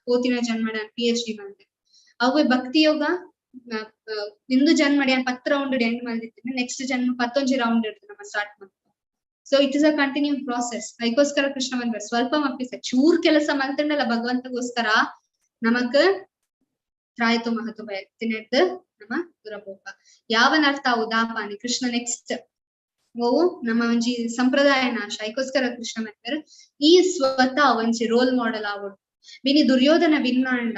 ಪೋತಿನ ಜನ್ಮ ಯಾನ್ PhD ಮಲ್ತೆ ಅವೇ ಭಕ್ತಿ ಯೋಗ ಇಂದು ಜನ್ಮ ಯಾನ್ 10 ರೌಂಡ್ ಎಂಡ್ ಮಲ್ದಿತ್ತಿನ ನೆಕ್ಸ್ಟ್ ಜನ್ಮ 11 ರೌಂಡ್ ಇರ್ತದೆ ನಮ್ಮ ಸ್ಟಾರ್ಟ್ ಮಾಡ್ತಾರೆ. So it is a continue process. ಅದಕ್ಕೋಸ್ಕರ ಕೃಷ್ಣ ಬಂದ್ರೆ ಸ್ವಲ್ಪ ಮಪ್ಪಿಸ ಚೂರ್ ಕೆಲಸ ಮಲ್ತಂಡಲ್ಲ ಭಗವಂತಗೋಸ್ಕರ ನಮಕ್ ತ್ರಾಯ್ತು ಮಹತ್ವ ಭಯ ತಿನ್ನಟ್ಟು ನಮ್ಮ ದುರಪೋಪ ಯಾವನರ್ಥ ಉದಾಪಾನಿ ಕೃಷ್ಣ ನೆಕ್ಸ್ಟ್ ಓ ನಮ್ಮ ಒಂಜಿ ಸಂಪ್ರದಾಯ ನಾಶ. ಅದಕ್ಕೋಸ್ಕರ ಕೃಷ್ಣ ಮಾಡ್ತಾರೆ ಈ ಸ್ವತಃ ಒಂಜಿ ರೋಲ್ ಮಾಡೆಲ್ ಆವೊಡು. ಬಿನಿ ದುರ್ಯೋಧನ ವಿನ್ನಾಂಡ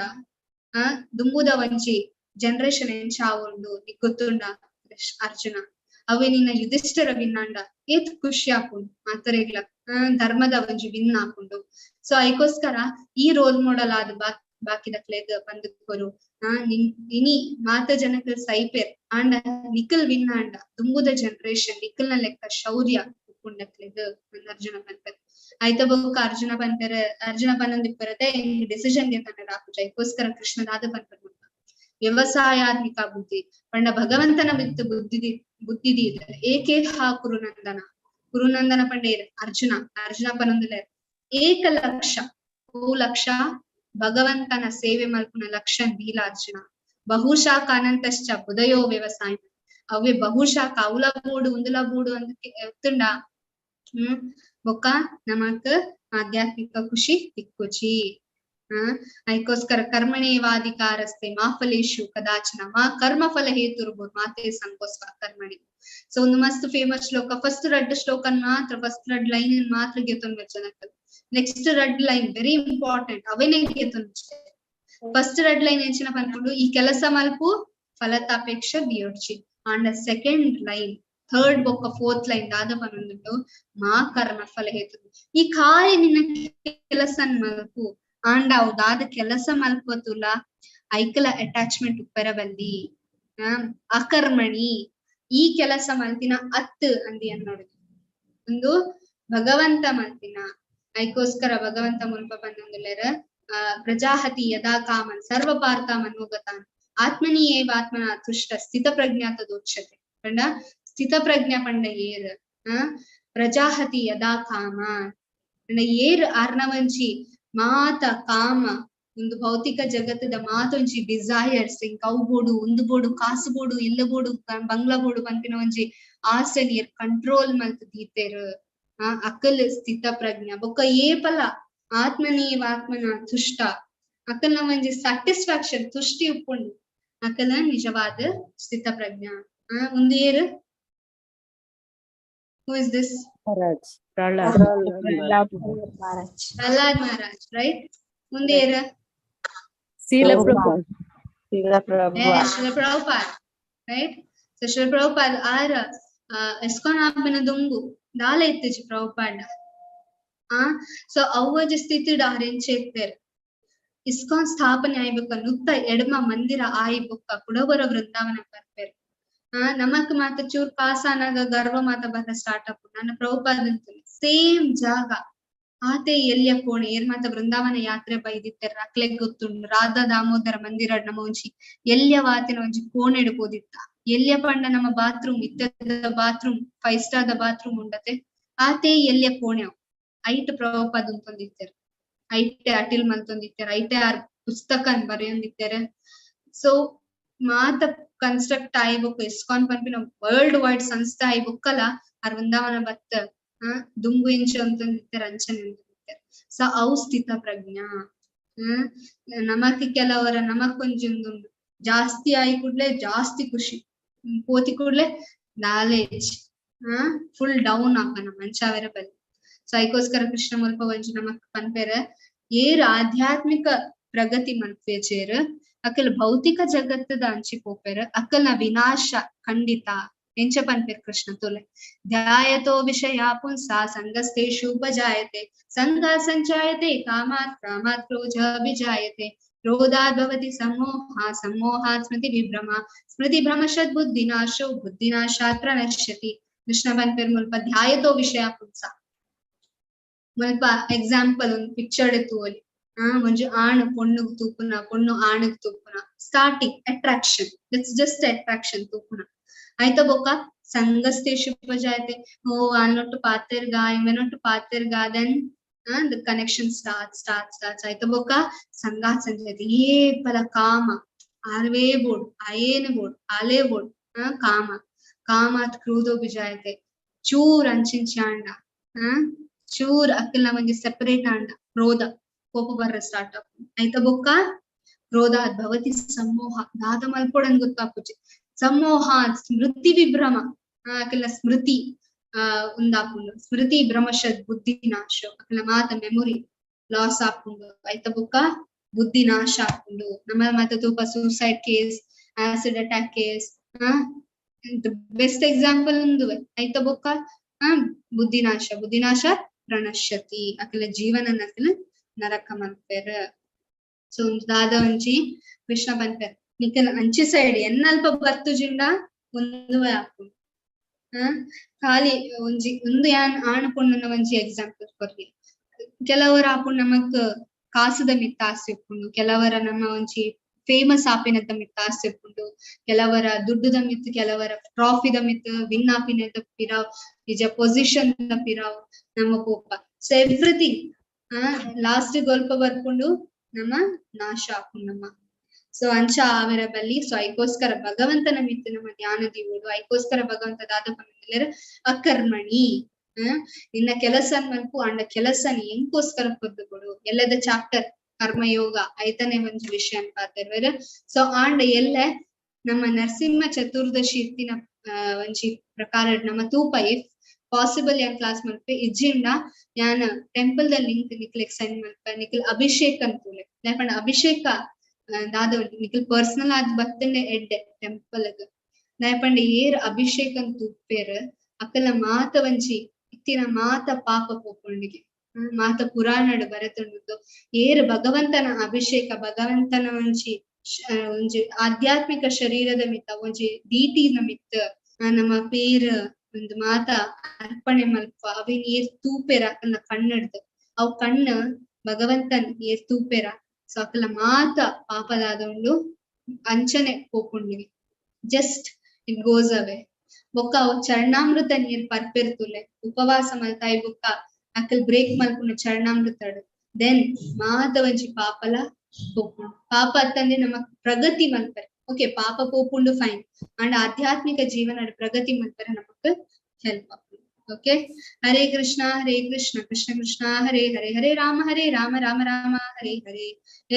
ದುಂಬುದ ಒಂಜಿ ಜನರೇಷನ್ ಎಂಚ ಆವೊಂಡು ನಿಕ್ ಗೊತ್ತುಂಡ ಅರ್ಜುನ ಅವೇ ನಿನ್ನ ಯುಧಿಷ್ಠರ ವಿನ್ನಾಂಡ ಏತ್ ಖುಷಿ ಆಪುಂಡು ಮಾತರೆಗ್ಲ ಧರ್ಮದ ಒಂಜಿ ವಿನ್ ಆಪುಂಡು. ಸೊ ಅದಕ್ಕೋಸ್ಕರ ಈ ರೋಲ್ ಮಾಡೆಲ್ ಆದ ಬಾಕಿದಕ್ಲೆಗ್ ಬಂದುಕೊರು ಇನಿ ಮಾತ ಜನಕಲ್ ಸೈಪೆರ್ ಆಂಡ ನಿಖಲ್ ವಿನ್ ಆಂಡ ದುಂಬುದ ಜನರೇಷನ್ ನಿಖಲ್ನ ಲೆಕ್ಕ ಶೌರ್ಯ ಉಪ್ಪುಂಡಕ್ಲೆಗ್ ಅರ್ಜುನ ಪನ್ಪೆರ್. ಆಯ್ತ ಬೊಕ್ಕ ಅರ್ಜುನ ಪನ್ಪೆರ್ ಅರ್ಜುನ ಪನ್ನೊಂದಿಪ್ಪರತೆ ಡಿಸಿಷನ್ ಗೆ ಆಪುಜ. ಅದಕ್ಕೋಸ್ಕರ ಕೃಷ್ಣನಾದ ಪನ್ಪೆರ್ ವ್ಯವಸಾಯಾತ್ಮಿಕ ಬುದ್ಧಿ ಪಂಡ ಭಗವಂತನ ಬಿತ್ತು ಬುದ್ಧಿ ಬುದ್ಧಿ ಏಕೆ ಹಾ ಕುರುನಂದನ ಕುರುನಂದನ ಪಂಡೇರ್ ಅರ್ಜುನ ಅರ್ಜುನ ಪನೊಂದುಲೆ ಏಕ ಲಕ್ಷ ಓ ಲಕ್ಷ ಭಗವಂತನ ಸೇವೆ ಮಲ್ಪುನ ಲಕ್ಷ ನೀಲ ಅರ್ಜುನ ಬಹುಶಾಖ ಅನಂತಶ್ಚ ಬುದಯೋ ವ್ಯವಸಾಯ ಅವೇ ಬಹುಶಃ ಕೌಲ ಬೋಡು ಉಂದುಲ ಬೋಡು ಅಂತ ಎತ್ತುಂಡ ಬೊಕ್ಕ ನಮಕ್ ಆಧ್ಯಾತ್ಮಿಕ ಖುಷಿ ತಿಕ್ಕುಚಿ. ಅದಕ್ಕೋಸ್ಕರ ಕರ್ಮಣೇವಾಧಿಕಾರಸ್ತೆ ಮಾಫಲೇಶು ಕದಾಚನ ಮಾ ಕರ್ಮ ಫಲ ಹೇತುರ್ಬೋದು ಮಾತೆ ಸಂಕೋಸ್ವ ಕರ್ಮಣಿ. ಸೊ ಒಂದು ಮಸ್ತ್ ಫೇಮಸ್ ಶ್ಲೋಕ, ಫಸ್ಟ್ ರಡ್ ಶ್ಲೋಕ ಮಾತ್ರ, ಫಸ್ಟ್ ರಡ್ ಲೈನ್ ಮಾತ್ರ ಗೆತ್ತೊಂದು ಜನಕ್ಕೆ. ನೆಕ್ಸ್ಟ್ ರಡ್ ಲೈನ್ ವೆರಿ ಇಂಪಾರ್ಟೆಂಟ್, ಅವೇನೇ ಗೆತ್ತೊಂದು. ಫಸ್ಟ್ ರಡ್ ಲೈನ್ ಎಂಚಿನ ಪನ್ಕೊಂಡು ಈ ಕೆಲಸ ಮಲ್ಪು ಫಲತಾಪೇಕ್ಷ ಬಿಯೋಡ್ಚಿ. ಅಂಡ್ ಸೆಕೆಂಡ್ ಲೈನ್ ಥರ್ಡ್ ಬೊಕ್ಕ ಫೋರ್ತ್ ಲೈನ್ ದಾದ ಪನೊಂದುಂಡು ಮಾ ಕರ್ಮ ಫಲ ಹೇತು. ಈ ಕಾರ್ಯ ನಿನ್ನ ಕೆಲಸ ಮಲ್ಪು ಆಂಡ ಅವು ದಾದ ಕೆಲಸ ಮಲ್ಪತುಲ ಐಕಲ ಅಟ್ಯಾಚ್ಮೆಂಟ್ ಉಪ್ಪರಬಲ್ಲಿ. ಅಕರ್ಮಣಿ ಈ ಕೆಲಸ ಮಲ್ತಿನ ಅತ್ ಅಂದಿ ಅನ್ನೋಡು ಒಂದು ಭಗವಂತ ಮಲ್ತಿನ. ಐಕೋಸ್ಕರ ಭಗವಂತ ಮುಲ್ಪ ಬಂದೊಂದುಲ್ಲೆರ ಪ್ರಜಾಹತಿ ಯದಾ ಕಾಮನ್ ಸರ್ವ ಪಾರ್ಥ ಮನೋಗತಾನ್ ಆತ್ಮನಿ ಏವ ಆತ್ಮನ ತುಷ್ಟ ಸ್ಥಿತ ಪ್ರಜ್ಞಾ ತದೋಚ್ಯತೆ. ಪಂಡ ಸ್ಥಿತ ಪ್ರಜ್ಞಾ ಪಂಡ ಏರ್ ಪ್ರಜಾಹತಿ ಯದಾ ಕಾಮ ಪಂಡ ಏರ್ ಅರ್ಣವಂಚಿ ಮಾತ ಕಾಮ ಒಂದು ಭೌತಿಕ ಜಗತ್ತದ ಮಾತೊಂಜಿ ಡಿಸೈರ್ಸ್ ಅವು ಬೋಡು ಉಂದು ಬೋಡು ಕಾಸು ಬೋಡು ಇಲ್ಲ ಬೋಡು ಬಂಗ್ಲಾ ಬೋಡು ಪನ್ಪಿನ ಒಂಜಿ ಆಸೆ ನೀರ್ ಕಂಟ್ರೋಲ್ ಮಲ್ತ್ ದೀತೆರ್. ಅಕಲ್ ಸ್ಥಿತ ಪ್ರಜ್ಞಾ ಬೊಕ್ಕ ಏಪಲ ಆತ್ಮನೇವ ಆತ್ಮನ ತುಷ್ಟ ಅಕಲ್ನ ಒಂಜಿ ಸ್ಯಾಟಿಸ್ಫ್ಯಾಕ್ಷನ್ ತುಷ್ಟಿ ಉಪ್ಪುಂಡು ಅಕಲ ನಿಜವಾದ ಸ್ಥಿತ ಪ್ರಜ್ಞಾ. ಒಂದು ಏರು Who is this? Maharaj. Prahlad. Maharaj. Prahlad Maharaj, right? Mundera. Srila Prabhupada. Srila Prabhupada. Yeah, Srila Prabhupada, right? So Srila Prabhupada are ISKCON ಆಪಿನ ದುಂಬು ದಾಲ ಇತ್ತಿಜಿ ಪ್ರಭುಪಾದ. ಸೊ ಅವ್ವಜ ಸ್ಥಿತಿ ಡಾರೆಂಚೆ ಇಸ್ಕಾನ್ ಸ್ಥಾಪನೆ ಆಯ್ಬೊಕ್ಕ ನುತ್ತ ಎಡಮ ಮಂದಿರ ಆಯ್ಬೊಕ್ಕ ಕುಡವರ ವೃಂದಾವನ ಬರ್ಪೇರ್. ನಮಕ್ ಮಾತ ಚೂರ್ ಕಾಸಾನಾಗ ಗರ್ವ ಮಾತ ಬರ ಸ್ಟಾರ್ಟ್ ಅಪ್ ನನ್ನ ಪ್ರಭುಪಾದ ಸೇಮ್ ಜಾಗ ಆತೆ ಎಲ್ಲಿಯ ಕೋಣೆ ಏರ್ ಮಾತ ವೃಂದಾವನ ಯಾತ್ರೆ ಬೈದಿತ್ತೆರ್ ಅಕ್ಲೆಗ್ ಗೊತ್ತುಂಡು ರಾಧಾ ದಾಮೋದರ ಮಂದಿರ ನಮ್ಮ ಒಂಜಿ ಎಲ್ಲಿಯ ವಾತಿನ ಒಂಜಿ ಕೋಣೆ ಇಡ್ಬೋದಿತ್ತ. ಎಲ್ಲಿಯ ಪಂಡ ನಮ್ಮ ಬಾತ್ರೂಮ್ ಇತ್ತದ ಬಾತ್ರೂಮ್ 5 ಸ್ಟಾರ್ the bathroom ಉಂಡತೆ ಆತೆ ಎಲ್ಲಿಯ ಕೋಣೆ ಅವು ಐಟ್ ಪ್ರಭುಪಾದ ಉಂತೊಂದಿತ್ತೆರ್, ಐಟೆ ಅಟಿಲ್ ಮಲ್ತೊಂದಿತ್ತೆರ್, ಐಟೆ ಆರ್ ಪುಸ್ತಕ ಬರೆಯೊಂದಿತ್ತೆರ್. ಸೊ ಮಾತ ಕನ್ಸ್ಟ್ರಕ್ಟ್ ಆಯ್ಬೊಕ್ಕ ಇಸ್ಕಾನ್ ಪನ್ಪಿನ ವರ್ಲ್ಡ್ ವೈಡ್ ಸಂಸ್ಥೆ ಆಯ್ಬೊಕ್ಕಲ ಆರ್ ವೃಂದಾವನ ಬತ್ತ ದುಂಬು ಇಂಚು ಅಂತಂದಿತ್ತೆರ್ ಅಂಚನೆ ಅಂತಿತ್ತೆರ್. ಸೊ ಅವು ಸ್ಥಿತ ಪ್ರಜ್ಞಾ. ನಮಕ್ ಕೆಲವರ ನಮಕ್ ಒಂಜಿ ಜಾಸ್ತಿ ಆಯಿ ಕೂಡ್ಲೆ ಜಾಸ್ತಿ ಖುಷಿ ಪೋತಿ ಕೂಡ್ಲೆ ನಾಲೆಜ್ ಫುಲ್ ಡೌನ್ ಆಪನ ಮಂಚಾವೆರ ಬಲ್ಲಿ. ಸೊ ಅದಕ್ಕೋಸ್ಕರ ಕೃಷ್ಣ ಮುಲ್ಪ ಒಂಜಿ ನಮಕ್ ಪನ್ಪೆರ ಏರ್ ಆಧ್ಯಾತ್ಮಿಕ ಪ್ರಗತಿ ಮಲ್ಪೇಚೇರ್ ಅಕಲ್ ಭೌತಿಕ ಜಗತ್ತದ ಅಂಚಿ ಪೋಪೆರ್ ಅಕಲ್ನ ವಿನಾಶ ಖಂಡಿತ ಎಂಚ ಪನ್ಪೆರ್ ಕೃಷ್ಣ ತೋಲೆ ಧ್ಯಾಯತೋ ವಿಷಯ ಪುಂಸಾ ಸಂಗಸ್ತೇಷು ಉಪಜಾಯತೆ ಸಂಗ ಸಂಜಾಯತೆ ಕಾಮಾತ್ ಕಾಮಾತ್ ಕ್ರೋಧ ವಿಜಾಯತೆ ಕ್ರೋಧಾತ್ ಭವತಿ ಸಮ್ಮೋಹ ಸಮ್ಮೋಹಾತ್ ಸ್ಮೃತಿ ವಿಭ್ರಮ ಸ್ಮೃತಿ ಭ್ರಮಶತ್ ಬುದ್ಧಿನಾಶೋ ಬುದ್ಧಿನಾಶಾತ್ ಪ್ರಣಶ್ಯತಿ. ಕೃಷ್ಣ ಪನ್ಪೆರ್ ಮುಲ್ಪ ಧ್ಯಾಯತೋ ವಿಷಯ ಪುಂಸಾ ಮುಲ್ಪ ಎಕ್ಸಾಂಪಲ್ ಒಂದು ಪಿಕ್ಚರ್ ತೂವಲಿ ಒಂಜಿ ಆಣ್ ಪೊಣ್ಣುಗ್ ತೂಪುನ ಪೊಣ್ಣು ಆಣಗ್ ತೂಪುನ starting attraction it's just attraction ತೂಪುನ ಆಯ್ತಾ ಬೊಕ್ಕ ಸಂಗಸ್ತೇಶು ಉಪಜಾಯತೆ ಓ ಆಲ್ನೊಟ್ಟು ಪಾತೆರ್ಗ ಇವೆನೊಟ್ಟು ಪಾತೆರ್ಗ then the connection start start start ಆಯ್ತಾ ಬೊಕ್ಕ ಸಂಗಾತ್ ಸಂಜಾಯತೆ ಏಪಲ ಕಾಮ ಆರ್ವೇ ಬೋಡ್ ಆಯೇನ ಬೋಡ್ ಆಲೇ ಬೋಡ್ ಕಾಮ ಕಾಮಾತ್ ಕ್ರೋಧೋ ಬಿಜಾಯತೆ ಚೂರ್ ಅಂಚಿಂಚಿ ಆಂಡ ಚೂರ್ ಅಕ್ಕಿಲ್ನ ಒಂಜಿ ಸೆಪರೇಟ್ ಆಂಡ ಕ್ರೋಧ ಕೋಪ ಬರ್ರ ಸ್ಟಾರ್ಟ್ ಆಯ್ತಾ ಬೊಕ್ಕ ಕ್ರೋಧಾತ್ ಭವತಿ ಸಮ್ಮೋಹ ದಾದ ಮಲ್ಪೊಡನ್ ಗೊತ್ತಾಪುಜಿ ಸಮ್ಮೋಹ ಸ್ಮೃತಿ ವಿಭ್ರಮ ಅಕ್ಕಿಲ್ನ ಸ್ಮೃತಿ ಉಂದಾಪುಂಡು ಸ್ಮೃತಿ ಭ್ರಮಶತ್ ಬುದ್ಧಿ ನಾಶ ಅಕ್ಕಿಲ್ನ ಮಾತ ಮೆಮೊರಿ ಲಾಸ್ ಆಪುಂಡು ಆಯ್ತಾ ಬೊಕ್ಕ ಬುದ್ಧಿ ನಾಶ ಆಪುಂಡು. ನಮ್ಮ ಮಾತ ತೂಪ suicide case acid attack case best example ಉಂದುವೆ ಆಯ್ತಾ ಬೊಕ್ಕ ಬುದ್ಧಿನಾಶ ಬುದ್ಧಿನಾಶ ಪ್ರಣಶ್ಯತಿ ಅಕ್ಕಿಲ ಜೀವನ ಅಕ್ಕಿಲ ನರಕ ಮನ್ಪೆರ್. ಸೊ ದಾದ ಒಂಜಿ ಕೃಷ್ಣ ಪನ್ಪೆರ್ ನಿಕಲ್ ಅಂಚಿ ಸೈಡ್ ಎನ್ನಲ್ಪ ಬರ್ತುಜಿಂಡ ಒಂದುವೆ ಆಪುಂಡು. ಖಾಲಿ ಒಂಜಿ ಒಂದು ಯಾನ್ ಆಣ್ ಪೊಣ್ಣನ ಒಂಜಿ ಎಕ್ಸಾಂಪಲ್ ಕೊರ್ಲಿ. ಕೆಲವರ ಆಪುಂಡು ನಮಕ್ ಕಾಸುದ ಮಿತ್ತ ಆಸೆ ಉಪ್ಪುಂಡು, ಕೆಲವರ ನಮ್ಮ ಒಂಜಿ ಫೇಮಸ್ ಆಪಿನದ ಮಿತ್ತ ಆಸೆ ಉಪ್ಪುಂಡು, ಕೆಲವರ ದುಡ್ಡುದ ಮಿತ್ತು, ಕೆಲವರ ಟ್ರಾಫಿದ ಮಿತ್ತು, ವಿನ್ ಆಪಿನದ ಪಿರಾವ್ ನಿಜ ಪೊಸಿಷನ್ the ಪಿರಾವ್ ನಮ್ಮ ಕೋಪ. ಸೊ ಎವ್ರಿಥಿಂಗ್ ಲಾಸ್ಟ್ ಗೋಲ್ಪ ಬರ್ಕೊಂಡು ನಮ್ಮ ನಾಶ ಆಪುಂಡು ನಮ್ಮ. ಸೊ ಅಂಚ ಆವೆರ ಬಲ್ಲಿ. ಸೊ ಐಕೋಸ್ಕರ ಭಗವಂತನ ಮಿತ್ತು ನಮ್ಮ ಧ್ಯಾನ ದೀವೋಡು. ಐಕೋಸ್ಕರ ಭಗವಂತ ದಾದ ಪಂಡಂದಿಲ್ಲೆರ್ ಅಕರ್ಮಣಿ, ನಿನ್ನ ಕೆಲಸ ಮಲ್ಪು ಅಂಡ ಕೆಲಸನ ಎಂಕೋಸ್ಕರ ಕೊರ್ದು ಕೊಡು. ಎಲ್ಲದ ಚಾಪ್ಟರ್ ಕರ್ಮಯೋಗ ಐತನೆ ಒಂಜಿ ವಿಷಯ ಪಾತೆರ್ವೆರ್. ಸೊ ಆಂಡ ಎಲ್ಲ ನಮ್ಮ ನರಸಿಂಹ ಚತುರ್ದಶಿ ಇತ್ತಿನ ಒಂಜಿ ಪ್ರಕಾರ ನಮ್ಮ ತೂಪ if possible ಯಾನ್ ಕ್ಲಾಸ್ ಮಲ್ಪೆ ಇಜ್ಜಿಂಡ ಯಾನ್ ಟೆಂಪಲ್ ದ ಲಿಂಕ್ ನಿಕ್ಲೆಗ್ ಸೆಂಡ್ ಮಲ್ಪೆ. ನಿಕ್ಲ್ ಅಭಿಷೇಕ ಅಂತೂಲೆ ದಾಯೆ ಅಭಿಷೇಕ ದಾದ ನಿಕ್ಲ್ ಪರ್ಸನಲ್ ಆದ್ ಬತ್ತಂಡೆ ಎಡ್ಡೆ ಟೆಂಪಲ್ ದಾಯೆ ಪಂಡ ಏರ್ ಅಭಿಷೇಕ ತೂಪೇರ್ ಅಕಲ ಮಾತ ಒಂಜಿ ಇತ್ತಿನ ಮಾತ ಪಾಪ ಪೋಪುಂಡಿಗೆ ಮಾತ ಪುರಾಣಡ್ ಬರೆತುಂಡು. ಏರ್ ಭಗವಂತನ ಅಭಿಷೇಕ ಭಗವಂತನ ಒಂಜಿ ಒಂಜಿ ಆಧ್ಯಾತ್ಮಿಕ ಶರೀರದ ಮಿತ್ತ ಒಂಜಿ ದೀಟಿನ ಮಿತ್ತ ನಮ್ಮ ಪೇರ್ ಒಂದು ಮಾತ ಅರ್ಪಣೆ ಮಲ್ಪ ಅವೇನ್ ಏರ್ ತೂಪೆರ ಅಕಲ್ನ ಕಣ್ಣಡ್ದು ಅವ್ ಕಣ್ಣು ಭಗವಂತನ್ ಏರ್ ತೂಪೆರ. ಸೊ ಅಕಲ ಮಾತ ಪಾಪದಾದ ಉಂಡು ಅಂಚನೆ ಪೋಪುಂಡಿಗೆ ಜಸ್ಟ್ it goes away. ಬೊಕ್ಕ ಅವು ಚರಣಾಮೃತ ನೀರ್ ಪರ್ಪೆರ್ತುಲೆ ಉಪವಾಸ ಮಲ್ತಾಯಿ ಬೊಕ್ಕ ಅಕಲ್ ಬ್ರೇಕ್ ಮಲ್ಪುನ ಚರಣಾಮೃತಡು then ಮಾತ ಒಂಜಿ ಪಾಪಲ ಪೋಪುಂಡು. ಪಾಪ ಅತ್ತಂದೆ ನಮ್ಮ ಪ್ರಗತಿ ಮಲ್ಪರೆ ಓಕೆ ಪಾಪ ಪೋಪುಂಡು ಫೈನ್ ಅಂಡ್ ಆಧ್ಯಾತ್ಮಿಕ ಜೀವನ ಪ್ರಗತಿ ಮಲ್ಪರೆ ನಮಕ್ ಹೆಲ್ಪ್ ಆಪುಂಡು. ಓಕೆ ಹರೇ ಕೃಷ್ಣ ಹರೇ ಕೃಷ್ಣ ಕೃಷ್ಣ ಕೃಷ್ಣ ಹರೇ ಹರೇ ಹರೇ ರಾಮ ಹರೇ ರಾಮ ರಾಮ ರಾಮ ಹರೇ ಹರೇ.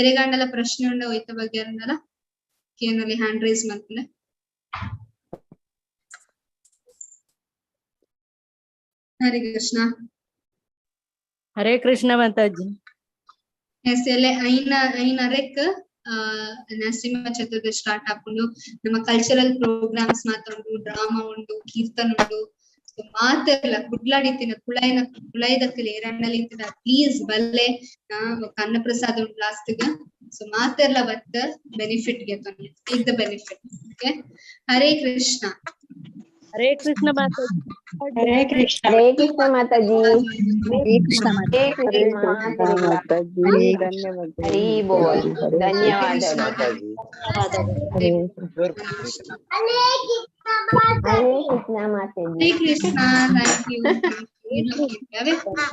ಎರೆಗಾಂಡಲ ಪ್ರಶ್ನೆ ಉಂಡ ಒಯ್ತ ಬಗ್ಗೆ ಅಂದಲ ಕೇನಲ್ಲಿ ಹ್ಯಾಂಡ್ ರೈಸ್ ಮಲ್ಪುಲೆ. ಹರೇ ಕೃಷ್ಣ. ಹರೇ ಕೃಷ್ಣ ಮಾತಾಜಿ. ಎಸ್ ಎಲ್ಲೆ ಐನ ಐನ ಅರೆಕ್ ನರಸಿಂಹ ಚತುರ್ದಶಿ ಸ್ಟಾರ್ಟ್ ಆಪುಂಡು. ನಮ್ಮ ಕಲ್ಚರಲ್ ಪ್ರೋಗ್ರಾಮ್ಸ್ ಮಾತ ಉಂಡು, ಡ್ರಾಮಾ ಉಂಡು, ಕೀರ್ತನ ಉಂಡು. ಸೊ ಮಾತೆರ್ಲ ಕುಡ್ಲಾಡಿತ್ತಿನ ಕುಳಾಯಿನ ಕುಳಾಯಿದಕ್ಕಲ್ ಏರಂಡಲ ಇತ್ತಿನ ಪ್ಲೀಸ್ ಬಲ್ಲೆ ಅನ್ನಪ್ರಸಾದ ಉಂಡು ಲಾಸ್ಟ್ ಗ್. ಸೊ ಮಾತೆರ್ಲ ಬತ್ತ benefit ಗೆತೊನ್ಲೆ, take the benefit. Okay Hare Krishna. Hare Krishna Mataji. Hare Krishna. Hare Krishna Mataji. Hare Krishna Hare Hare Krishna. Krishna Mataji, ಧನ್ಯವಾದಗಳು. ಹರಿ ಬೋಲ್. ಹರೇ ಧನ್ಯವಾದಗಳು. ಹರೇ ಹರೇ ಕೃಷ್ಣ ಮಾತಾಜಿ. ಹರೇ ಕೃಷ್ಣ. Thank you.